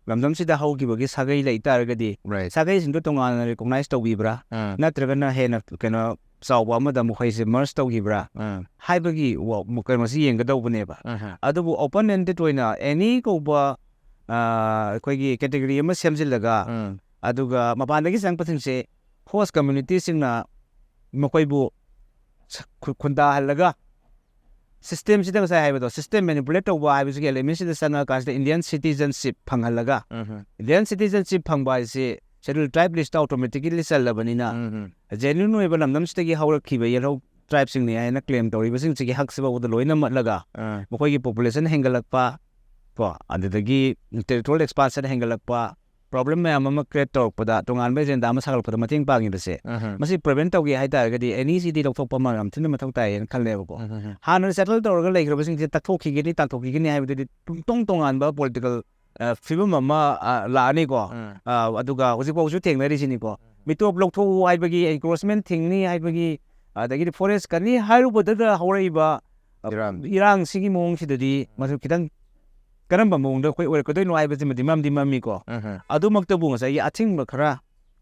ꯂꯝꯗꯝꯁꯤꯗ ꯍꯧꯈꯤꯕꯒꯤ ꯁꯥꯒꯩ ꯂꯩ ꯇꯥꯔꯒꯗꯤ, Right. ꯁꯥꯒꯩꯁꯤꯡꯗꯣ ꯇꯣꯉꯥꯟꯅ ꯔꯤꯀꯣꯛꯅꯥꯏꯁ ꯇꯧꯕꯤꯕ꯭ꯔꯥ? ꯎꯝ꯫ ꯅꯠꯇ꯭ꯔꯒꯅ ꯍꯦꯟꯅ ꯀꯩꯅꯣ ꯆꯥꯎꯕ ꯑꯃꯗ ꯃꯈꯣꯏꯁꯦ ꯃꯔꯖ ꯇꯧꯈꯤꯕ꯭ꯔꯥ ꯎꯝ꯫ ꯍꯥꯏꯕꯒꯤ ꯋꯥ-, ꯀꯩꯅꯣꯁꯤ ꯌꯦꯡꯒꯗꯧꯕꯅꯦꯕ꯫ ꯎꯝ꯫ ꯑꯗꯨꯕꯨ ꯑꯣꯄꯟ ꯑꯦꯟꯗꯦꯗ ꯑꯣꯏꯅ ꯑꯦꯅꯤ ꯀꯧꯕ, ꯑ, ꯑꯩꯈꯣꯏꯒꯤ ꯀꯦꯇꯦꯒꯣꯔꯤ ꯑꯃ ꯁꯦꯝꯖꯤꯜꯂꯒ, ꯎꯝ꯫ ꯑꯗꯨꯒ ꯃꯄꯥꯟꯗꯒꯤ ꯆꯪꯉꯛꯄꯁꯤꯡꯁꯦ ꯍꯣꯁ ꯀꯝꯃ꯭ꯌꯨꯅꯤꯇꯤꯁꯤꯡꯅ ꯃꯈꯣꯏꯕꯨ ꯈꯨ-, ꯈꯨꯟꯗꯥꯍꯜꯂꯒ, ꯁꯤꯁꯇꯦꯝꯁꯤꯗ ꯉꯁꯥꯏ ꯍꯥꯏꯕꯗꯣ, ꯁꯤꯁꯇꯦꯝ ꯃꯦꯅꯤꯄꯨꯂꯦꯠ ꯇꯧꯕ ꯍꯥꯏꯕꯁꯤꯒꯤ ꯑꯦꯂꯤꯃꯦꯟꯁꯤꯗ ꯆꯪꯉꯀꯥꯟꯁꯤꯗ ꯏꯟꯗꯤꯌꯟ ꯁꯤꯇꯤꯖꯟꯁꯤꯞ ꯐꯪꯍꯜꯂꯒ, ꯎꯝ꯫ ꯏꯟꯗꯤꯌꯟ ꯁꯤꯇꯤꯖꯟꯁꯤꯞ ꯐꯪꯕ ꯍꯥꯏꯁꯤ ꯁꯦꯗ꯭ꯌꯨꯜ ꯇ꯭ꯔꯥꯏꯕ ꯂꯤꯁꯇ ꯑꯣꯇꯣꯃꯦꯇꯤꯀꯦꯂꯤ ꯆꯜꯂꯕꯅꯤꯅ, ꯎꯝ꯫ ꯖꯦꯅ꯭ꯌꯨꯟ ꯑꯣꯏꯕ ꯂꯝꯗꯝꯁꯤꯗꯒꯤ ꯍꯧꯔꯛꯈꯤꯕ ꯌꯦꯜꯍꯧ ꯇ꯭ꯔꯥꯏꯕꯁꯤꯡꯅꯤ ꯍꯥꯏꯅ ꯀ꯭ꯂꯦꯝ ꯇꯧꯔꯤꯕꯁꯤꯡꯁꯤꯒꯤ ꯍꯛꯁꯤꯐꯥꯎꯕꯗ ꯂꯣꯏꯅ ꯃꯠꯂꯒ, ꯑꯥ꯫ ꯃꯈꯣꯏꯒꯤ ꯄꯣꯄꯨꯂꯦꯁꯟ ꯍꯦꯟꯒꯠꯂꯛꯄ, ꯀꯣ, ꯑꯗꯨꯗꯒꯤ ꯇꯦꯔꯤꯇꯣꯔꯤꯌꯦꯜ ꯑꯦꯛꯁꯄꯥꯟꯁꯟ ꯍꯦꯟꯒꯠꯂꯛꯄ, ꯄ꯭ꯔꯣꯕ꯭ꯂꯦꯝ ꯃꯌꯥꯝ ꯑꯃ ꯀ꯭ꯔꯤꯌꯦꯠ ꯇꯧꯔꯛꯄꯗ, ꯇꯣꯉꯥꯟꯕ ꯑꯦꯖꯦꯟꯗꯥ ꯑꯃ ꯁꯥꯒꯠꯂꯛꯄꯗ ꯃꯇꯦꯡ ꯄꯥꯡꯉꯤꯕꯁꯦ, ꯎꯝ꯫ ꯃꯁꯤ ꯄ꯭ꯔꯤꯚꯦꯟ ꯇꯧꯒꯦ ꯍꯥꯏ ꯇꯥꯔꯒꯗꯤ ꯑꯦꯅꯤ ꯁꯤꯇꯤ ꯂꯧꯊꯣꯛꯄ ꯑꯃ ꯌꯥꯝ ꯊꯤꯅ ꯃꯊꯧ ꯇꯥꯏꯌꯦꯅ ꯈꯜꯂꯦꯕꯀꯣ꯫ ꯎꯝ꯫ ꯍꯥꯟꯅ ꯁꯦꯇꯜ ꯇꯧꯔꯒ ꯂꯩꯈ꯭ꯔꯕꯁꯤꯡꯁꯦ ꯇꯛꯊꯣꯛꯈꯤꯒꯅꯤ, ꯇꯥꯟꯊꯣꯛꯈꯤꯒꯅꯤ ꯍꯥꯏꯕꯗꯨꯗꯤ ꯇꯣꯡ ꯇꯣꯉꯥꯟꯕ ꯄꯣꯂꯤꯇꯤꯀꯦꯜ, ꯑ, ꯐꯤꯕꯝ ꯑꯃ, ꯑ, ꯂꯥꯛꯑꯅꯤꯀꯣ꯫ ꯎꯝ꯫ ꯑ, ꯑꯗꯨꯒ ꯍꯧꯖꯤꯛꯐꯥꯎꯁꯨ ꯊꯦꯡꯅꯔꯤꯁꯤꯅꯤꯀꯣ꯫ ꯃꯤꯇꯣꯞ ꯂꯧꯊꯣꯛꯎ ꯍꯥꯏꯕꯒꯤ ꯑꯦꯟꯀ꯭ꯔꯣꯆꯃꯦꯟ ꯊꯤꯡꯅꯤ ꯍꯥꯏꯕꯒꯤ, ꯑꯗꯒꯤꯗꯤ ꯐꯣꯔꯦꯁ ꯀꯟꯅꯤ ꯍꯥꯏꯔꯨꯕꯗꯗ ꯍꯧꯔꯛꯏꯕ, ꯑ, ꯏꯔꯥꯡ꯫ ꯏꯔꯥꯡꯁꯤꯒꯤ ꯃꯑꯣꯡꯁꯤꯗꯗꯤ ꯃꯁꯤ ꯈꯤꯇꯪ ꯀꯔꯝꯕ ꯃꯑꯣꯡꯗ ꯑꯩꯈꯣꯏ ꯑꯣꯏꯔꯛꯀꯗꯣꯏꯅꯣ ꯍꯥꯏꯕꯁꯤꯃꯗꯤ ꯃꯝꯗꯤ ꯃꯝꯃꯤꯀꯣ꯫ ꯑꯗꯨꯃꯛꯇꯕꯨ ꯉꯁꯥꯏꯒꯤ ꯑꯊꯤꯡꯕ ꯈꯔ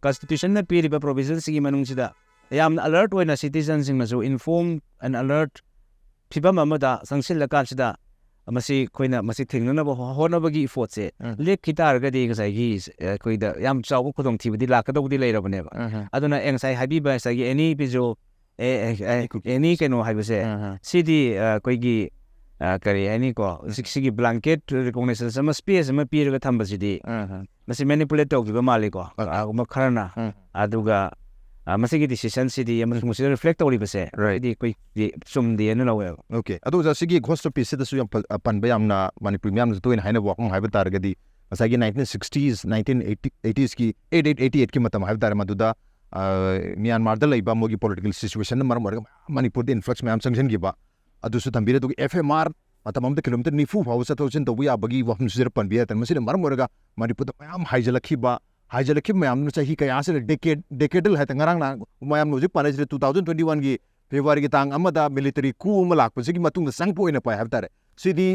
constitution ꯅ ꯄꯤꯔꯤꯕ provision ꯁꯤꯒꯤ ꯃꯅꯨꯡꯁꯤꯗ ꯌꯥꯝꯅ alert ꯑꯣꯏꯅ citizen ꯁꯤꯡꯅꯁꯨ inform and alert ꯐꯤꯕꯝ ꯑꯃꯗ ꯆꯪꯁꯤꯜꯂꯀꯥꯟꯁꯤꯗ ꯃꯁꯤ ꯑꯩꯈꯣꯏꯅ ꯃꯁꯤ ꯊꯦꯡꯅꯅꯕ ꯍꯣ-, ꯍꯣꯠꯅꯕꯒꯤ effortꯁꯦ ꯎꯝ꯫ ꯂꯦꯞꯈꯤ ꯇꯥꯔꯒꯗꯤ ꯉꯁꯥꯏꯒꯤ, ꯑ, ꯑꯩꯈꯣꯏꯗ ꯌꯥꯝ ꯆꯥꯎꯕ ꯈꯨꯗꯣꯡꯊꯤꯕꯗꯤ ꯂꯥꯛꯀꯗꯧꯕꯗꯤ ꯂꯩꯔꯕꯅꯦꯕ꯫ ꯎꯝ꯫ ꯑꯗꯨꯅ ꯑꯩ ꯉꯁꯥꯏ ꯍꯥꯏꯕꯤꯕ ꯉꯁꯥꯏꯒꯤ any ꯄꯤꯖꯣ, ꯑꯦ, ꯑꯦ, ꯑꯦ, any ꯀꯩꯅꯣ ꯍꯥꯏꯕꯁꯦ, ꯎꯝ꯫ ꯁꯤꯗꯤ, ꯑ, ꯑꯩꯈꯣꯏꯒꯤ, ꯑ, ꯀꯔꯤ ꯍꯥꯏꯅꯤꯀꯣ, ꯎꯝ꯫ ꯁꯤ-, ꯁꯤꯒꯤ blanket recognition ꯑꯃ, space ꯑꯃ ꯄꯤꯔꯒ ꯊꯝꯕꯁꯤꯗꯤ ꯎꯝ꯫ ꯃꯁꯤ manipulate ꯇꯧꯈꯤꯕ ꯃꯥꯜꯂꯤꯀꯣ, ꯎꯝ꯫ ꯀꯅꯥꯒꯨꯝꯕ ꯈꯔꯅ꯫ ꯎꯝ꯫ ꯑꯗꯨꯒ, ꯑ, ꯃꯁꯤꯒꯤ decision ꯁꯤꯗꯤ ꯑꯃꯁꯨꯡ ꯃꯁꯤꯗ reflect ꯇꯧꯔꯤꯕꯁꯦ, right, ꯁꯤꯗꯤ ꯑꯩꯈꯣꯏꯒꯤ ꯆꯨꯝꯗꯦꯅ ꯂꯧꯋꯦꯕ꯫ Okay꯫ ꯑꯗꯣ ꯑꯣꯖꯥ, ꯁꯤꯒꯤ ꯒꯣꯁꯇꯣꯄꯤ ꯁꯤꯗꯁꯨ ꯌꯥꯝ ꯐ-, ꯑ, ꯄꯟꯕ ꯌꯥꯝꯅ ꯃꯅꯤꯄꯨꯔꯤ ꯃꯤꯌꯥꯝꯅꯁꯨ ꯇꯣꯏꯅ ꯍꯥꯏꯅꯕ ꯋꯥꯐꯝ ꯍꯥꯏꯕ ꯇꯥꯔꯒꯗꯤ, ꯉꯁꯥꯏꯒꯤ nineteen sixties, nineteen eighty, eighties ꯀꯤ, eight eight eighty eight ꯀꯤ ꯃꯇꯝ ꯍꯥꯏꯕ ꯇꯥꯔꯦ, ꯃꯗꯨꯗ, ꯑ, ꯃ꯭ꯌꯥꯟꯃꯥꯔꯗ ꯂꯩꯕ ꯃꯣꯏꯒꯤ political situation ꯅ ꯃꯔꯝ ꯑꯣꯏꯔꯒ ꯃꯌꯥꯝ ꯃꯅꯤꯄꯨꯔꯗ influx ꯃꯌꯥꯝ ꯆꯪꯁꯤꯟꯈꯤꯕ, ꯑꯗꯨꯁꯨ ꯊꯝꯕꯤꯔꯦ꯫ ꯑꯗꯨꯒ F M R ꯃꯇꯝ ꯑꯃꯗ kilometre ꯅꯤꯐꯨ ꯐꯥꯎꯕ ꯆꯠꯊꯣꯛ ꯆꯠꯁꯤꯟ ꯇꯧꯕ ꯌꯥꯕꯒꯤ ꯋꯥꯐꯝꯁꯤꯗ ꯄꯟꯕ ꯌꯥꯏ꯫ ꯃꯁꯤꯅ ꯃꯔꯝ ꯑꯣꯏꯔꯒ ꯃꯅꯤꯄꯨꯔꯗ ꯃꯌꯥꯝ ꯍꯥꯏꯖꯤꯜꯂꯛꯈꯤꯕ, ꯍꯥꯏꯖꯤꯜꯂꯛꯈꯤꯕ ꯃꯌꯥꯝꯗꯨꯅ ꯆꯍꯤ ꯀꯌꯥꯁꯤꯗ decade, decadal ꯍꯥꯏꯇꯥꯔꯦ, ꯉꯔꯥꯡ ꯅꯍꯥꯟ ꯃꯌꯥꯝꯅ ꯍꯧꯖꯤꯛ ꯄꯥꯅꯔꯤꯁꯤꯗ two thousand twenty one ꯒꯤ February ꯒꯤ ꯇꯥꯡ ꯑꯃꯗ military coup ꯑꯃ ꯂꯥꯛꯄꯁꯤꯒꯤ ꯃꯇꯨꯡꯗ ꯆꯪꯉꯛꯄ ꯑꯣꯏꯅ ꯄꯥꯏ ꯍꯥꯏꯕ ꯇꯥꯔꯦ꯫ ꯁꯤꯗꯤ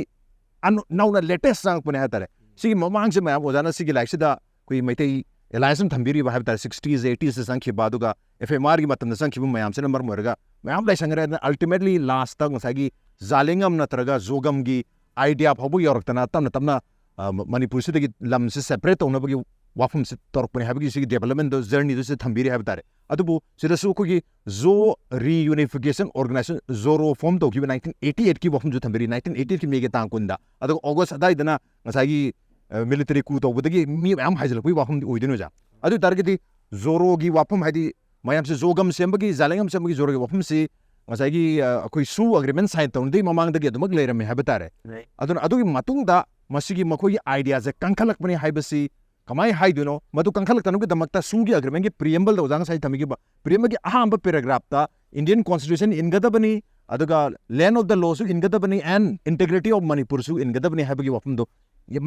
ꯑꯅꯧ-, ꯅꯧꯅ latest ꯆꯪꯉꯛꯄꯅꯦ ꯍꯥꯏꯕ ꯇꯥꯔꯦ꯫ ꯁꯤꯒꯤ ꯃꯃꯥꯡꯁꯦ ꯃꯌꯥꯝ ꯑꯣꯖꯥꯅ ꯁꯤꯒꯤ ꯂꯥꯏꯔꯤꯛꯁꯤꯗ ꯑꯩꯈꯣꯏ ꯃꯩꯇꯩ alliance ꯑꯃ ꯊꯝꯕꯤꯔꯤꯕ ꯍꯥꯏꯕ ꯇꯥꯔꯦ, sixties eighties ꯆꯪꯈꯤꯕ, ꯑꯗꯨꯒ F M R ꯒꯤ ꯃꯇꯝꯗ ꯆꯪꯈꯤꯕ ꯃꯌꯥꯝꯁꯤꯅ ꯃꯔꯝ ꯑꯣꯏꯔꯒ ꯃꯌꯥꯝ ꯂꯩꯁꯟꯈ꯭ꯔꯦ꯫ ꯑꯗꯨꯅ ultimately last ꯇ ꯉꯁꯥꯏꯒꯤ ꯖꯥꯂꯦꯡꯉꯝ ꯅꯠꯇ꯭ꯔꯒ ꯖꯣꯒꯝꯒꯤ idea ꯐꯥꯎꯕ ꯌꯧꯔꯛꯇꯅ ꯇꯞꯅ ꯇꯞꯅ, ꯑ, ꯃ-, ꯃꯅꯤꯄꯨꯔꯁꯤꯗꯒꯤ ꯂꯝꯁꯦ separate ꯇꯧꯅꯕꯒꯤ ꯋꯥꯐꯝꯁꯦ ꯇꯧꯔꯛꯄꯅꯦ ꯍꯥꯏꯕꯒꯤ ꯁꯤꯒꯤ development ꯗꯣ, journey ꯗꯨ ꯁꯤꯗ ꯊꯝꯕꯤꯔꯤ ꯍꯥꯏꯕ ꯇꯥꯔꯦ꯫ ꯑꯗꯨꯕꯨ ꯁꯤꯗꯁꯨ ꯑꯩꯈꯣꯏꯒꯤ Zo Reunification Organization, ꯖꯣꯔꯣ form ꯇꯧꯈꯤꯕ nineteen eighty eight ꯀꯤ ꯋꯥꯐꯝꯁꯨ ꯊꯝꯕꯤꯔꯤ, nineteen eighty eight ꯀꯤ May ꯒꯤ ꯇꯥꯡ ꯀꯨꯟꯗ꯫ ꯑꯗꯨꯒ August ꯑꯗꯥꯏꯗꯅ ꯉꯁꯥꯏꯒꯤ, ꯑ, military coup ꯇꯧꯕꯗꯒꯤ ꯃꯤ ꯃꯌꯥꯝ ꯍꯥꯏꯖꯤꯜꯂꯛꯄꯒꯤ ꯋꯥꯐꯝꯗꯤ ꯑꯣꯏꯗꯣꯏꯅꯤ ꯑꯣꯖꯥ꯫ ꯑꯗꯨ ꯑꯣꯏ ꯇꯥꯔꯒꯗꯤ ꯖꯣꯔꯣꯒꯤ ꯋꯥꯐꯝ, ꯍꯥꯏꯗꯤ ꯃꯌꯥꯝꯁꯦ ꯖꯣꯒꯝ ꯁꯦꯝꯕꯒꯤ, ꯖꯥꯂꯦꯡꯉꯝ ꯁꯦꯝꯕꯒꯤ ꯖꯣꯔꯣꯒꯤ ꯋꯥꯐꯝꯁꯤ ꯉꯁꯥꯏꯒꯤ, ꯑ, ꯑꯩꯈꯣꯏ ꯁꯨ agreement sign ꯇꯧꯅꯗ꯭ꯔꯤ ꯃꯃꯥꯡꯗꯒꯤ ꯑꯗꯨꯃꯛ ꯂꯩꯔꯝꯃꯦ ꯍꯥꯏꯕ ꯇꯥꯔꯦ꯫ Right. ꯑꯗꯨꯅ ꯑꯗꯨꯒꯤ ꯃꯇꯨꯡꯗ ꯃꯁꯤꯒꯤ ꯃꯈꯣꯏꯒꯤ idea ꯁꯦ ꯀꯟꯈꯠꯂꯛꯄꯅꯤ ꯍꯥꯏꯕꯁꯤ ꯀꯃꯥꯏꯅ ꯍꯥꯏꯗꯣꯏꯅꯣ? ꯃꯗꯨ ꯀꯟꯈꯠꯂꯛꯇꯅꯕꯒꯤꯗꯃꯛꯇ ꯁꯨꯒꯤ agreement ꯒꯤ preamble ꯗ ꯑꯣꯖꯥ ꯉꯁꯥꯏ ꯊꯝꯕꯤꯈꯤꯕ, preamble ꯒꯤ ꯑꯍꯥꯟꯕ paragraph ꯇ Indian Constitution ꯏꯟꯒꯗꯕꯅꯤ, ꯑꯗꯨꯒ land of the law ꯁꯨ ꯏꯟꯒꯗꯕꯅꯤ, and integrity of Manipur ꯁꯨ ꯏꯟꯒꯗꯕꯅꯤ ꯍꯥꯏꯕꯒꯤ ꯋꯥꯐꯝꯗꯣ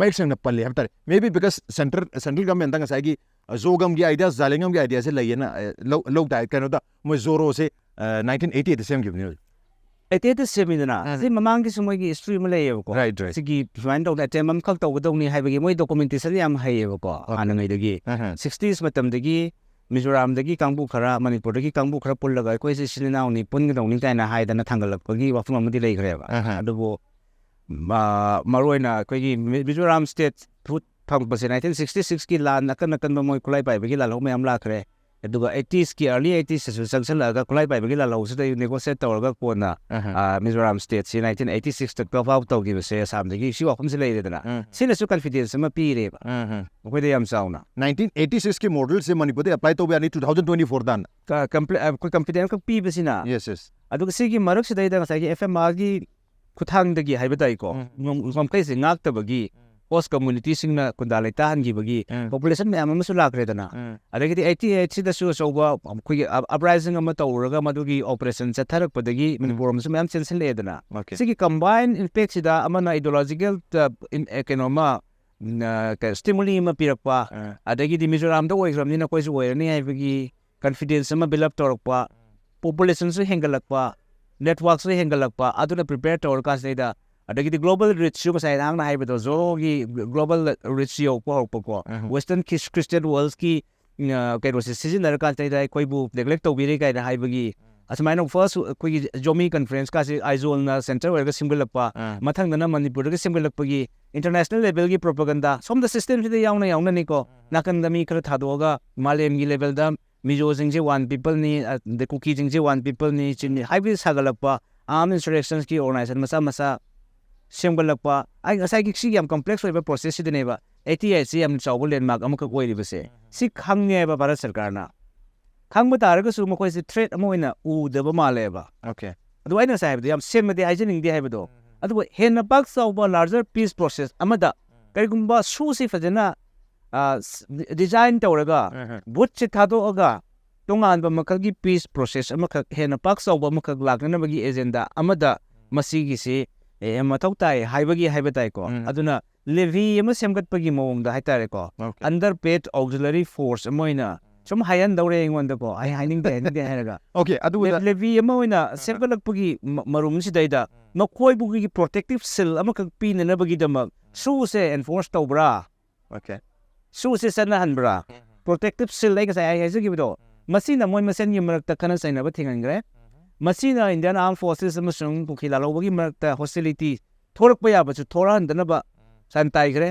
ꯃꯌꯦꯛ ꯁꯦꯡꯅ ꯄꯜꯂꯤ ꯍꯥꯏꯕ ꯇꯥꯔꯦ꯫ Maybe because central, central government ꯗ ꯉꯁꯥꯏꯒꯤ, ꯑ, ꯖꯣꯒꯝꯒꯤ idea, ꯖꯥꯂꯦꯡꯉꯝꯒꯤ idea ꯁꯦ ꯂꯩꯌꯦꯅ, ꯑ, ꯂꯧ-, ꯂꯧ ꯇꯥꯏ꯫ ꯀꯩꯅꯣꯗ ꯃꯣꯏ ꯖꯣꯔꯣꯁꯦ, ꯑ, nineteen eighty eight ꯗ ꯁꯦꯝꯈꯤꯕꯅꯤ꯫ ꯑꯦꯇꯦꯠꯇ ꯁꯦꯝꯃꯤꯗꯅ, ꯎꯝ꯫ ꯁꯤ ꯃꯃꯥꯡꯒꯤꯁꯨ ꯃꯣꯏꯒꯤ ꯍꯤꯁꯇ꯭ꯔꯤ ꯑꯃ ꯂꯩꯌꯦꯕꯀꯣ꯫ Right, right. ꯁꯤꯒꯤ ꯁꯨꯃꯥꯏꯅ ꯇꯧꯗꯅ ꯑꯦꯇꯦꯝ ꯑꯃꯈꯛ ꯇꯧꯒꯗꯧꯅꯤ ꯍꯥꯏꯕꯒꯤ ꯃꯣꯏ ꯗꯣꯀꯨꯃꯦꯟꯇꯦꯁꯟ ꯌꯥꯝ ꯍꯩꯌꯦꯕꯀꯣ꯫ Okay. ꯍꯥꯟꯅꯉꯩꯗꯒꯤ Uh-huh. ꯁꯤꯛꯁꯇꯤꯁ ꯃꯇꯝꯗꯒꯤ ꯃꯤꯖꯣꯔꯥꯝꯗꯒꯤ ꯀꯥꯡꯕꯨ ꯈꯔ, ꯃꯅꯤꯄꯨꯔꯗꯒꯤ ꯀꯥꯡꯕꯨ ꯈꯔ ꯄꯨꯜꯂꯒ ꯑꯩꯈꯣꯏꯁꯦ ꯏꯆꯤꯜ ꯏꯅꯥꯎꯅꯤ, ꯄꯨꯟꯒꯗꯧꯅꯤ ꯀꯥꯏꯅ ꯍꯥꯏꯗꯅ ꯊꯥꯡꯒꯠꯂꯛꯄꯒꯤ ꯋꯥꯐꯝ ꯑꯃꯗꯤ ꯂꯩꯈ꯭ꯔꯦꯕ꯫ Uh-huh. ꯑꯗꯨꯕꯨ ꯃ-, ꯃꯔꯨꯑꯣꯏꯅ ꯑꯩꯈꯣꯏꯒꯤ ꯃꯤ-, ꯃꯤꯖꯣꯔꯥꯝ ꯁ꯭ꯇꯦꯠ ꯐꯨꯠ ꯐꯪꯉꯛꯄꯁꯦ ꯅꯥꯏꯟꯇꯤꯟ ꯁꯤꯛꯁꯇꯤ ꯁꯤꯛꯁꯀꯤ ꯂꯥꯟ ꯑꯀꯟ ꯑꯀꯟꯕ ꯃꯣꯏ ꯈꯨꯠꯂꯥꯏ ꯄꯥꯏꯕꯒꯤ ꯂꯥꯜꯍꯧ ꯃꯌꯥꯝ ꯂꯥꯛꯈ꯭ꯔꯦ꯫ ꯑꯗꯨꯒ ꯑꯩꯇꯤꯁꯀꯤ, early ꯑꯩꯇꯤꯁꯇꯁꯨ ꯆꯪꯁꯤꯜꯂꯛꯑꯒ ꯈꯨꯠꯂꯥꯏ ꯄꯥꯏꯕꯒꯤ ꯂꯥꯜꯍꯧꯁꯤꯗ ꯅꯦꯒꯣꯁꯤꯌꯦꯠ ꯇꯧꯔꯒ ꯀꯣꯟꯅ Uh-huh. ꯑ, ꯃꯤꯖꯣꯔꯥꯝ ꯁ꯭ꯇꯦꯠꯁꯤ ꯅꯥꯏꯟꯇꯤꯟ ꯑꯩꯇꯤ ꯁꯤꯛꯁꯇ ꯀꯥꯔꯚ ꯑꯥꯎꯠ ꯇꯧꯈꯤꯕꯁꯦ ꯑꯁꯥꯝꯗꯒꯤ ꯁꯤ ꯋꯥꯐꯝꯁꯤ ꯂꯩꯔꯦꯗꯅ꯫ ꯎꯝ꯫ ꯁꯤꯅꯁꯨ ꯀꯟꯐꯤꯗꯦꯟꯁ ꯑꯃ ꯄꯤꯔꯦꯕ Uh-huh. ꯑꯩꯈꯣꯏꯗ ꯌꯥꯝ ꯆꯥꯎꯅ꯫ ꯅꯥꯏꯟꯇꯤꯟ ꯑꯩꯇꯤ ꯁꯤꯛꯁꯀꯤ ꯃꯣꯗꯦꯜꯁꯦ ꯃꯅꯤꯄꯨꯔꯗ ꯑꯦꯄ꯭ꯂꯥꯏ ꯇꯧꯕ ꯌꯥꯅꯤ ꯇꯨ ꯊꯥꯎꯖꯟ ꯇ꯭ꯋꯦꯟꯇꯤ ꯐꯣꯔꯗ꯫ ꯀ-, ꯀꯝꯄ꯭ꯂꯦ-, ꯑ, ꯑꯩꯈꯣꯏ ꯀꯟꯐꯤꯗꯦꯟꯁ ꯈꯛ ꯄꯤꯕꯁꯤꯅ꯫ Yes, yes. ꯑꯗꯨꯒ ꯁꯤꯒꯤ ꯃꯔꯛꯁꯤꯗꯩꯗ ꯉꯁꯥꯏꯒꯤ ꯑꯦꯐ ꯑꯦꯝ ꯑꯥꯔꯒꯤ ꯈꯨꯠꯊꯥꯡꯗꯒꯤ ꯍꯥꯏꯕ ꯇꯥꯏꯀꯣ, ꯎꯝ꯫ ꯉꯝ-, ꯉꯝꯈꯩꯁꯦ ꯉꯥꯛꯇꯕꯒꯤ ꯎꯝ꯫ ꯍꯣꯁ ꯀꯝꯃꯨꯅꯤꯇꯤꯁꯤꯡꯅ ꯈꯨꯟꯗꯥ ꯂꯩꯇꯥꯍꯟꯈꯤꯕꯒꯤ ꯎꯝ꯫ ꯄꯣꯄꯨꯂꯦꯁꯟ ꯃꯌꯥꯝ ꯑꯃꯁꯨ ꯂꯥꯛꯈ꯭ꯔꯦꯗꯅ꯫ ꯎꯝ꯫ ꯑꯗꯒꯤꯗꯤ ꯑꯩꯇꯤ ꯑꯩꯠꯁꯤꯗꯁꯨ ꯑꯆꯧꯕ ꯑꯩꯈꯣꯏꯒꯤ ꯑꯞ-, ꯑꯞꯔꯥꯏꯖꯤꯡ ꯑꯃ ꯇꯧꯔꯒ ꯃꯗꯨꯒꯤ ꯑꯣꯄꯔꯦꯁꯟ ꯆꯠꯊꯔꯛꯄꯗꯒꯤ ꯎꯝ꯫ ꯃꯅꯤꯄꯨꯔ ꯑꯃꯁꯨ ꯃꯌꯥꯝ ꯆꯦꯟꯁꯤꯜꯂꯛꯑꯦꯗꯅ꯫ Okay. ꯁꯤꯒꯤ ꯀꯝꯕꯥꯏꯟ ꯏꯝꯄꯦꯛꯁꯤꯗ ꯑꯃꯅ ꯑꯥꯏꯗꯤꯌꯣꯂꯣꯖꯤꯀꯦꯜ ꯀꯩꯅꯣꯃ ꯎꯝ, ꯑ, ꯀ-, ꯁ꯭ꯇꯤꯃꯨꯂꯤ ꯑꯃ ꯄꯤꯔꯛꯄ, ꯑ꯫ ꯑꯗꯒꯤꯗꯤ ꯃꯤꯖꯣꯔꯥꯝꯗ ꯑꯣꯏꯈ꯭ꯔꯕꯅꯤꯅ ꯑꯩꯈꯣꯏꯁꯨ ꯑꯣꯏꯔꯅꯤ ꯍꯥꯏꯕꯒꯤ ꯀꯟꯐꯤꯗꯦꯟꯁ ꯑꯃ ꯕꯤꯜ ꯑꯞ ꯇꯧꯔꯛꯄ, ꯄꯣꯄꯨꯂꯦꯁꯟꯁꯨ ꯍꯦꯟꯒꯠꯂꯛꯄ, ꯅꯦꯠꯋꯥꯔꯛꯁꯨ ꯍꯦꯟꯒꯠꯂꯛꯄ, ꯑꯗꯨꯅ ꯄ꯭ꯔꯤꯄꯦꯌꯔ ꯇꯧꯔꯀꯥꯟꯁꯤꯗꯩꯗ, ꯑꯗꯒꯤꯗꯤ ꯒ꯭ꯂꯣꯕꯜ ꯔꯤꯆꯁꯨ ꯉꯁꯥꯏ ꯅꯍꯥꯛꯅ ꯍꯥꯏꯕꯗꯣ, ꯖꯣꯔꯣꯒꯤ ꯒ꯭ꯂꯣꯕꯜ ꯔꯤꯆ ꯌꯧꯔꯛꯄ ꯍꯧꯔꯛꯄꯀꯣ, ꯑꯍ꯫ ꯋꯦꯁꯇꯔꯟ ꯈ꯭ꯔꯤꯁ-, ꯈ꯭ꯔꯤꯁꯇꯤꯌꯟ ꯋꯥꯔꯜꯁꯀꯤ, ꯎꯝ, ꯑ, ꯀꯩꯅꯣꯁꯦ ꯁꯤꯖꯤꯟꯅꯔꯀꯥꯟꯁꯤꯗꯩꯗ ꯑꯩꯈꯣꯏꯕꯨ ꯅꯦꯒ꯭ꯂꯦꯛ ꯇꯧꯕꯤꯔꯦ ꯀꯥꯏꯅ ꯍꯥꯏꯕꯒꯤ, ꯑꯁꯨꯃꯥꯏꯅ ꯐꯥꯔꯁ ꯑꯩꯈꯣꯏꯒꯤ ꯖꯣꯃꯤ ꯀꯟꯐ꯭ꯔꯦꯟꯁꯀꯥꯁꯦ ꯑꯥꯏꯖꯣꯜꯅ ꯁꯦꯟꯇꯔ ꯑꯣꯏꯔꯒ ꯁꯦꯝꯒꯠꯂꯛꯄ, ꯑꯥ꯫ ꯃꯊꯪꯗꯅ ꯃꯅꯤꯄꯨꯔꯗꯒꯤ ꯁꯦꯝꯒꯠꯂꯛꯄꯒꯤ ꯏꯟꯇꯔꯅꯦꯁꯅꯦꯜ ꯂꯦꯚꯦꯜꯒꯤ ꯄ꯭ꯔꯣꯄꯒꯟꯗꯥ, ꯁꯣꯝꯗ ꯁꯤꯁꯇꯦꯝꯁꯤꯗ ꯌꯥꯎꯅ ꯌꯥꯎꯅꯅꯤꯀꯣ, ꯅꯥꯀꯟꯗ ꯃꯤ ꯈꯔ ꯊꯥꯗꯣꯛꯑꯒ ꯃꯥꯂꯦꯝꯒꯤ ꯂꯦꯚꯦꯜꯗ ꯃꯤꯖꯣꯁꯤꯡꯁꯦ ꯋꯥꯟ ꯄꯤꯄꯜꯅꯤ, ꯑꯗꯩ ꯀꯨꯀꯤꯁꯤꯡꯁꯦ ꯋꯥꯟ ꯄꯤꯄꯜꯅꯤ, ꯆꯤꯡꯃꯤ ꯍꯥꯏꯕꯗꯤ ꯁꯥꯒꯠꯂꯛꯄ, ꯑꯥꯔꯝ ꯏꯟꯁꯔꯦꯛꯁꯟꯁꯀꯤ ꯑꯣꯔꯒꯅꯥꯏꯖꯦꯁꯟ ꯃꯆꯥ ꯃꯆꯥ ꯁꯦꯝꯒꯠꯂꯛꯄ, ꯑꯩ ꯉꯁꯥꯏꯒꯤ ꯁꯤꯒꯤ ꯌꯥꯝ ꯀꯝꯄ꯭ꯂꯦꯛꯁ ꯑꯣꯏꯕ ꯄ꯭ꯔꯣꯁꯦꯁꯁꯤꯗꯅꯦꯕ ꯑꯩꯇꯤ ꯑꯩꯠꯁꯤ ꯌꯥꯝ ꯆꯥꯎꯕ ꯂꯦꯟꯃꯥꯔꯛ ꯑꯃꯈꯛ ꯑꯣꯏꯔꯤꯕꯁꯦ꯫ ꯁꯤ ꯈꯪꯉꯦꯕ ꯚꯥꯔꯠ ꯁꯔꯀꯥꯔꯅ꯫ ꯈꯪꯕ ꯇꯥꯔꯒꯁꯨ ꯃꯈꯣꯏꯁꯦ ꯊ꯭ꯔꯦꯠ ꯑꯃ ꯑꯣꯏꯅ ꯎꯗꯕ ꯃꯥꯜꯂꯦꯕ꯫ Okay. ꯑꯗꯨ ꯑꯩꯅ ꯉꯁꯥꯏ ꯍꯥꯏꯕꯗꯣ ꯌꯥꯝ ꯁꯦꯝꯃꯗꯤ ꯍꯥꯏꯖꯅꯤꯡꯗꯦ ꯍꯥꯏꯕꯗꯣ꯫ ꯑꯗꯨꯕꯨ ꯍꯦꯟꯅ ꯄꯥꯛ ꯆꯥꯎꯕ larger peace process ꯑꯃꯗ ꯀꯔꯤꯒꯨꯝꯕ ꯁꯨꯁꯤ ꯐꯖꯅ, ꯑ, ꯁ-, design ꯇꯧꯔꯒ, ꯎꯝ꯫ ꯕꯨꯠꯁꯤ ꯊꯥꯗꯣꯛꯑꯒ ꯇꯣꯉꯥꯟꯕ ꯃꯈꯜꯒꯤ peace process ꯑꯃꯈꯛ, ꯍꯦꯟꯅ ꯄꯥꯛ ꯆꯥꯎꯕ ꯑꯃꯈꯛ ꯂꯥꯛꯅꯅꯕꯒꯤ ꯑꯦꯖꯦꯟꯗꯥ ꯑꯃꯗ ꯃꯁꯤꯒꯤꯁꯤ, ꯑꯦ, ꯃꯊꯧ ꯇꯥꯏ ꯍꯥꯏꯕꯒꯤ ꯍꯥꯏꯕ ꯇꯥꯏꯀꯣ꯫ ꯎꯝ꯫ ꯑꯗꯨꯅ ꯂꯦꯚꯤ ꯑꯃ ꯁꯦꯝꯒꯠꯄꯒꯤ ꯃꯑꯣꯡꯗ ꯍꯥꯏꯇꯥꯔꯦꯀꯣ, Okay. underpaid auxiliary force ꯑꯃ ꯑꯣꯏꯅ ꯁꯨꯝ ꯍꯥꯏꯍꯟꯗꯧꯔꯦ ꯑꯩꯉꯣꯟꯗꯀꯣ, ꯑꯩ ꯍꯥꯏꯅꯤꯡꯗꯦ ꯍꯥꯏꯅꯤꯡꯗꯦ ꯍꯥꯏꯔꯒ ꯑꯣꯀꯦ ꯑꯗꯨꯗ ꯂꯦꯕꯤ ꯑꯃ ꯑꯣꯏꯅ ꯁꯦꯝꯒꯠꯂꯛꯄꯒꯤ ꯃ- ꯃꯔꯨꯝꯁꯤꯗꯩꯗ ꯃꯈꯣꯏꯕꯨꯒꯤ ꯄ꯭ꯔꯣꯇꯦꯛꯇꯤꯞ ꯁꯤꯜ ꯑꯃꯈꯛ ꯄꯤꯅꯅꯕꯒꯤꯗꯃꯛ ꯁꯨꯁꯦ ꯑꯦꯟꯐꯣꯔꯁ ꯇꯧꯕ꯭ꯔꯥ? ꯑꯣꯀꯦ ꯁꯨꯁꯦ ꯆꯠꯅꯍꯟꯕ꯭ꯔꯥ? ꯄ꯭ꯔꯣꯇꯦꯛꯇꯤꯞ ꯁꯤꯜ ꯑꯩ ꯉꯁꯥꯏ ꯑꯩ ꯍꯥꯏꯖꯈꯤꯕꯗꯣ, ꯃꯁꯤꯅ ꯃꯣꯏ ꯃꯁꯦꯟꯒꯤ ꯃꯔꯛꯇ ꯈꯠꯅ ꯆꯩꯅꯕ ꯊꯤꯡꯍꯟꯈ꯭ꯔꯦ꯫ ꯃꯁꯤꯅ ꯏꯟꯗꯤꯌꯥꯟ ꯑꯥꯔꯝ ꯐꯣꯔꯁꯦꯁ ꯑꯃꯁꯨꯡ ꯀꯨꯀꯤ ꯂꯥꯜꯍꯧꯕꯒꯤ ꯃꯔꯛꯇ ꯍꯣꯁꯇꯤꯂꯤꯇꯤ ꯊꯣꯔꯛꯄ ꯌꯥꯕꯁꯨ ꯊꯣꯔꯛꯍꯟꯗꯅꯕ ꯁꯥꯟ ꯇꯥꯏꯈ꯭ꯔꯦ꯫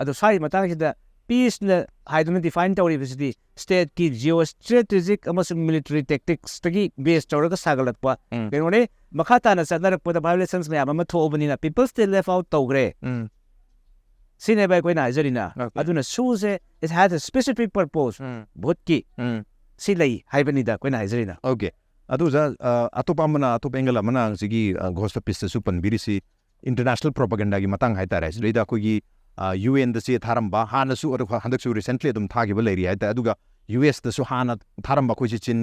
ꯑꯗꯣ ꯁ꯭ꯋꯥꯏꯒꯤ ꯃꯇꯥꯡꯁꯤꯗ ꯄꯤꯁꯅ ꯍꯥꯏꯗꯨꯅ ꯗꯤꯐꯥꯏꯟ ꯇꯧꯔꯤꯕꯁꯤꯗꯤ ꯁ꯭ꯇꯦꯠꯀꯤ ꯖꯤꯑꯣ ꯁ꯭ꯇ꯭ꯔꯦꯇꯦꯖꯤꯛ ꯑꯃꯁꯨꯡ ꯃꯤꯂꯤꯇꯔꯤ ꯇꯦꯛꯇꯤꯛꯁꯇꯒꯤ ꯕꯦꯁ ꯇꯧꯔꯒ ꯁꯥꯒꯠꯂꯛꯄ ꯎꯝ. ꯀꯩꯅꯣꯅꯦ꯫ ꯃꯈꯥ ꯇꯥꯅ ꯆꯠꯅꯔꯛꯄꯗ ꯚꯥꯏꯑꯣꯂꯦꯁꯟꯁ ꯃꯌꯥꯝ ꯑꯃ ꯊꯣꯛꯑꯕꯅꯤꯅ ꯄꯤꯄꯜꯁꯇꯤ ꯂꯦꯐ ꯑꯥꯎꯠ ꯇꯧꯈ꯭ꯔꯦ꯫ ꯎꯝ. ꯁꯤꯅꯦꯕ ꯑꯩꯈꯣꯏꯅ ꯍꯥꯏꯖꯔꯤꯅ꯫ Okay. ꯑꯗꯨꯅ ꯁꯨꯁꯦ, it has a specific purpose. ꯎꯝ. ꯚꯨꯠꯀꯤ ꯎꯝ. ꯁꯤ ꯂꯩ ꯍꯥꯏꯕꯅꯤꯗ ꯑꯩꯈꯣꯏꯅ ꯍꯥꯏꯖꯔꯤꯅ꯫ ꯑꯣꯀꯦ ꯑꯗꯨ ꯑꯣꯖꯥ ꯑ, ꯑꯇꯣꯞꯄ ꯑꯃꯅ ꯑꯇꯣꯞꯄ ꯑꯦꯡꯒꯜ ꯑꯃꯅ ꯍꯧꯖꯤꯛꯀꯤ ꯒꯣꯁ ꯄꯤꯁꯇꯁꯨ ꯄꯟꯕꯤꯔꯤꯁꯤ ꯏꯟꯇꯔꯅꯦꯁꯅꯦꯜ ꯄ꯭ꯔꯣꯄꯒꯦꯟꯗꯥꯒꯤ ꯃꯇꯥꯡ ꯍꯥꯏꯇꯥꯔꯦ꯫ ꯁꯤꯗꯩꯗ ꯑꯩꯈꯣꯏꯒꯤ ꯌꯨ ꯑꯦꯟꯗ ꯆꯦ ꯊꯥꯔꯝꯕ ꯍꯥꯟꯅꯁꯨ ꯑꯗꯨꯒ ꯍꯟꯗꯛꯁꯨ ꯔꯤꯁꯦꯟꯠꯂꯤ ꯑꯗꯨꯝ ꯊꯥꯈꯤꯕ ꯂꯩꯔꯤ ꯍꯥꯏꯇꯥꯔꯦ꯫ ꯑꯗꯨꯒ ꯌꯨ ꯑꯦꯁꯇꯁꯨ ꯍꯥꯟꯅ ꯊꯥꯔꯝꯕ ꯑꯩꯈꯣꯏꯁꯤ ꯆꯤꯟ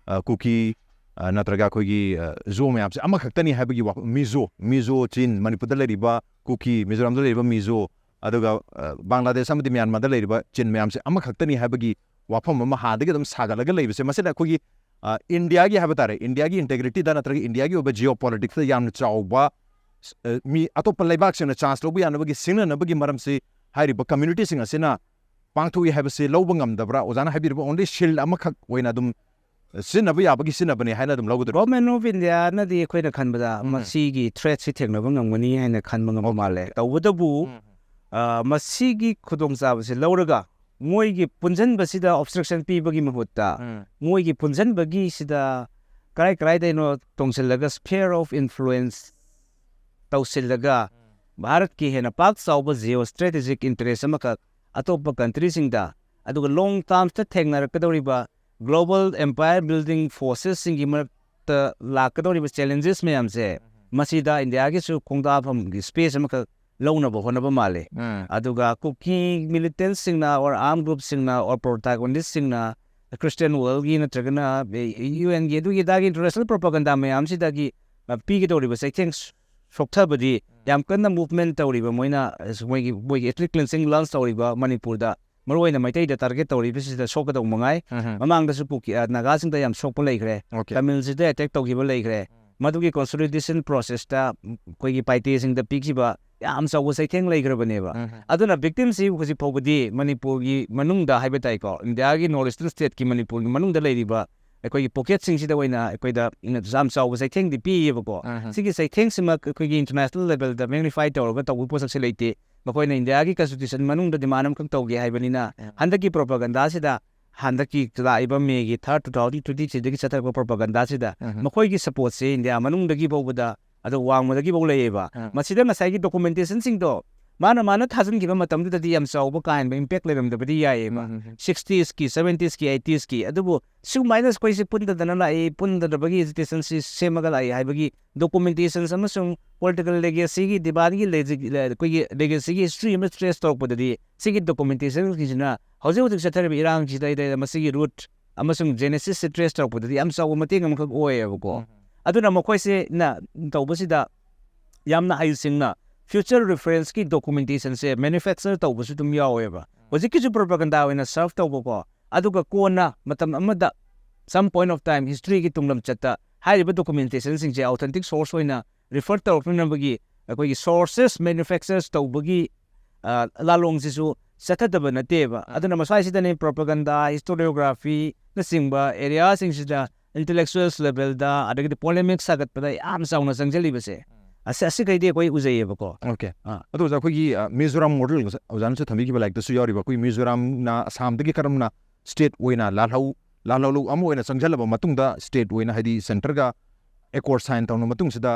ꯑ, ꯀꯨꯀꯤ ꯑ, ꯅꯠꯇ꯭ꯔꯒ ꯑꯩꯈꯣꯏꯒꯤ ꯑ, ꯖꯣ ꯃꯌꯥꯝꯁꯦ ꯑꯃꯈꯛꯇꯅꯤ ꯍꯥꯏꯕꯒꯤ ꯋꯥꯐꯝ, ꯃꯤꯖꯣ ꯃꯤꯖꯣ ꯆꯤꯟ ꯃꯅꯤꯄꯨꯔꯗ ꯂꯩꯔꯤꯕ ꯀꯨꯀꯤ, ꯃꯤꯖꯣꯔꯥꯝꯗ ꯂꯩꯔꯤꯕ ꯃꯤꯖꯣ, ꯑꯗꯨꯒ ꯑ, ꯕꯪꯒ꯭ꯂꯥꯗꯦꯁ ꯑꯃꯗꯤ ꯃ꯭ꯌꯥꯟꯃꯥꯔꯗ ꯂꯩꯔꯤꯕ ꯆꯤꯟ ꯃꯌꯥꯝꯁꯦ ꯑꯃꯈꯛꯇꯅꯤ ꯍꯥꯏꯕꯒꯤ ꯋꯥꯐꯝ ꯑꯃ ꯍꯥꯟꯅꯗꯒꯤ ꯑꯗꯨꯝ ꯁꯥꯒꯠꯂꯒ ꯂꯩꯕꯁꯦ, ꯃꯁꯤꯅ ꯑꯩꯈꯣꯏꯒꯤ ꯑ, ꯏꯟꯗꯤꯌꯥꯒꯤ ꯍꯥꯏꯕ ꯇꯥꯔꯦ, ꯏꯟꯗꯤꯌꯥꯒꯤ ꯏꯟꯇꯦꯒ꯭ꯔꯤꯇꯤꯗ ꯅꯠꯇ꯭ꯔꯒ ꯏꯟꯗꯤꯌꯥꯒꯤ ꯑꯣꯏꯕ ꯖꯤꯑꯣ ꯄꯣꯂꯤꯇꯤꯛꯁꯇ ꯌꯥꯝꯅ ꯆꯥꯎꯕ ꯑ, ꯃꯤ ꯑꯇꯣꯞꯄ ꯂꯩꯕꯥꯛꯁꯤꯡꯅ ꯆꯥꯟꯁ ꯂꯧꯕ ꯌꯥꯅꯕꯒꯤ ꯁꯤꯡꯅꯅꯕꯒꯤ ꯃꯔꯝꯁꯤ ꯍꯥꯏꯔꯤꯕ ꯀꯝꯃ꯭ꯌꯨꯅꯤꯇꯤꯁꯤꯡ ꯑꯁꯤꯅ ꯄꯥꯡꯊꯣꯛꯏ ꯍꯥꯏꯕꯁꯤ ꯂꯧꯕ ꯉꯝꯗꯕ꯭ꯔꯥ? ꯑꯣꯖꯥꯅ ꯍꯥꯏꯕꯤꯔꯤꯕ ꯑꯣꯟꯂꯤ ꯁꯤꯜ ꯑꯃꯈꯛ ꯑꯣꯏꯅ ꯑꯗꯨꯝ ꯁꯤꯖꯤꯟꯅꯕ ꯌꯥꯕꯒꯤ ꯁꯤꯖꯤꯟꯅꯕꯅꯦ ꯍꯥꯏꯅ ꯑꯗꯨꯝ ꯂꯧꯒꯗ꯭ꯔꯥ? ꯒꯣꯚꯔꯟꯃꯦꯟ ꯑꯣꯐ ꯏꯟꯗꯤꯌꯥꯅꯗꯤ ꯑꯩꯈꯣꯏꯅ ꯈꯟꯕꯗ ꯎꯝ. ꯃꯁꯤꯒꯤ ꯊ꯭ꯔꯦꯠꯁꯤ ꯊꯦꯡꯅꯕ ꯉꯝꯒꯅꯤ ꯍꯥꯏꯅ ꯈꯟꯕ ꯉꯝꯕ Okay. ꯃꯥꯜꯂꯦ꯫ ꯇꯧꯕꯇꯕꯨ ꯎꯝ. ꯑ, ꯃꯁꯤꯒꯤ ꯈꯨꯗꯣꯡꯆꯥꯕꯁꯤ ꯂꯧꯔꯒ ꯃꯣꯏꯒꯤ ꯄꯨꯟꯁꯤꯟꯕꯁꯤꯗ ꯑꯣꯕꯁꯇ꯭ꯔꯛꯁꯟ ꯄꯤꯕꯒꯤ ꯃꯍꯨꯠꯇ ꯎꯝ. ꯃꯣꯏꯒꯤ ꯄꯨꯟꯁꯤꯟꯕꯒꯤꯁꯤꯗ ꯀꯔꯥꯏ ꯀꯔꯥꯏꯗꯩꯅꯣ ꯇꯣꯡꯁꯤꯜꯂꯒ ꯁ꯭ꯐꯤꯌꯔ ꯑꯣꯐ ꯏꯟꯐ꯭ꯂꯨꯌꯦꯟꯁ ꯇꯧꯁꯤꯜꯂꯒ ꯚꯥꯔꯠꯀꯤ ꯍꯦꯟꯅ ꯄꯥꯛ ꯆꯥꯎꯕ ꯖꯤꯑꯣ ꯁ꯭ꯇ꯭ꯔꯦꯇꯦꯖꯤꯛ ꯏꯟꯇꯔꯦꯁ ꯑꯃꯈꯛ ꯑꯇꯣꯞꯄ ꯀꯟꯇ꯭ꯔꯤꯁꯤꯡꯗ ꯑꯗꯨꯒ ꯂꯣꯡ ꯇꯥꯔꯝꯁꯇ ꯊꯦꯡꯅꯔꯛꯀꯗꯧꯔꯤꯕ ꯒ꯭ꯂꯣꯕꯜ ꯑꯦꯝꯄꯥꯌꯔ ꯕꯤꯜꯗꯤꯡ ꯐꯣꯔꯁꯦꯁꯁꯤꯡꯒꯤ ꯃꯔꯛꯇ ꯂꯥꯛꯀꯗꯧꯔꯤꯕ ꯆꯦꯂꯦꯟꯖꯦꯁ ꯃꯌꯥꯝꯁꯦ ꯃꯁꯤꯗ ꯏꯟꯗꯤꯌꯥꯒꯤꯁꯨ ꯈꯣꯡꯗꯥꯐꯝꯒꯤ ꯁ꯭ꯄꯦꯁ ꯑꯃꯈꯛ ꯂꯧꯅꯕ ꯍꯣꯠꯅꯕ ꯃꯥꯜꯂꯦ꯫ ꯎꯝ. ꯑꯗꯨꯒ ꯀꯨꯀꯤ ꯃꯤꯂꯤꯇꯦꯟꯁꯁꯤꯡꯅ ꯑꯣꯔ ꯑꯥꯔꯝ ꯒ꯭ꯔꯨꯞꯁꯤꯡꯅ ꯑꯣꯔ ꯄ꯭ꯔꯣꯇꯥꯒꯣꯅꯤꯁꯁꯤꯡꯅ ꯈ꯭ꯔꯤꯁꯇꯤꯌꯥꯟ ꯋꯥꯔꯜꯒꯤ ꯅꯠꯇ꯭ꯔꯒꯅ ꯌꯨ ꯑꯦꯟꯒꯤ ꯑꯗꯨꯒꯤ ꯑꯗꯥꯒꯤ ꯏꯟꯇꯔꯅꯦꯁꯅꯦꯜ ꯄ꯭ꯔꯣꯄꯥꯒꯟꯗꯥ ꯃꯌꯥꯝꯁꯤꯗꯒꯤ ꯑ, ꯄꯤꯒꯗꯧꯔꯤꯕ ꯆꯩꯊꯦꯡ ꯁꯣꯛꯊꯕꯗꯤ ꯌꯥꯝ ꯀꯟꯅ ꯃꯨꯚꯃꯦꯟ ꯇꯧꯔꯤꯕ ꯃꯣꯏꯅ ꯑ, ꯃꯣꯏꯒꯤ ꯃꯣꯏꯒꯤ ꯏꯊꯅꯤꯛ ꯀ꯭ꯂꯤꯟꯁꯤꯡ ꯂꯣꯟꯁ ꯇꯧꯔꯤꯕ ꯃꯅꯤꯄꯨꯔꯗ ꯃꯔꯨꯑꯣꯏꯅ ꯃꯩꯇꯩꯗ target ꯇꯧꯔꯤꯕꯁꯤꯗ ꯁꯣꯛꯀꯗꯧꯕ ꯃꯉꯥꯏ꯫ ꯎꯝ. ꯃꯃꯥꯡꯗꯁꯨ ꯀꯨꯀꯤ ꯑ, ꯅꯥꯒꯥꯁꯤꯡꯗ ꯌꯥꯝ ꯁꯣꯛꯄ ꯂꯩꯈ꯭ꯔꯦ꯫ Okay. ꯇꯥꯃꯤꯜꯁꯤꯗ attack ꯇꯧꯈꯤꯕ ꯂꯩꯈ꯭ꯔꯦ꯫ ꯃꯗꯨꯒꯤ consolidation processꯇ ꯑꯩꯈꯣꯏꯒꯤ ꯄꯥꯏꯇꯦꯁꯤꯡꯗ ꯄꯤꯈꯤꯕ ꯌꯥꯝ ꯆꯥꯎꯕ ꯆꯩꯊꯦꯡ ꯂꯩꯈ꯭ꯔꯕꯅꯦꯕ꯫ ꯎꯝ. ꯑꯗꯨꯅ victimꯁꯤ ꯍꯧꯖꯤꯛ ꯐꯥꯎꯕꯗꯤ ꯃꯅꯤꯄꯨꯔꯒꯤ ꯃꯅꯨꯡꯗ ꯍꯥꯏꯕ ꯇꯥꯏꯀꯣ, ꯏꯟꯗꯤꯌꯥꯒꯤ North Eastern stateꯀꯤ ꯃꯅꯤꯄꯨꯔꯒꯤ ꯃꯅꯨꯡꯗ ꯂꯩꯔꯤꯕ ꯑꯩꯈꯣꯏꯒꯤ pocketꯁꯤꯡꯁꯤꯗ ꯑꯣꯏꯅ ꯑꯩꯈꯣꯏꯗ ꯌꯥꯝ ꯆꯥꯎꯕ ꯆꯩꯊꯦꯡꯗꯤ ꯄꯤꯌꯦꯕꯀꯣ꯫ ꯎꯝ. ꯁꯤꯒꯤ ꯆꯩꯊꯦꯡꯁꯤꯃꯛ ꯑꯩꯈꯣꯏꯒꯤ international levelꯗ magnify ꯇꯧꯔꯒ ꯇꯧꯕ ꯄꯣꯠꯁꯛꯁꯦ ꯂꯩꯇꯦ꯫ ꯃꯈꯣꯏꯅ ꯏꯟꯗꯤꯌꯥꯒꯤ constitution ꯃꯅꯨꯡꯗ demand ꯑꯃꯈꯛ ꯇꯧꯒꯦ ꯍꯥꯏꯕꯅꯤꯅ ꯎꯝ. ꯍꯟꯗꯛꯀꯤ propagandaꯁꯤꯗ, ꯍꯟꯗꯛꯀꯤ ꯂꯥꯛꯏꯕ Mayꯒꯤ third two thousand twenty threeꯗꯒꯤ ꯆꯠꯊꯔꯛꯄ propagandaꯁꯤꯗ ꯎꯝ. ꯃꯈꯣꯏꯒꯤ supportꯁꯦ ꯏꯟꯗꯤꯌꯥ ꯃꯅꯨꯡꯗꯒꯤ ꯐꯥꯎꯕꯗ, ꯑꯗꯣ ꯋꯥꯡꯃꯗꯒꯤ ꯐꯥꯎ ꯂꯩꯌꯦꯕ꯫ ꯎꯝ. ꯃꯁꯤꯗ ꯉꯁꯥꯏꯒꯤ documentationꯁꯤꯡꯗꯣ ꯃꯥꯅ ꯃꯥꯅ ꯊꯥꯖꯤꯟꯈꯤꯕ ꯃꯇꯝꯗꯨꯗꯗꯤ ꯌꯥꯝ ꯆꯥꯎꯕ ꯀꯥ ꯍꯦꯟꯕ impact ꯂꯩꯔꯝꯗꯕꯗꯤ ꯌꯥꯏꯌꯦꯕ꯫ ꯎꯝ. sixtiesꯀꯤ, seventiesꯀꯤ, eightieski ꯑꯗꯨꯕꯨ ꯁꯨꯃꯥꯏꯅ ꯑꯩꯈꯣꯏꯁꯦ ꯄꯨꯟꯗꯗꯅ ꯂꯥꯛꯏ, ꯄꯨꯟꯗꯅꯕꯒꯤ agitationꯁꯤ ꯁꯦꯝꯃꯒ ꯂꯥꯛꯏ ꯍꯥꯏꯕꯒꯤ documentations ꯑꯃꯁꯨꯡ political legacyꯒꯤ demandꯒꯤ legi-, ꯑꯩꯈꯣꯏꯒꯤ legacyꯒꯤ history ꯑꯃ trace ꯇꯧꯔꯛꯄꯗꯗꯤ ꯁꯤꯒꯤ documentationꯒꯤꯁꯤꯅ ꯍꯧꯖꯤꯛ ꯍꯧꯖꯤꯛ ꯆꯠꯊꯔꯤꯕ ꯏꯔꯥꯡꯁꯤꯗꯩꯗ ꯃꯁꯤꯒꯤ root ꯑꯃꯁꯨꯡ genesisꯁꯦ trace ꯇꯧꯔꯛꯄꯗꯗꯤ ꯌꯥꯝ ꯆꯥꯎꯕ ꯃꯇꯦꯡ ꯑꯃꯈꯛ ꯑꯣꯏꯌꯦꯕꯀꯣ꯫ ꯎꯝ. ꯑꯗꯨꯅ ꯃꯈꯣꯏꯁꯤꯅ ꯇꯧꯕꯁꯤꯗ ꯌꯥꯝꯅ ꯍꯩꯁꯤꯡꯅ future referenceꯀꯤ documentationꯁꯦ manufacture ꯇꯧꯕꯁꯨ ꯑꯗꯨꯝ ꯌꯥꯎꯋꯦꯕ꯫ ꯍꯧꯖꯤꯛꯀꯤꯁꯨ propaganda ꯑꯣꯏꯅ serve ꯇꯧꯕꯀꯣ, ꯑꯗꯨꯒ ꯀꯣꯟꯅ ꯃꯇꯝ ꯑꯃꯗ some point of time historyꯒꯤ ꯇꯨꯡꯂꯝꯆꯠꯇ ꯍꯥꯏꯔꯤꯕ documentationꯁꯤꯡꯁꯦ authentic source ꯑꯣꯏꯅ refer ꯇꯧꯔꯛꯅꯅꯕꯒꯤ ꯑꯩꯈꯣꯏꯒꯤ sources manufactures ꯇꯧꯕꯒꯤ ꯑ, ꯂꯥꯂꯣꯡꯁꯤꯁꯨ ꯆꯠꯊꯗꯕ ꯅꯠꯇꯦꯕ꯫ ꯎꯝ. ꯑꯗꯨꯅ ꯃꯁ꯭ꯋꯥꯏꯁꯤꯗꯅꯦ propagandaꯒꯤ, historiographyꯅꯆꯤꯡꯕ areaꯁꯤꯡꯁꯤꯗ intellectuals levelꯗ, ꯑꯗꯒꯤꯗꯤ polemic ꯁꯥꯒꯠꯄꯗ ꯌꯥꯝ ꯆꯥꯎꯅ ꯆꯪꯁꯤꯜꯂꯤꯕꯁꯦ꯫ ꯑꯁꯤ, ꯑꯁꯤꯈꯩꯗꯤ ꯑꯩꯈꯣꯏ ꯎꯖꯩꯌꯦꯕꯀꯣ꯫ Okay. ꯑꯥ. ꯑꯗꯣ ꯑꯣꯖꯥ, ꯑꯩꯈꯣꯏꯒꯤ, ꯑ, ꯃꯤꯖꯣꯔꯥꯝ model, ꯑꯣꯖꯥꯅꯁꯨ ꯊꯝꯕꯤꯈꯤꯕ ꯂꯥꯏꯔꯤꯛꯇꯁꯨ ꯌꯥꯎꯔꯤꯕ ꯑꯩꯈꯣꯏ ꯃꯤꯖꯣꯔꯥꯝꯅ ꯑꯁꯥꯝꯗꯒꯤ ꯀꯔꯝꯅ state ꯑꯣꯏꯅ ꯂꯥꯜꯍꯧ-, ꯂꯥꯜꯍꯧ ꯑꯃ ꯑꯣꯏꯅ ꯆꯪꯁꯤꯜꯂꯕ ꯃꯇꯨꯡꯗ state ꯑꯣꯏꯅ, ꯍꯥꯏꯗꯤ centreꯒ accord sign ꯇꯧꯅ ꯃꯇꯨꯡꯁꯤꯗ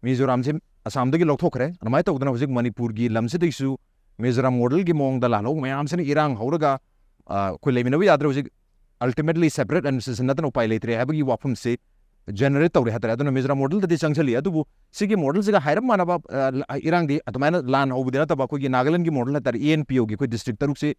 ꯃꯤꯖꯣꯔꯥꯝꯁꯦ ꯑꯁꯥꯝꯗꯒꯤ ꯂꯧꯊꯣꯛꯈ꯭ꯔꯦ꯫ ꯑꯗꯨꯃꯥꯏꯅ ꯇꯧꯗꯅ ꯍꯧꯖꯤꯛ ꯃꯅꯤꯄꯨꯔꯒꯤ ꯂꯝꯁꯤꯗꯒꯤꯁꯨ ꯃꯤꯖꯣꯔꯥꯝ modelꯒꯤ ꯃꯑꯣꯡꯗ ꯂꯥꯜꯍꯧ ꯃꯌꯥꯝꯁꯤꯅ ꯏꯔꯥꯡ ꯍꯧꯔꯒ, ꯑ, ꯑꯩꯈꯣꯏ ꯂꯩꯃꯤꯟꯅꯕ ꯌꯥꯗ꯭ꯔꯦ, ꯍꯧꯖꯤꯛ ultimately separate administration ꯅꯠꯇꯅ ꯎꯄꯥꯏ ꯂꯩꯇ꯭ꯔꯦ ꯍꯥꯏꯕꯒꯤ ꯋꯥꯐꯝꯁꯤ generate ꯇꯧꯔꯦ ꯍꯥꯏꯇꯥꯔꯦ꯫ ꯑꯗꯨꯅ ꯃꯤꯖꯣꯔꯥꯝ modelꯗꯗꯤ ꯆꯪꯁꯤꯜꯂꯤ꯫ ꯑꯗꯨꯕꯨ ꯁꯤꯒꯤ modelꯁꯤꯒ ꯍꯥꯏꯔꯞ ꯃꯥꯟꯅꯕ, ꯑ, ꯏꯔꯥꯡꯗꯤ ꯑꯗꯨꯃꯥꯏꯅ ꯂꯥꯟ ꯍꯧꯕꯗꯤ ꯅꯠꯇꯕ, ꯑꯩꯈꯣꯏꯒꯤ ꯅꯥꯒꯥꯂꯦꯟꯒꯤ model ꯍꯥꯏꯇꯥꯔꯦ, ENPOꯒꯤ ꯑꯩꯈꯣꯏ district ꯇꯔꯨꯛꯁꯤ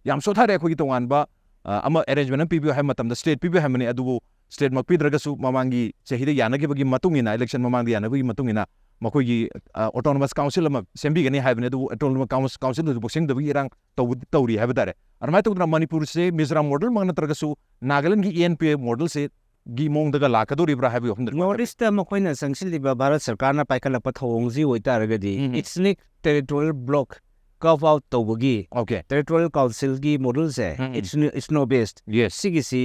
ꯌꯥꯝ ꯁꯣꯠꯊꯔꯦ꯫ ꯑꯩꯈꯣꯏꯒꯤ ꯇꯣꯉꯥꯟꯕ, ꯑ, ꯑꯃ arrangement ꯑꯃ ꯄꯤꯕꯤꯌꯨ ꯍꯥꯏꯕ ꯃꯇꯝꯗ state ꯄꯤꯕꯤꯌꯨ ꯍꯥꯏꯕꯅꯤ꯫ ꯑꯗꯨꯕꯨ stateꯃꯛ ꯄꯤꯗ꯭ꯔꯒꯁꯨ ꯃꯃꯥꯡꯒꯤ ꯆꯍꯤꯗ ꯌꯥꯅꯈꯤꯕꯒꯤ ꯃꯇꯨꯡ ꯏꯟꯅ, election ꯃꯃꯥꯡꯗ ꯌꯥꯅꯕꯒꯤ ꯃꯇꯨꯡ ꯏꯟꯅ ꯃꯈꯣꯏꯒꯤ ꯑꯣꯇꯣꯅꯣꯃꯁ ꯀꯥꯎꯟꯁꯤꯜ ꯑꯃ ꯁꯦꯝꯕꯤꯒꯅꯤ ꯍꯥꯏꯕꯅꯤ, ꯑꯗꯨꯕꯨ ꯑꯣꯇꯣꯅꯣꯃꯁ ꯀꯥꯎꯟꯁꯤꯜ ꯑꯗꯨꯕꯨ ꯁꯦꯝꯗꯕꯒꯤ ꯏꯔꯥꯡ ꯇꯧꯕ ꯇꯧꯔꯤ ꯍꯥꯏꯕ ꯇꯥꯔꯦ꯫ ꯑꯗꯨꯃꯥꯏꯅ ꯇꯧꯗꯅ ꯃꯅꯤꯄꯨꯔꯁꯦ ꯃꯤꯖꯣꯔꯥꯝ ꯃꯣꯗꯦꯜꯃꯛ ꯅꯠꯇ꯭ꯔꯒꯁꯨ ꯅꯥꯒꯥꯂꯦꯟꯒꯤ ꯏ ꯑꯦꯟ ꯄꯤ ꯑꯦ ꯃꯣꯗꯦꯜꯁꯦ ꯒꯤ ꯃꯑꯣꯡꯗꯒ ꯂꯥꯛꯀꯗꯧꯔꯤꯕ꯭ꯔꯥ ꯍꯥꯏꯕꯒꯤ ꯋꯥꯐꯝꯗ ꯅꯣꯔꯠ ꯏꯁꯇ ꯃꯈꯣꯏꯅ ꯆꯪꯁꯤꯜꯂꯤꯕ ꯚꯥꯔꯠ ꯁꯔꯀꯥꯔꯅ ꯄꯥꯏꯈꯠꯂꯛꯄ ꯊꯧꯑꯣꯡꯁꯤ ꯑꯣꯏꯇꯥꯔꯒꯗꯤ ꯎꯝ꯫ Ethnic territorial block curve out ꯇꯧꯕꯒꯤ ꯑꯣꯀꯦ ꯇꯦꯔꯤꯇꯣꯔꯤꯌꯦꯜ ꯀꯥꯎꯟꯁꯤꯜꯒꯤ ꯃꯣꯗꯦꯜꯁꯦ ꯎꯝ꯫ ꯏꯠꯁ ꯅꯣ ꯕꯦꯁ ꯌꯦꯁ ꯁꯤꯒꯤꯁꯤ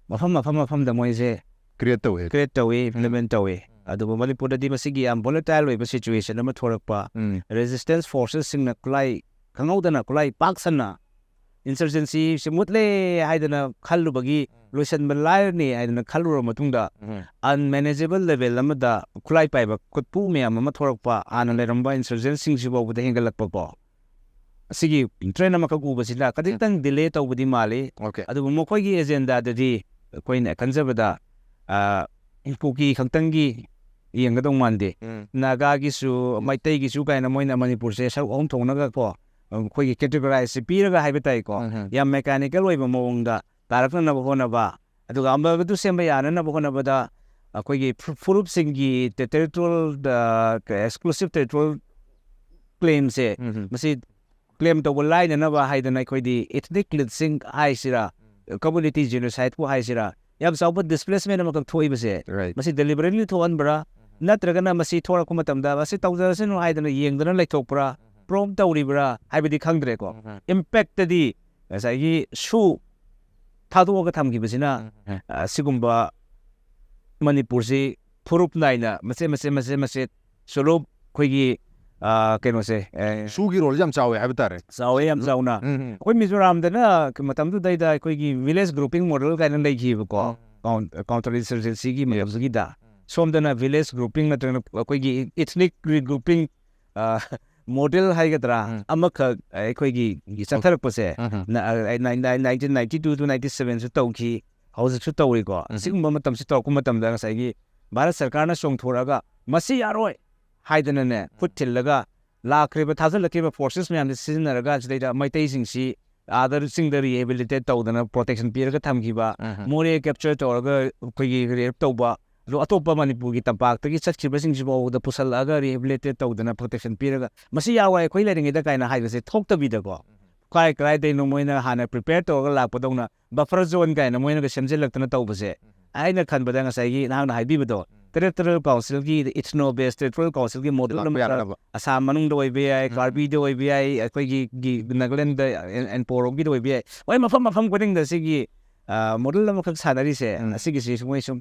ꯃꯐꯝ ꯃꯐꯝ ꯃꯐꯝꯗ ꯃꯣꯏꯁꯦ ꯀ꯭ꯔꯤꯌꯦꯠ ꯇꯧꯋꯦ ꯀ꯭ꯔꯤꯌꯦꯠ ꯇꯧꯏ, ꯏꯝꯄ꯭ꯂꯤꯃꯦꯟ ꯇꯧꯏ꯫ ꯑꯗꯨꯕꯨ ꯃꯅꯤꯄꯨꯔꯗꯗꯤ ꯃꯁꯤꯒꯤ ꯌꯥꯝ ꯚꯣꯂꯦꯇꯥꯏꯜ ꯑꯣꯏꯕ ꯁꯤꯆꯨꯋꯦꯁꯟ ꯑꯃ ꯊꯣꯛꯂꯛꯄ, ꯎꯝ꯫ ꯔꯦꯖꯤꯁꯇꯦꯟꯁ ꯐꯣꯔꯁꯦꯁꯁꯤꯡꯅ ꯈꯨꯠꯂꯥꯏ ꯈꯪꯍꯧꯗꯅ ꯈꯨꯠꯂꯥꯏ ꯄꯥꯛ ꯁꯟꯅ ꯏꯟꯁꯔꯖꯦꯟꯁꯤꯁꯤ ꯃꯨꯠꯂꯦ ꯍꯥꯏꯗꯅ ꯈꯜꯂꯨꯕꯒꯤ ꯂꯣꯏꯁꯤꯟꯕ ꯂꯥꯏꯔꯅꯤ ꯍꯥꯏꯗꯅ ꯈꯜꯂꯨꯔꯕ ꯃꯇꯨꯡꯗ ꯎꯝ꯫ ꯑꯟꯃꯦꯅꯦꯖꯦꯕꯜ ꯂꯦꯚꯦꯜ ꯑꯃꯗ ꯈꯨꯠꯂꯥꯏ ꯄꯥꯏꯕ ꯈꯨꯠꯄꯨ ꯃꯌꯥꯝ ꯑꯃ ꯊꯣꯛꯂꯛꯄ, ꯍꯥꯟꯅ ꯂꯩꯔꯝꯕ ꯏꯟꯁꯔꯖꯦꯟꯁꯤꯡꯁꯤ ꯐꯥꯎꯕꯗ ꯍꯦꯟꯒꯠꯂꯛꯄꯀꯣ, ꯑꯁꯤꯒꯤ ꯇ꯭ꯔꯦꯟ ꯑꯃꯈꯛ ꯎꯕꯁꯤꯗ ꯈꯖꯤꯛꯇꯪ ꯗꯤꯂꯦ ꯇꯧꯕꯗꯤ ꯃꯥꯜꯂꯤ꯫ ꯑꯣꯀꯦ ꯑꯗꯨꯕꯨ ꯃꯈꯣꯏꯒꯤ ꯑꯦꯖꯦꯟꯗꯥꯗꯗꯤ ꯑꯩꯈꯣꯏꯅ ꯈꯟꯖꯕꯗ ꯑ, ꯀꯨꯀꯤ ꯈꯛꯇꯪꯒꯤ ꯌꯦꯡꯒꯗꯧ ꯃꯥꯟꯗꯦ꯫ ꯎꯝ꯫ ꯅꯥꯒꯥꯒꯤꯁꯨ ꯃꯩꯇꯩꯒꯤꯁꯨ ꯀꯥꯏꯅ ꯃꯣꯏꯅ ꯃꯅꯤꯄꯨꯔꯁꯦ ꯁꯔꯨꯛ ꯑꯍꯨꯝ ꯊꯣꯛꯅꯒ ꯀꯣ ꯑꯩꯈꯣꯏꯒꯤ ꯀꯦꯇꯦꯒꯣꯔꯥꯏꯖꯁꯦ ꯄꯤꯔꯒ ꯍꯥꯏꯕ ꯇꯥꯏꯀꯣ꯫ ꯎꯝ꯫ ꯌꯥꯝ ꯃꯦꯀꯥꯅꯤꯀꯦꯜ ꯑꯣꯏꯕ ꯃꯑꯣꯡꯗ ꯇꯥꯔꯛꯅꯅꯕ ꯍꯣꯠꯅꯕ, ꯑꯗꯨꯒ ꯑꯃꯒꯗꯨ ꯁꯦꯝꯕ ꯌꯥꯅꯅꯕ ꯍꯣꯠꯅꯕꯗ ꯑꯩꯈꯣꯏꯒꯤ ꯐꯨ- ꯐꯨꯔꯨꯞꯁꯤꯡꯒꯤ ꯇꯦ- ꯇꯦꯔꯤꯇꯣꯔꯤꯌꯦꯜ ꯑꯦꯛꯁꯀ꯭ꯂꯨꯁꯤꯞ ꯇꯦꯔꯤꯇꯣꯔꯤꯌꯦꯜ ꯀ꯭ꯂꯦꯝꯁꯦ ꯎꯝ꯫ ꯃꯁꯤ ꯀ꯭ꯂꯦꯝ ꯇꯧꯕ ꯂꯥꯏꯅꯅꯕ ꯍꯥꯏꯗꯅ ꯑꯩꯈꯣꯏꯗꯤ ꯏꯊꯅꯤꯛ ꯀ꯭ꯂꯤꯟꯁꯤꯡ ꯍꯥꯏꯁꯤꯔꯥ, ꯀꯝꯃꯨꯅꯤꯇꯤ ꯖꯦꯅꯣꯁꯥꯏꯠꯄꯨ ꯍꯥꯏꯁꯤꯔꯥ, ꯌꯥꯝ ꯆꯥꯎꯕ ꯗꯤꯁꯄ꯭ꯂꯦꯁꯃꯦꯟ ꯑꯃꯈꯛ ꯊꯣꯛꯏꯕꯁꯦ ꯔꯥꯏꯠ ꯃꯁꯤ ꯗꯦꯂꯤꯕꯔꯦꯠꯂꯤ ꯊꯣꯛꯍꯟꯕ꯭ꯔꯥ, ꯅꯠꯇ꯭ꯔꯒꯅ ꯃꯁꯤ ꯊꯣꯛꯂꯛꯄ ꯃꯇꯝꯗ ꯃꯁꯤ ꯇꯧꯖꯔꯁꯅꯨ ꯍꯥꯏꯗꯅ ꯌꯦꯡꯗꯅ ꯂꯩꯊꯣꯛꯄ꯭ꯔꯥ, ꯄ꯭ꯔꯣꯝ ꯇꯧꯔꯤꯕ꯭ꯔꯥ ꯍꯥꯏꯕꯗꯤ ꯈꯪꯗ꯭ꯔꯦꯀꯣ꯫ ꯏꯝꯄꯦꯛꯇꯗꯤ ꯉꯁꯥꯏꯒꯤ ꯁꯨ ꯊꯥꯗꯣꯛꯑꯒ ꯊꯝꯈꯤꯕꯁꯤꯅ ꯑ, ꯁꯤꯒꯨꯝꯕ ꯃꯅꯤꯄꯨꯔꯁꯤ ꯐꯨꯔꯨꯞ ꯅꯥꯏꯅ ꯃꯆꯦꯠ ꯃꯆꯦꯠ ꯃꯆꯦꯠ ꯃꯆꯦꯠ ꯁꯨꯔꯨꯞ ꯑꯩꯈꯣꯏꯒꯤ ꯑ, ꯀꯩꯅꯣꯁꯦ ꯑ, ꯁꯨꯒꯤ ꯔꯣꯜꯁꯦ ꯌꯥꯝ ꯆꯥꯎꯋꯦ ꯍꯥꯏꯕ ꯇꯥꯔꯦ ꯆꯥꯎꯋꯦ ꯌꯥꯝ ꯆꯥꯎꯅ꯫ ꯎꯝ꯫ ꯑꯩꯈꯣꯏ ꯃꯤꯖꯣꯔꯥꯝꯗꯅ ꯃꯇꯝꯗꯨꯗꯩꯗ ꯑꯩꯈꯣꯏꯒꯤ ꯚꯤꯂꯦꯖ ꯒ꯭ꯔꯨꯄꯤꯡ ꯃꯣꯗꯦꯜ ꯀꯥꯏꯅ ꯂꯩꯈꯤꯕꯀꯣ꯫ ꯎꯝ꯫ ꯀꯥꯎꯟ- ꯀꯥꯎꯟꯇꯔ ꯏꯟꯁꯔꯖꯦꯟꯁꯤꯒꯤ Yes. ꯃꯇꯝꯗꯨꯒꯤꯗ ꯁꯣꯝꯗꯅ ꯚꯤꯂꯦꯖ ꯒ꯭ꯔꯨꯄꯤꯡ ꯅꯠꯇ꯭ꯔꯒꯅ ꯑꯩꯈꯣꯏꯒꯤ ꯏꯊꯅꯤꯛ ꯔꯤꯒ꯭ꯔꯨꯄꯤꯡ ꯃꯣꯗꯦꯜ ꯍꯥꯏꯒꯗ꯭ꯔꯥ ꯎꯝ꯫ ꯑꯃꯈꯛ ꯑꯩꯈꯣꯏꯒꯤ ꯆꯠꯊꯔꯛꯄꯁꯦ ꯎꯝ꯫ Nineteen ninety two two ninety ꯁꯚꯦꯟꯁꯨ ꯇꯧꯈꯤ, ꯍꯧꯖꯤꯛꯁꯨ ꯇꯧꯔꯤꯀꯣ꯫ ꯎꯝ꯫ ꯁꯤꯒꯨꯝꯕ ꯃꯇꯝꯁꯤ ꯇꯧꯔꯛꯄ ꯃꯇꯝꯗ ꯉꯁꯥꯏꯒꯤ ꯚꯥꯔꯠ ꯁꯔꯀꯥꯔꯅ ꯆꯣꯡꯊꯣꯔꯛꯑꯒ ꯃꯁꯤ ꯌꯥꯔꯣꯏ ꯍꯥꯏꯗꯅꯅꯦ ꯈꯨꯠ ꯊꯤꯜꯂꯒ ꯂꯥꯛꯈ꯭ꯔꯤꯕ ꯊꯥꯖꯤꯜꯂꯛꯈꯤꯕ ꯐꯣꯔꯁꯦꯁ ꯃꯌꯥꯝꯁꯦ ꯁꯤꯖꯤꯟꯅꯔꯒ ꯁꯤꯗꯩꯗ ꯃꯩꯇꯩꯁꯤꯡꯁꯤ ꯑꯥꯗ ꯆꯤꯡꯗ ꯔꯤꯍꯦꯕꯤꯂꯤꯇꯦꯠ ꯇꯧꯗꯅ ꯄ꯭ꯔꯣꯇꯦꯛꯁꯟ ꯄꯤꯔꯒ ꯊꯝꯈꯤꯕ, ꯎꯝ꯫ ꯃꯣꯔꯦ ꯀꯦꯞꯆꯔ ꯇꯧꯔꯒ ꯑꯩꯈꯣꯏꯒꯤ ꯔꯦꯞ ꯇꯧꯕ, ꯑꯗꯣ ꯑꯇꯣꯞꯄ ꯃꯅꯤꯄꯨꯔꯒꯤ ꯇꯝꯄꯥꯛꯇꯒꯤ ꯆꯠꯈꯤꯕꯁꯤꯡꯁꯤꯐꯥꯎꯗ ꯄꯨꯁꯜꯂꯛꯑꯒ rehabilitate ꯇꯧꯗꯅ protection ꯄꯤꯔꯒ, "ꯃꯁꯤ ꯌꯥꯎꯋꯦ ꯑꯩꯈꯣꯏ ꯂꯩꯔꯤꯉꯩꯗ" ꯀꯥꯏꯅ ꯍꯥꯏꯕꯁꯦ ꯊꯣꯛꯇꯕꯤꯗꯀꯣ, ꯀꯥꯏ ꯀꯗꯥꯏꯗꯩꯅꯣ ꯃꯣꯏꯅ ꯍꯥꯟꯅ prepare ꯇꯧꯔꯒ ꯂꯥꯛꯄꯗꯧꯅ buffer zone ꯀꯥꯏꯅ ꯃꯣꯏꯅꯒ ꯁꯦꯝꯖꯤꯜꯂꯛꯇꯅ ꯇꯧꯕꯁꯦ, ꯑꯩꯅ ꯈꯟꯕꯗ ꯉꯁꯥꯏꯒꯤ ꯅꯍꯥꯛꯅ ꯍꯥꯏꯕꯤꯕꯗꯣ, territorial councilꯒꯤ, ethno based territorial councilꯒꯤ model ꯂꯥꯛꯄ ꯑꯃ ꯌꯥꯅꯕ꯫ ꯑꯁꯥꯝ ꯃꯅꯨꯡꯗ ꯑꯣꯏꯕ ꯌꯥꯏ, ꯎꯝ꯫ ꯀꯥꯔꯕꯤꯗ ꯑꯣꯏꯕ ꯌꯥꯏ, ꯑꯩꯈꯣꯏꯒꯤ, ꯒꯤ ꯅꯥꯒꯥꯂꯦꯟꯗ, ꯑꯦꯟ-, ꯑꯦꯟꯄꯣꯔꯣꯝꯒꯤꯗ ꯑꯣꯏꯕ ꯌꯥꯏ, ꯃꯣꯏ ꯃꯐꯝ ꯃꯐꯝ ꯈꯨꯗꯤꯡꯗ ꯁꯤꯒꯤ, ꯑ, model ꯑꯃꯈꯛ ꯁꯥꯟꯅꯔꯤꯁꯦ, ꯎꯝ꯫ ꯑꯁꯤꯒꯤꯁꯤ ꯃꯣꯏ ꯁꯨꯝ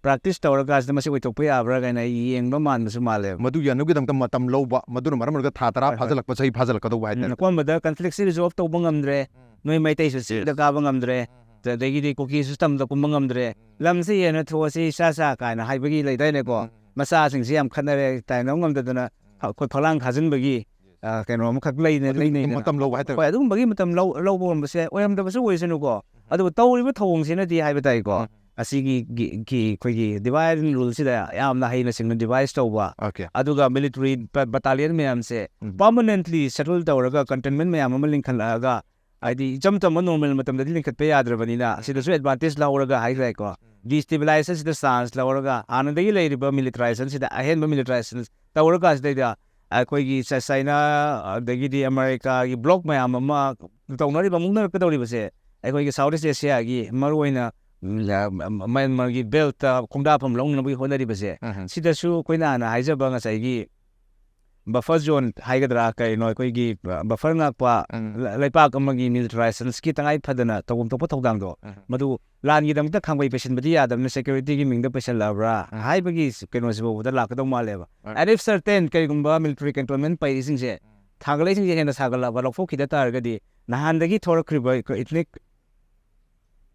practice ꯇꯧꯔꯀꯥꯟꯁꯤꯗ ꯃꯁꯤ ꯑꯣꯏꯊꯣꯛꯄ ꯌꯥꯕ꯭ꯔꯥ ꯀꯥꯏꯅ ꯌꯦꯡꯕ ꯃꯥꯟꯕꯁꯨ ꯃꯥꯜꯂꯦꯕ꯫ ꯃꯗꯨ ꯌꯥꯅꯕꯒꯤꯗꯃꯛꯇ ꯃꯇꯝ ꯂꯧꯕ, ꯃꯗꯨꯅ ꯃꯔꯝ ꯑꯣꯏꯔꯒ ꯊꯥ ꯇꯔꯥ ꯍꯣꯏ, ꯍꯣꯏ꯫ ꯐꯥꯖꯤꯜꯂꯛꯄ, ꯆꯍꯤ ꯐꯥꯖꯤꯜꯂꯛꯀꯗꯧꯕ ꯍꯥꯏꯇꯥꯔꯦ꯫ ꯎꯝ, ꯑꯀꯣꯟꯕꯗ conflictꯁꯤ resolve ꯇꯧꯕ ꯉꯝꯗ꯭ꯔꯦ, ꯎꯝ꯫ ꯅꯣꯏ ꯃꯩꯇꯩꯁꯨ ꯆꯤꯡꯗ ꯀꯥꯕ ꯉꯝꯗ꯭ꯔꯦ, ꯎꯝ꯫ ꯑꯗꯒꯤꯗꯤ ꯀꯨꯀꯤꯁꯨ ꯇꯝꯗ ꯀꯨꯝꯕ ꯉꯝꯗ꯭ꯔꯦ, ꯎꯝ꯫ ꯂꯝꯁꯤ ꯍꯦꯟꯅ ꯊꯣꯛꯑꯁꯤ ꯏꯁꯥ ꯁꯥ ꯀꯥꯏꯅ ꯍꯥꯏꯕꯒꯤ ꯂꯩꯗꯥꯏꯅꯦꯀꯣ, ꯎꯝ꯫ ꯃꯆꯥꯁꯤꯡꯁꯤ ꯌꯥꯝ ꯈꯠꯅꯔꯦ ꯇꯥꯏꯅꯕ ꯉꯝꯗꯗꯅ ꯎꯝ꯫ ꯑꯩꯈꯣꯏ ꯐꯛꯂꯥꯡ ꯊꯥꯖꯤꯟꯕꯒꯤ, ꯑ, ꯀꯩꯅꯣ ꯑꯃꯈꯛ ꯂꯩꯅ-, ꯑꯗꯨꯒꯤ ꯂꯩꯅꯩꯅ꯫ ꯃꯇꯝ ꯂꯧꯕ ꯍꯥꯏꯇꯥꯔꯦ꯫ ꯍꯣꯏ, ꯑꯗꯨꯒꯨꯝꯕꯒꯤ ꯃꯇꯝ ꯂꯧ-, ꯂꯧꯕ ꯉꯝꯕꯁꯨ ꯌꯥꯏ, ꯑꯣꯏꯔꯝꯗꯕꯁꯨ ꯑꯣꯏꯁꯅꯨꯀꯣ꯫ ꯎꯝ꯫ ꯑꯗꯨꯕꯨ ꯇꯧꯔꯤꯕ ꯊꯧꯑꯣꯡꯁꯤꯅꯗꯤ ꯍꯥꯏꯕ ꯇꯥꯏꯀꯣ, ꯎꯝ꯫ ꯑꯁꯤꯒꯤ ꯒꯤ-, ꯒꯤ-, ꯑꯩꯈꯣꯏꯒꯤ divide and ruleꯁꯤꯗ ꯌꯥꯝꯅ ꯍꯩꯅ ꯁꯤꯡꯅ devise ꯇꯧꯕ, Okay. ꯑꯗꯨꯒ military ꯕ-, battalion ꯃꯌꯥꯝꯁꯦ ꯎꯝ꯫ Permanently settle ꯇꯧꯔꯒ cantonment ꯃꯌꯥꯝ ꯑꯃ ꯂꯤꯡꯈꯠꯂꯛꯑꯒ, ꯍꯥꯏꯗꯤ ꯏꯆꯝ ꯆꯝꯕ normal ꯃꯇꯝꯗꯗꯤ ꯂꯤꯡꯈꯠꯄ ꯌꯥꯗ꯭ꯔꯕꯅꯤꯅ, ꯎꯝ꯫ ꯁꯤꯗꯁꯨ advantage ꯂꯧꯔꯒ ꯍꯥꯏꯇꯥꯔꯦꯀꯣ, ꯎꯝ꯫ Destabilizationꯁꯤꯗ chance ꯂꯧꯔꯒ, ꯍꯥꯟꯅꯗꯒꯤ ꯂꯩꯔꯤꯕ militarization ꯁꯤꯗ ꯑꯍꯦꯟꯕ militarization ꯇꯧꯔꯀꯥꯟꯁꯤꯗꯩꯗ ꯑꯩꯈꯣꯏꯒꯤ ꯆ-, ꯆꯥꯏꯅꯥ, ꯑꯗꯒꯤꯗꯤ ꯑꯃꯦꯔꯤꯀꯥꯒꯤ bloc ꯃꯌꯥꯝ ꯑꯃ ꯇꯧꯅꯔꯤꯕ, ꯃꯨꯛꯅꯔꯛꯀꯗꯧꯔꯤꯕꯁꯦ ꯑꯩꯈꯣꯏꯒꯤ South East Asiaꯒꯤ ꯃꯔꯨꯑꯣꯏꯅ, ꯎꯝ, ꯑ, ꯃ꯭ꯌꯥꯟꯃꯥꯔꯒꯤ beltꯇ ꯈꯣꯡꯗꯥꯐꯝ ꯂꯧꯅꯅꯕꯒꯤ ꯍꯣꯠꯅꯔꯤꯕꯁꯦ, ꯎꯝ꯫ ꯁꯤꯗꯁꯨ ꯑꯩꯈꯣꯏꯅ ꯍꯥꯟꯅ ꯍꯥꯏꯖꯕ ꯉꯁꯥꯏꯒꯤ buffer zone ꯍꯥꯏꯒꯗ꯭ꯔꯥ ꯀꯩꯅꯣ, ꯑꯩꯈꯣꯏꯒꯤ, ꯑ, buffer ꯉꯥꯛꯄ ꯎꯝ꯫ ꯂ-, ꯂꯩꯄꯥꯛ ꯑꯃꯒꯤ militarizationꯒꯤ ꯇꯉꯥꯏ ꯐꯗꯅ ꯇꯧꯐꯝ ꯊꯣꯛꯄ ꯊꯧꯗꯥꯡꯗꯣ, ꯎꯝ꯫ ꯃꯗꯨ ꯂꯥꯟꯒꯤꯗꯃꯛꯇ ꯈꯥꯡꯕꯩ ꯄꯩꯁꯤꯟꯕꯗꯤ ꯌꯥꯗꯕꯅꯤꯅ securityꯒꯤ ꯃꯤꯡꯗ ꯄꯩꯁꯤꯜꯂꯛꯑꯕ꯭ꯔꯥ ꯎꯝ꯫ ꯍꯥꯏꯕꯒꯤ ꯀꯩꯅꯣꯁꯤ ꯐꯥꯎꯕꯗ ꯂꯥꯛꯀꯗꯧ ꯃꯥꯜꯂꯦꯕ꯫ ꯎꯝ꯫ And if certain ꯀꯩꯒꯨꯝꯕ military cantonment ꯄꯩꯔꯤꯁꯤꯡꯁꯦ, ꯎꯝ꯫ ꯊꯥꯡꯒꯠꯂꯛꯏꯁꯤꯡꯁꯦ ꯍꯦꯟꯅ ꯁꯥꯒꯠꯂꯛꯑꯕ ꯂꯧꯊꯣꯛꯈꯤꯗ ꯇꯥꯔꯒꯗꯤ, ꯅꯍꯥꯟꯗꯒꯤ ꯊꯣꯔꯛꯈ꯭ꯔꯤꯕ ethnic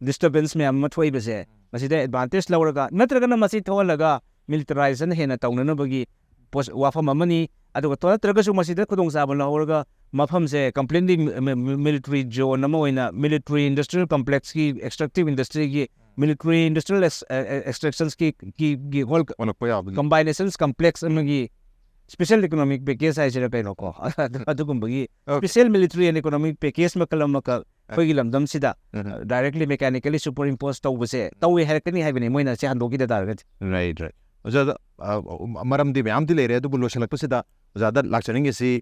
disturbance ꯃꯌꯥꯝ ꯑꯃ ꯊꯣꯛꯏꯕꯁꯦ, ꯎꯝ꯫ ꯃꯁꯤꯗ advantage ꯂꯧꯔꯒ, ꯅꯠꯇ꯭ꯔꯒꯅ ꯃꯁꯤ ꯊꯣꯛꯍꯜꯂꯒ militarization ꯍꯦꯟꯅ ꯇꯧꯅꯅꯕꯒꯤ ꯄꯣꯁ-, ꯋꯥꯐꯝ ꯑꯃꯅꯤ꯫ ꯑꯗꯨꯒ ꯇꯣ-, ꯅꯠꯇ꯭ꯔꯒꯁꯨ ꯃꯁꯤꯗ ꯈꯨꯗꯣꯡꯆꯥꯕ ꯂꯧꯍꯧꯔꯒ ꯃꯐꯝꯁꯦ completely ꯃꯤ-, ꯃꯤ-, ꯃꯤ-, military zone ꯑꯃ ꯑꯣꯏꯅ, military industrial complexꯀꯤ, extractive industryꯒꯤ, military industrial ex-, ꯑ, ꯑ, extractionsꯀꯤ, ꯀꯤ, ꯒꯤ whole ꯑꯣꯜꯂꯛꯄ ꯌꯥꯕꯒꯤ꯫ Combinations complex ꯑꯃꯒꯤ special economic package ꯍꯥꯏꯁꯤꯔꯥ ꯀꯩꯅꯣꯀꯣ, ꯑꯗꯨꯒꯨꯝꯕꯒꯤ Okay. Special military and economic package ꯃꯈꯜ ꯑꯃꯈꯛ ꯑꯩꯈꯣꯏꯒꯤ ꯂꯝꯗꯝꯁꯤꯗ ꯎꯝ꯫ ꯗꯥꯏꯔꯦꯛꯂꯤ ꯃꯦꯀꯥꯅꯤꯀꯦꯂꯤ ꯁꯨꯄꯔ ꯏꯝꯄꯣꯖ ꯇꯧꯕꯁꯦ ꯇꯧꯋꯦ ꯍꯥꯏꯔꯛꯀꯅꯤ ꯍꯥꯏꯕꯅꯤ, ꯃꯣꯏꯅ ꯁꯤ ꯍꯟꯗꯣꯛꯈꯤꯗ ꯇꯥꯔꯒꯗꯤ꯫ ꯔꯥꯏꯠ ꯔꯥꯏꯠ ꯑꯣꯖꯥꯗ ꯑ, ꯃꯔꯝꯗꯤ ꯃꯌꯥꯝꯗꯤ ꯂꯩꯔꯦ, ꯑꯗꯨꯕꯨ ꯂꯣꯏꯁꯤꯜꯂꯛꯄꯁꯤꯗ ꯑꯣꯖꯥꯗ ꯂꯥꯛꯆꯅꯤꯡꯉꯤꯁꯤ,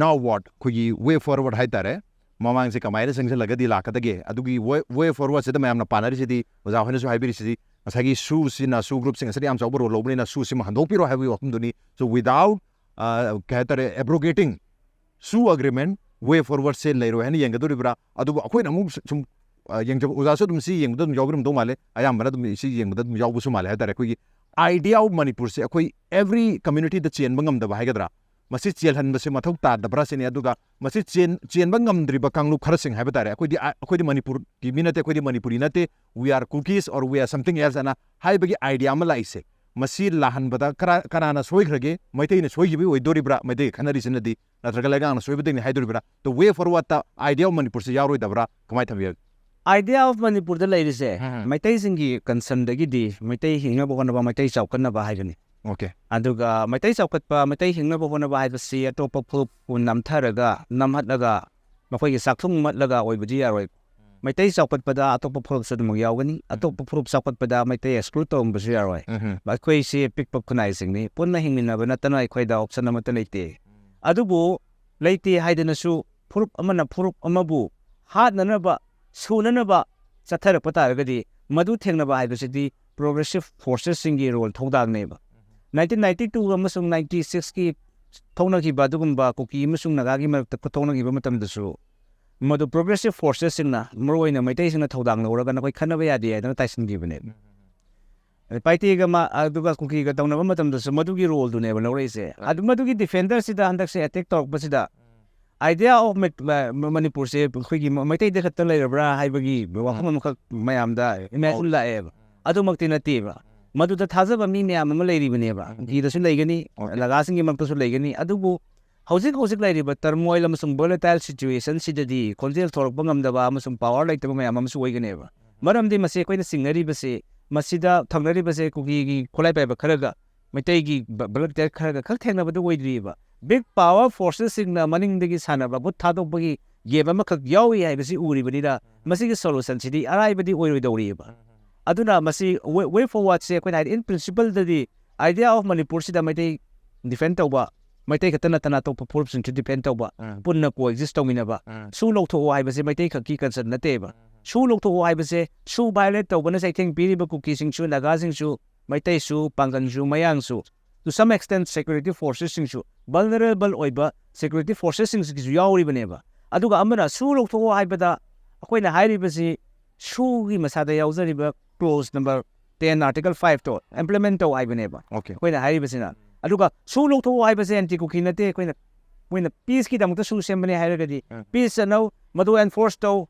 now what, ꯑꯩꯈꯣꯏꯒꯤ ꯋꯦ ꯐꯣꯔꯋꯥꯔꯗ ꯍꯥꯏꯇꯥꯔꯦ, ꯃꯃꯥꯡꯁꯦ ꯀꯃꯥꯏꯅ ꯆꯪꯁꯤꯜꯂꯒꯗꯤ ꯂꯥꯛꯀꯗꯒꯦ? ꯑꯗꯨꯒꯤ ꯋꯦ ꯋꯦ ꯐꯣꯔꯋꯥꯔꯗꯁꯤꯗ ꯃꯌꯥꯝꯅ ꯄꯥꯅꯔꯤꯁꯤꯗꯤ, ꯑꯣꯖꯥ ꯍꯣꯏꯅꯁꯨ ꯍꯥꯏꯕꯤꯔꯤꯁꯤꯗꯤ, ꯉꯁꯥꯏꯒꯤ ꯁꯨꯁꯤꯅ, ꯁꯨ ꯒ꯭ꯔꯨꯞꯁꯤꯡ ꯑꯁꯤꯅ ꯌꯥꯝ ꯆꯥꯎꯕ ꯔꯣꯜ ꯂꯧꯕꯅꯤꯅ ꯁꯨꯁꯤꯃ ꯍꯟꯗꯣꯛꯄꯤꯔꯣ ꯍꯥꯏꯕꯒꯤ ꯋꯥꯐꯝꯗꯨꯅꯤ꯫ So without, ꯑ, ꯀꯩ ꯍꯥꯏꯇꯥꯔꯦ, abrogating ꯁꯨ ꯑꯦꯒ꯭ꯔꯤꯃꯦꯟꯠ, ꯋꯦ ꯐꯣꯔꯋꯥꯔꯗꯁꯦ ꯂꯩꯔꯣꯏ ꯍꯥꯏꯅ ꯌꯦꯡꯒꯗꯧꯔꯤꯕ꯭ꯔꯥ? ꯑꯗꯨꯕꯨ ꯑꯩꯈꯣꯏꯅ ꯑꯃꯨꯛ ꯁꯨꯝ, ꯑ, ꯌꯦꯡꯖꯕ, ꯑꯣꯖꯥꯁꯨ ꯑꯗꯨꯝ ꯁꯤ ꯌꯦꯡꯕꯗ ꯑꯗꯨꯝ ꯌꯥꯎꯕꯤꯔꯝꯗꯧ ꯃꯥꯜꯂꯦ, ꯑꯌꯥꯝꯕꯅ ꯑꯗꯨꯝ ꯁꯤ ꯌꯦꯡꯕꯗ ꯑꯗꯨꯝ ꯌꯥꯎꯕꯁꯨ ꯃꯥꯜꯂꯦ ꯍꯥꯏꯇꯥꯔꯦ꯫ ꯑꯩꯈꯣꯏꯒꯤ idea of ꯃꯅꯤꯄꯨꯔꯁꯦ ꯑꯩꯈꯣꯏ every communityꯗ ꯆꯦꯟꯕ ꯉꯝꯗꯕ ꯍꯥꯏꯒꯗ꯭ꯔꯥ, ꯃꯁꯤ ꯆꯦꯜꯍꯟꯕꯁꯦ ꯃꯊꯧ ꯇꯥꯗꯕ꯭ꯔꯥ ꯁꯤꯅꯤ꯫ ꯑꯗꯨꯒ ꯃꯁꯤ ꯆꯦꯟ-, ꯆꯦꯟꯕ ꯉꯝꯗ꯭ꯔꯤꯕ ꯀꯥꯡꯂꯨꯞ ꯈꯔꯁꯤꯡ ꯍꯥꯏꯕ ꯇꯥꯔꯦ, ꯑꯩꯈꯣꯏꯗꯤ, ꯑ, ꯑꯩꯈꯣꯏꯗꯤ ꯃꯅꯤꯄꯨꯔꯒꯤ ꯃꯤ ꯅꯠꯇꯦ, ꯑꯩꯈꯣꯏꯗꯤ ꯃꯅꯤꯄꯨꯔꯤ ꯅꯠꯇꯦ, we are Kukis or we are something else ꯍꯥꯏꯅ ꯍꯥꯏꯕꯒꯤ idea ꯑꯃ ꯂꯥꯛꯏꯁꯦ, ꯃꯁꯤ ꯂꯥꯛꯍꯟꯕꯗ ꯀꯔꯥ-, ꯀꯅꯥꯅ ꯁꯣꯏꯈ꯭ꯔꯒꯦ? ꯃꯩꯇꯩꯅ ꯁꯣꯏꯈꯤꯕꯒꯤ ꯑꯣꯏꯗꯣꯔꯤꯕ꯭ꯔꯥ, ꯃꯩꯇꯩꯒ ꯈꯠꯅꯔꯤꯁꯤꯅꯗꯤ, ꯅꯠꯇ꯭ꯔꯒ ꯂꯩꯉꯥꯛꯅ ꯁꯣꯏꯕꯗꯒꯤꯅꯤ ꯍꯥꯏꯗꯣꯔꯤꯕ꯭ꯔꯥ? The way forwardꯇ idea of ꯃꯅꯤꯄꯨꯔꯁꯦ ꯌꯥꯎꯔꯣꯏꯗꯕ꯭ꯔꯥ? ꯀꯃꯥꯏꯅ ꯊꯝꯕꯤꯔꯒꯦ? Idea of ꯃꯅꯤꯄꯨꯔꯗ ꯂꯩꯔꯤꯁꯦ ꯎꯝ꯫ ꯃꯩꯇꯩꯁꯤꯡꯒꯤ ꯀꯟꯁꯔꯟꯗꯒꯤꯗꯤ ꯃꯩꯇꯩ ꯍꯤꯡꯅꯕ ꯍꯣꯠꯅꯕ, ꯃꯩꯇꯩ ꯆꯥꯎꯈꯠꯅꯕ ꯍꯥꯏꯕꯅꯤ꯫ ꯑꯣꯀꯦ꯫ ꯑꯗꯨꯒ ꯃꯩꯇꯩ ꯆꯥꯎꯈꯠꯄ, ꯃꯩꯇꯩ ꯍꯤꯡꯅꯕ ꯍꯣꯠꯅꯕ ꯍꯥꯏꯕꯁꯤ ꯑꯇꯣꯞꯄ ꯐꯨꯔꯨꯞꯄꯨ ꯅꯝꯊꯔꯒ, ꯅꯝꯍꯠꯂꯒ, ꯃꯈꯣꯏꯒꯤ ꯆꯥꯛꯊꯨꯡꯃꯠꯂꯒ ꯑꯣꯏꯕꯗꯤ ꯌꯥꯔꯣꯏ꯫ ꯃꯩꯇꯩ ꯆꯥꯎꯈꯠꯄꯗ ꯑꯇꯣꯞꯄ ꯐꯨꯔꯨꯞꯁꯨ ꯑꯗꯨꯃꯛ ꯌꯥꯎꯒꯅꯤ, ꯑꯇꯣꯞꯄ ꯐꯨꯔꯨꯞ ꯆꯥꯎꯈꯠꯄꯗ ꯃꯩꯇꯩ ꯑꯦꯛꯁꯀ꯭ꯂꯨꯗ ꯇꯧꯔꯝꯕꯁꯨ ꯌꯥꯔꯣꯏ꯫ ꯎꯝ꯫ ꯑꯩꯈꯣꯏꯁꯤ ꯄꯤꯛꯄ ꯈꯨꯟꯅꯥꯏꯁꯤꯡꯅꯤ, ꯄꯨꯟꯅ ꯍꯤꯡꯃꯤꯟꯅꯕ ꯅꯠꯇꯅ ꯑꯩꯈꯣꯏꯗ ꯑꯣꯞꯁꯟ ꯑꯃꯠꯇ ꯂꯩꯇꯦ꯫ ꯑꯗꯨꯕꯨ ꯂꯩꯇꯦ ꯍꯥꯏꯗꯅꯁꯨ ꯐꯨꯔꯨꯞ ꯑꯃꯅ ꯐꯨꯔꯨꯞ ꯑꯃꯕꯨ ꯍꯥꯠꯅꯅꯕ, ꯁꯨꯅꯅꯕ ꯆꯠꯊꯔꯛꯄ ꯇꯥꯔꯒꯗꯤ, ꯃꯗꯨ ꯊꯦꯡꯅꯕ ꯍꯥꯏꯕꯁꯤꯗꯤ ꯄ꯭ꯔꯣꯒ꯭ꯔꯦꯁꯤꯞ ꯐꯣꯔꯁꯦꯁꯁꯤꯡꯒꯤ ꯔꯣꯜ, ꯊꯧꯗꯥꯡꯅꯦꯕ꯫ ꯅꯥꯏꯟꯇꯤꯟ ꯅꯥꯏꯟꯇꯤ ꯇꯨ ꯑꯃꯁꯨꯡ ꯅꯥꯏꯟꯇꯤ ꯁꯤꯛꯁꯀꯤ ꯊꯣꯛꯅꯈꯤꯕ ꯑꯗꯨꯒꯨꯝꯕ ꯀꯨꯀꯤ ꯑꯃꯁꯨꯡ ꯅꯥꯒꯥꯒꯤ ꯃꯔꯛꯇ ꯊꯣꯛꯅꯈꯤꯕ ꯃꯇꯝꯗꯁꯨ, ꯃꯗꯨ ꯄ꯭ꯔꯣꯒ꯭ꯔꯦꯁꯤꯞ ꯐꯣꯔꯁꯦꯁꯁꯤꯡꯅ, ꯃꯔꯨꯑꯣꯏꯅ ꯃꯩꯇꯩꯁꯤꯡꯅ ꯊꯧꯗꯥꯡ ꯂꯧꯔꯒ ꯅꯈꯣꯏ ꯈꯠꯅꯕ ꯌꯥꯗꯦ ꯍꯥꯏꯗꯅ ꯇꯥꯏꯁꯤꯟꯈꯤꯕꯅꯦꯕ꯫ ꯄꯥꯏꯇꯦꯒ ꯃꯥ-, ꯑꯗꯨꯒ ꯀꯨꯀꯤꯒ ꯇꯧꯅꯕ ꯃꯇꯝꯗꯁꯨ ꯃꯗꯨꯒꯤ ꯔꯣꯜꯗꯨꯅꯦꯕ ꯂꯧꯔꯛꯏꯁꯦ꯫ ꯑꯗꯨ ꯃꯗꯨꯒꯤ ꯗꯤꯐꯦꯟꯗꯔꯁꯤꯗ ꯍꯟꯗꯛꯁꯦ ꯑꯦꯇꯦꯛ ꯇꯧꯔꯛꯄꯁꯤꯗ, idea of ꯃ-, ꯃ-, ꯃꯅꯤꯄꯨꯔꯁꯦ ꯑꯩꯈꯣꯏꯒꯤ ꯃ-, ꯃꯩꯇꯩꯗ ꯈꯛꯇ ꯂꯩꯔꯕ꯭ꯔꯥ ꯍꯥꯏꯕꯒꯤ ꯋꯥꯐꯝ ꯑꯃꯈꯛ ꯃꯌꯥꯝꯗ ꯏꯃꯦꯖꯤꯟ ꯂꯥꯛꯑꯦꯕ꯫ ꯑꯗꯨꯃꯛꯇꯤ ꯅꯠꯇꯦꯕ꯫ ꯃꯗꯨꯗ ꯊꯥꯖꯕ ꯃꯤ ꯃꯌꯥꯝ ꯑꯃ ꯂꯩꯔꯤꯕꯅꯦꯕ꯫ ꯀꯨꯀꯤꯗꯁꯨ ꯂꯩꯒꯅꯤ, Okay. ꯅꯥꯒꯥꯁꯤꯡꯒꯤ ꯃꯔꯛꯇꯁꯨ ꯂꯩꯒꯅꯤ꯫ ꯑꯗꯨꯕꯨ ꯍꯧꯖꯤꯛ ꯍꯧꯖꯤꯛ ꯂꯩꯔꯤꯕ turmoil ꯑꯃꯁꯨꯡ volatile situationꯁꯤꯗꯗꯤ ꯈꯣꯟꯖꯦꯜ ꯊꯣꯔꯛꯄ ꯉꯝꯗꯕ ꯑꯃꯁꯨꯡ ꯄꯥꯋꯔ ꯂꯩꯇꯕ ꯃꯌꯥꯝ ꯑꯃꯁꯨ ꯑꯣꯏꯒꯅꯦꯕ꯫ ꯃꯔꯝꯗꯤ ꯃꯁꯤ ꯑꯩꯈꯣꯏꯅ ꯆꯤꯡꯅꯔꯤꯕꯁꯤ, ꯃꯁꯤꯗ ꯊꯪꯅꯔꯤꯕꯁꯦ ꯀꯨꯀꯤꯒꯤ ꯈꯨꯠꯂꯥꯏ ꯄꯥꯏꯕ ꯈꯔꯒ ꯃꯩꯇꯩꯒꯤ ꯕ-, volunteer ꯈꯔꯒ ꯈꯛ ꯊꯦꯡꯅꯕꯗ ꯑꯣꯏꯗ꯭ꯔꯤꯕ꯫ Big power forcesꯁꯤꯡꯅ ꯃꯅꯤꯡꯗꯒꯤ ꯁꯥꯟꯅꯕ ꯈꯨꯠ ꯊꯥꯗꯣꯛꯄꯒꯤ ꯒꯦꯞ ꯑꯃꯈꯛ ꯌꯥꯎꯔꯤ ꯍꯥꯏꯕꯁꯤ ꯎꯔꯤꯕꯅꯤꯅ, ꯃꯁꯤꯒꯤ ꯁꯣꯂꯨꯁꯟꯁꯤꯗꯤ ꯑꯔꯥꯏꯕꯗꯤ ꯑꯣꯏꯔꯣꯏꯗꯧꯔꯤꯕ꯫ ꯑꯗꯨꯅ ꯃꯁꯤ ꯋꯦ ꯐꯣꯔꯋꯥꯔꯗꯁꯦ ꯑꯩꯈꯣꯏꯅ ꯍꯥꯏꯗꯤ, ꯏꯟ ꯄ꯭ꯔꯤꯟꯁꯤꯄꯜꯗꯗꯤ, ꯑꯥꯏꯗꯤꯌꯥ ꯑꯣꯐ ꯃꯅꯤꯄꯨꯔꯁꯤꯗ ꯃꯩꯇꯩ ꯗꯤꯐꯦꯟ ꯇꯧꯕ, ꯃꯩꯇꯩ ꯈꯛꯇ ꯅꯠꯇꯅ ꯑꯇꯣꯞꯄ ꯐꯨꯔꯨꯞꯁꯤꯡꯁꯨ ꯗꯤꯐꯦꯟ ꯇꯧꯕ, ꯎꯝ꯫ ꯄꯨꯟꯅ ꯀꯣ ꯑꯦꯛꯖꯤꯁ ꯇꯧꯃꯤꯟꯅꯕ꯫ ꯎꯝ꯫ ꯁꯨ ꯂꯧꯊꯣꯛꯑꯣ ꯍꯥꯏꯕꯁꯦ ꯃꯩꯇꯩ ꯈꯛꯀꯤ ꯀꯟꯁꯔꯟ ꯅꯠꯇꯦꯕ꯫ ꯎꯝ꯫ ꯁꯨ ꯂꯧꯊꯣꯛꯑꯣ ꯍꯥꯏꯕꯁꯦ ꯁꯨ ꯚꯥꯏꯑꯣꯂꯦꯠ ꯇꯧꯕꯅ ꯆꯩꯊꯦꯡ ꯄꯤꯔꯤꯕ ꯀꯨꯀꯤꯁꯤꯡꯁꯨ, ꯅꯥꯒꯥꯁꯤꯡꯁꯨ, ꯃꯩꯇꯩꯁꯨ, ꯄꯥꯡꯒꯟꯁꯨ, ꯃꯌꯥꯡꯁꯨ, to some extent security forcesꯁꯤꯡꯁꯨ, vulnerable ꯑꯣꯏꯕ ꯁꯦꯀ꯭ꯌꯨꯔꯤꯇꯤ ꯐꯣꯔꯁꯦꯁꯁꯤꯡꯁꯤꯒꯤꯁꯨ ꯌꯥꯎꯔꯤꯕꯅꯦꯕ꯫ ꯑꯗꯨꯒ ꯑꯃꯅ ꯁꯨ ꯂꯧꯊꯣꯛꯑꯣ ꯍꯥꯏꯕꯗ ꯑꯩꯈꯣꯏꯅ ꯍꯥꯏꯔꯤꯕꯁꯤ ꯁꯨꯒꯤ ꯃꯁꯥꯗ ꯌꯥꯎꯖꯔꯤꯕ ꯀ꯭ꯂꯣꯖ ꯅꯝꯕꯔ ꯇꯦꯟ ꯑꯥꯔꯇꯤꯀꯜ ꯐꯥꯏꯚꯇꯣ ꯏꯝꯄ꯭ꯂꯤꯃꯦꯟ ꯇꯧ ꯍꯥꯏꯕꯅꯦꯕ꯫ ꯑꯣꯀꯦ꯫ ꯑꯩꯈꯣꯏꯅ ꯍꯥꯏꯔꯤꯕꯁꯤꯅ꯫ ꯑꯗꯨꯒ ꯁꯨ ꯂꯧꯊꯣꯛꯑꯣ ꯍꯥꯏꯕꯁꯦ ꯑꯦꯟꯇꯤ ꯀꯨꯀꯤ ꯅꯠꯇꯦ꯫ ꯑꯩꯈꯣꯏꯅ, ꯃꯣꯏꯅ ꯄꯤꯁꯀꯤꯗꯃꯛꯇ ꯁꯨ ꯁꯦꯝꯕꯅꯦ ꯍꯥꯏꯔꯒꯗꯤ, ꯎꯝ꯫ ꯄꯤꯁ ꯆꯠꯅꯧ, ꯃꯗꯨ ꯑꯦꯟꯐꯣꯔꯁ ꯇꯧ,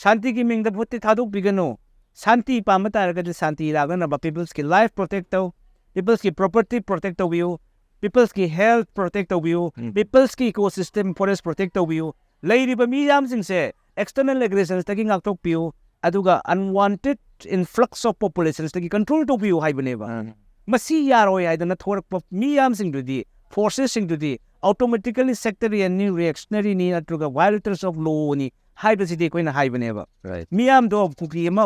ꯁꯥꯟꯇꯤꯒꯤ ꯃꯤꯡꯗ ꯚꯣꯠꯇꯤ ꯊꯥꯗꯣꯛꯄꯤꯒꯅꯨ꯫ ꯁꯥꯟꯇꯤ ꯄꯥꯝꯕ ꯇꯥꯔꯒꯗꯤ ꯁꯥꯟꯇꯤ ꯂꯥꯛꯅꯅꯕ ꯄꯤꯄꯜꯁꯀꯤ ꯂꯥꯏꯐ ꯄ꯭ꯔꯣꯇꯦꯛ ꯇꯧ, ꯄꯤꯄꯜꯁꯀꯤ ꯄ꯭ꯔꯣꯄꯔꯇꯤ ꯄ꯭ꯔꯣꯇꯦꯛ ꯇꯧꯕꯤꯌꯨ, ꯄꯤꯄꯜꯁꯀꯤ ꯍꯦꯜꯊ ꯄ꯭ꯔꯣꯇꯦꯛ ꯇꯧꯕꯤꯌꯨ, ꯎꯝ꯫ ꯄꯤꯄꯜꯁꯀꯤ ꯏꯀꯣꯁꯤꯁꯇꯦꯝ ꯐꯣꯔꯦꯁ ꯄ꯭ꯔꯣꯇꯦꯛ ꯇꯧꯕꯤꯌꯨ꯫ ꯂꯩꯔꯤꯕ ꯃꯤꯌꯥꯝꯁꯤꯡꯁꯦ ꯑꯦꯛꯁꯇꯔꯅꯦꯜ ꯑꯦꯒ꯭ꯔꯦꯁꯟꯁꯇꯒꯤ ꯉꯥꯛꯊꯣꯛꯄꯤꯌꯨ, ꯑꯗꯨꯒ unwanted influx of populationsꯇꯒꯤ ꯀꯟꯇ꯭ꯔꯣꯜ ꯇꯧꯕꯤꯌꯨ ꯍꯥꯏꯕꯅꯦꯕ꯫ ꯎꯝ꯫ ꯃꯁꯤ ꯌꯥꯔꯣꯏ ꯍꯥꯏꯗꯅ ꯊꯣꯔꯛꯄ ꯃꯤꯌꯥꯝꯁꯤꯡꯗꯨꯗꯤ, ꯐꯣꯔꯁꯦꯁꯁꯤꯡꯗꯨꯗꯤ automatically sectarianꯅꯤ, reactionaryꯅꯤ, ꯅꯠꯇ꯭ꯔꯒ violators of lawꯅꯤ ꯍꯥꯏꯕꯁꯤꯗꯤ ꯑꯩꯈꯣꯏꯅ ꯍꯥꯏꯕꯅꯦꯕ꯫ Right. ꯃꯤꯌꯥꯝꯗꯣ ꯀꯨꯀꯤ ꯑꯃ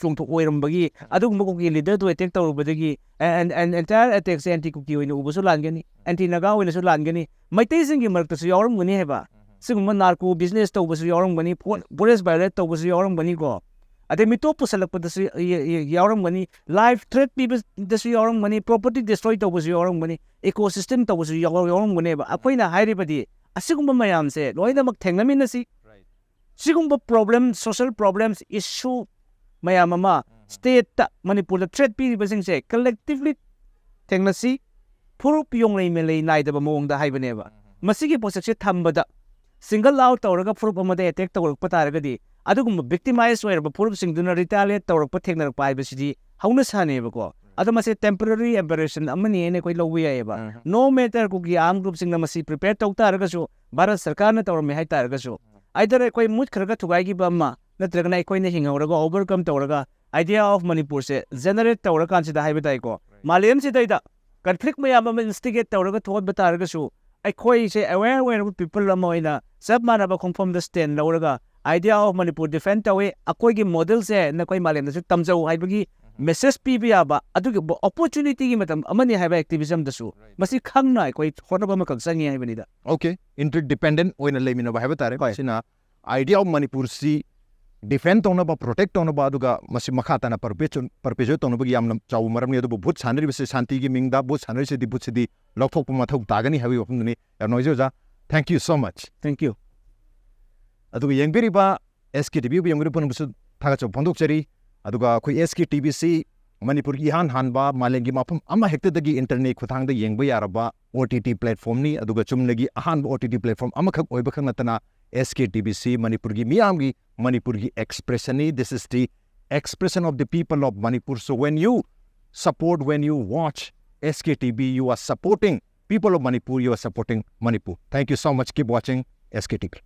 ꯆꯣꯡꯊꯣꯛ ꯑꯣꯏꯔꯝꯕꯒꯤ, ꯑꯗꯨꯒꯨꯝꯕ ꯀꯨꯀꯤ ꯂꯤꯗꯔꯗꯨ ꯑꯦꯇꯦꯛ ꯇꯧꯔꯨꯕꯗꯒꯤ, ꯑꯦ-, ꯑꯦꯟ-, ꯑꯦꯟ-, entire attackꯁꯦ ꯑꯦꯟꯇꯤ ꯀꯨꯀꯤ ꯑꯣꯏꯅ ꯎꯕꯁꯨ ꯂꯥꯟꯒꯅꯤ, ꯑꯦꯟꯇꯤ ꯅꯥꯒꯥ ꯑꯣꯏꯅꯁꯨ ꯂꯥꯟꯒꯅꯤ, ꯃꯩꯇꯩꯁꯤꯡꯒꯤ ꯃꯔꯛꯇꯁꯨ ꯌꯥꯎꯔꯝꯒꯅꯤ ꯍꯥꯏꯕ꯫ ꯁꯤꯒꯨꯝꯕ ꯅꯥꯔꯀꯣ ꯕꯤꯖꯤꯅꯦꯁ ꯇꯧꯕꯁꯨ ꯌꯥꯎꯔꯝꯒꯅꯤ, ꯐꯣ-, ꯐꯣꯔꯦꯁ ꯚꯥꯏꯑꯣꯂꯦꯠ ꯇꯧꯕꯁꯨ ꯌꯥꯎꯔꯝꯒꯅꯤꯀꯣ꯫ ꯑꯗꯩ ꯃꯤꯇꯣꯞ ꯄꯨꯁꯜꯂꯛꯄꯗꯁꯨ ꯌ-, ꯌ-, ꯌꯥꯎꯔꯝꯒꯅꯤ, ꯂꯥꯏꯐ ꯊ꯭ꯔꯦꯠ ꯄꯤꯕꯗꯁꯨ ꯌꯥꯎꯔꯝꯒꯅꯤ, ꯄ꯭ꯔꯣꯄꯔꯇꯤ ꯗꯤꯁꯇ꯭ꯔꯣꯏ ꯇꯧꯕꯁꯨ ꯌꯥꯎꯔꯝꯒꯅꯤ, ꯏꯀꯣꯁꯤꯁꯇꯦꯝ ꯇꯧꯕꯁꯨ ꯌꯥꯎ-, ꯌꯥꯎꯔꯝꯒꯅꯦꯕ꯫ ꯑꯩꯈꯣꯏꯅ ꯍꯥꯏꯔꯤꯕꯗꯤ ꯑꯁꯤꯒꯨꯝꯕ ꯃꯌꯥꯝꯁꯦ ꯂꯣꯏꯅꯃꯛ ꯊꯦꯡꯅꯃꯤꯟꯅꯁꯤ꯫ Right. ꯁꯤꯒꯨꯝꯕ ꯄ꯭ꯔꯣꯕ꯭ꯂꯦꯝ, ꯁꯣꯁꯤꯌꯦꯜ ꯄ꯭ꯔꯣꯕ꯭ꯂꯦꯝꯁ, ꯏꯁꯨ ꯃꯌꯥꯝ ꯑꯃ ꯎꯝ꯫ ꯁ꯭ꯇꯦꯠꯇ, ꯃꯅꯤꯄꯨꯔꯗ ꯊ꯭ꯔꯦꯠ ꯄꯤꯔꯤꯕꯁꯤꯡꯁꯦ ꯀꯂꯦꯛꯇꯤꯚꯂꯤ ꯊꯦꯡꯅꯁꯤ, ꯐꯨꯔꯨꯞ ꯌꯣꯡꯂꯩ ꯃꯦꯂꯩ ꯅꯥꯏꯗꯕ ꯃꯑꯣꯡꯗ ꯍꯥꯏꯕꯅꯦꯕ꯫ ꯎꯝ꯫ ꯃꯁꯤꯒꯤ ꯄꯣꯠꯁꯛꯁꯦ ꯊꯝꯕꯗ, ꯁꯤꯡꯒꯜ ꯑꯥꯎꯠ ꯇꯧꯔꯒ ꯐꯨꯔꯨꯞ ꯑꯃꯗ ꯑꯦꯇꯦꯛ ꯇꯧꯔꯛꯄ ꯇꯥꯔꯒꯗꯤ, ꯑꯗꯨꯒꯨꯝꯕ ꯚꯤꯛꯇꯤꯃꯥꯏꯁ ꯑꯣꯏꯔꯕ ꯐꯨꯔꯨꯞꯁꯤꯡꯗꯨꯅ ꯔꯤꯇꯥꯂꯤꯌꯦꯠ ꯇꯧꯔꯛꯄ, ꯊꯦꯡꯅꯔꯛꯄ ꯍꯥꯏꯕꯁꯤꯗꯤ ꯍꯧꯅ ꯁꯥꯅꯦꯕꯀꯣ꯫ ꯎꯝ꯫ ꯑꯗꯣ ꯃꯁꯤ ꯇꯦꯝꯄꯔꯔꯤ ꯑꯦꯕꯔꯦꯁꯟ ꯑꯃꯅꯤ ꯍꯥꯏꯅ ꯑꯩꯈꯣꯏ ꯂꯧꯕ ꯌꯥꯏꯑꯕ꯫ ꯎꯝ꯫ No matter ꯀꯨꯀꯤ ꯑꯥꯔꯝ ꯒ꯭ꯔꯨꯞꯁꯤꯡꯅ ꯃꯁꯤ ꯄ꯭ꯔꯤꯄꯦꯌꯔ ꯇꯧ ꯇꯥꯔꯒꯁꯨ, ꯚꯥꯔꯠ ꯁꯔꯀꯥꯔꯅ ꯇꯧꯔꯝꯃꯦ ꯍꯥꯏ ꯇꯥꯔꯒꯁꯨ, ꯎꯝ꯫ ꯑꯥꯏꯗꯔ ꯑꯩꯈꯣꯏ ꯃꯨꯠꯈ꯭ꯔꯒ ꯊꯨꯒꯥꯏꯈꯤꯕ ꯑꯃ, ꯅꯠꯇ꯭ꯔꯒꯅ ꯑꯩꯈꯣꯏꯅ ꯍꯤꯡꯍꯧꯔꯒ ꯑꯣꯚꯔꯀꯝ ꯇꯧꯔꯒ ꯑꯥꯏꯗꯤꯌꯥ ꯑꯣꯐ ꯃꯅꯤꯄꯨꯔꯁꯦ ꯖꯦꯅꯔꯦꯠ ꯇꯧꯔꯀꯥꯟꯁꯤꯗ ꯍꯥꯏꯕ ꯇꯥꯏꯀꯣ, ꯃꯥꯂꯦꯝꯁꯤꯗꯩꯗ ꯀꯟꯐ꯭ꯂꯤꯛ ꯃꯌꯥꯝ ꯑꯃ ꯏꯟꯁꯇꯤꯒꯦꯠ ꯇꯧꯔꯒ ꯊꯣꯛꯍꯟꯕ ꯇꯥꯔꯒꯁꯨ, ꯑꯩꯈꯣꯏꯁꯦ ꯑꯦꯋꯦꯌꯔ ꯑꯣꯏꯔꯕ ꯄꯤꯄꯜ ꯑꯃ ꯑꯣꯏꯅ ꯆꯞ ꯃꯥꯟꯅꯕ ꯈꯣꯡꯐꯝꯗ ꯁ꯭ꯇꯦꯟ ꯂꯧꯔꯒ, ꯑꯥꯏꯗꯤꯌꯥ ꯑꯣꯐ ꯃꯅꯤꯄꯨꯔ ꯗꯤꯐꯦꯟ ꯇꯧꯏ, ꯑꯩꯈꯣꯏꯒꯤ ꯃꯣꯗꯦꯜꯁꯦ ꯅꯈꯣꯏ ꯃꯥꯂꯦꯝꯗꯁꯨ ꯇꯝꯖꯧ ꯍꯥꯏꯕꯒꯤ ꯃꯦꯁꯦꯖ ꯄꯤꯕ ꯌꯥꯕ ꯑꯗꯨꯒꯨꯝꯕ ꯑꯣꯄꯣꯔꯆꯨꯅꯤꯇꯤꯒꯤ ꯃꯇꯝ ꯑꯃꯅꯤ ꯍꯥꯏꯕ ꯑꯦꯛꯇꯤꯚꯤꯖꯝꯗꯁꯨ ꯃꯁꯤ ꯈꯪꯅ ꯑꯩꯈꯣꯏ ꯍꯣꯠꯅꯕ ꯑꯃꯈꯛ ꯆꯪꯉꯤ ꯍꯥꯏꯕꯅꯤꯗ꯫ Okay, interdependent ꯑꯣꯏꯅ ꯂꯩꯃꯤꯟꯅꯕ ꯍꯥꯏꯕ ꯇꯥꯔꯦ꯫ ꯍꯣꯏ꯫ ꯁꯤꯅ idea of ꯃꯅꯤꯄꯨꯔꯁꯤ ꯗꯤꯐꯦꯟ ꯇꯧꯅꯕ, ꯄ꯭ꯔꯣꯇꯦꯛ ꯇꯧꯅꯕ, ꯑꯗꯨꯒ ꯃꯁꯤ ꯃꯈꯥ ꯇꯥꯅ ꯄꯔꯄꯦꯆꯨ ꯄꯔꯄꯦꯆꯨꯋꯦꯠ ꯇꯧꯅꯕꯒꯤ ꯌꯥꯝꯅ ꯆꯥꯎꯕ ꯃꯔꯝꯅꯤ꯫ ꯑꯗꯨꯕꯨ ꯚꯨꯠ ꯁꯥꯟꯅꯔꯤꯕꯁꯤ ꯁꯥꯟꯇꯤꯒꯤ ꯃꯤꯡꯗ ꯚꯨꯠ ꯁꯥꯟꯅꯔꯤꯁꯤꯗꯤ, ꯚꯨꯠꯁꯤꯗꯤ ꯂꯧꯊꯣꯛꯄ ꯃꯊꯧ ꯇꯥꯒꯅꯤ ꯍꯥꯏꯕꯒꯤ ꯋꯥꯐꯝꯗꯨꯅꯤ꯫ ꯌꯥꯝ ꯅꯨꯡꯉꯥꯏꯖꯩ ꯑꯣꯖꯥ, thank you so much꯫ Thank you. ꯑꯗꯨꯒ ꯌꯦꯡꯕꯤꯔꯤꯕ ꯑꯦꯁ ꯀꯦ ꯇꯤ ꯚꯤ ꯌꯦꯡꯕꯤꯔꯤꯕ ꯄꯨꯝꯅꯃꯛꯁꯨ ꯊꯥꯒꯠꯆꯕ ꯐꯣꯡꯗꯣꯛꯆꯔꯤ꯫ ꯑꯗꯨꯒ ꯑꯩꯈꯣꯏ ꯑꯦꯁ ꯀꯦ ꯇꯤ ꯚꯤꯁꯤ ꯃꯅꯤꯄꯨꯔꯒꯤ ꯏꯍꯥꯟ ꯍꯥꯟꯕ, ꯃꯥꯂꯦꯝꯒꯤ ꯃꯐꯝ ꯑꯃ ꯍꯦꯛꯇꯗꯒꯤ ꯏꯟꯇꯔꯅꯦꯠ ꯈꯨꯠꯊꯥꯡꯗ ꯌꯦꯡꯕ ꯌꯥꯔꯕ ꯑꯣ ꯇꯤ ꯇꯤ ꯄ꯭ꯂꯦꯠꯐꯣꯝꯅꯤ꯫ ꯑꯗꯨꯒ ꯆꯨꯝꯅꯒꯤ ꯑꯍꯥꯟꯕ ꯑꯣ ꯇꯤ ꯇꯤ ꯄ꯭ꯂꯦꯠꯐꯣꯝ ꯑꯃꯈꯛ ꯑꯣꯏꯕ ꯈꯛ ꯅꯠꯇꯅ, ꯑꯦꯁ ꯀꯦ ꯇꯤ ꯚꯤꯁꯤ ꯃꯅꯤꯄꯨꯔꯒꯤ ꯃꯤꯌꯥꯝꯒꯤ, ꯃꯅꯤꯄꯨꯔꯒꯤ ꯑꯦꯛꯁꯄ꯭ꯔꯦꯁꯟꯅꯤ꯫ This is the expression of the people of Manipur. So when you support, when you watch S K T V, you are supporting people of Manipur, you are supporting Manipur. Thank you so much. Keep watching S K T V.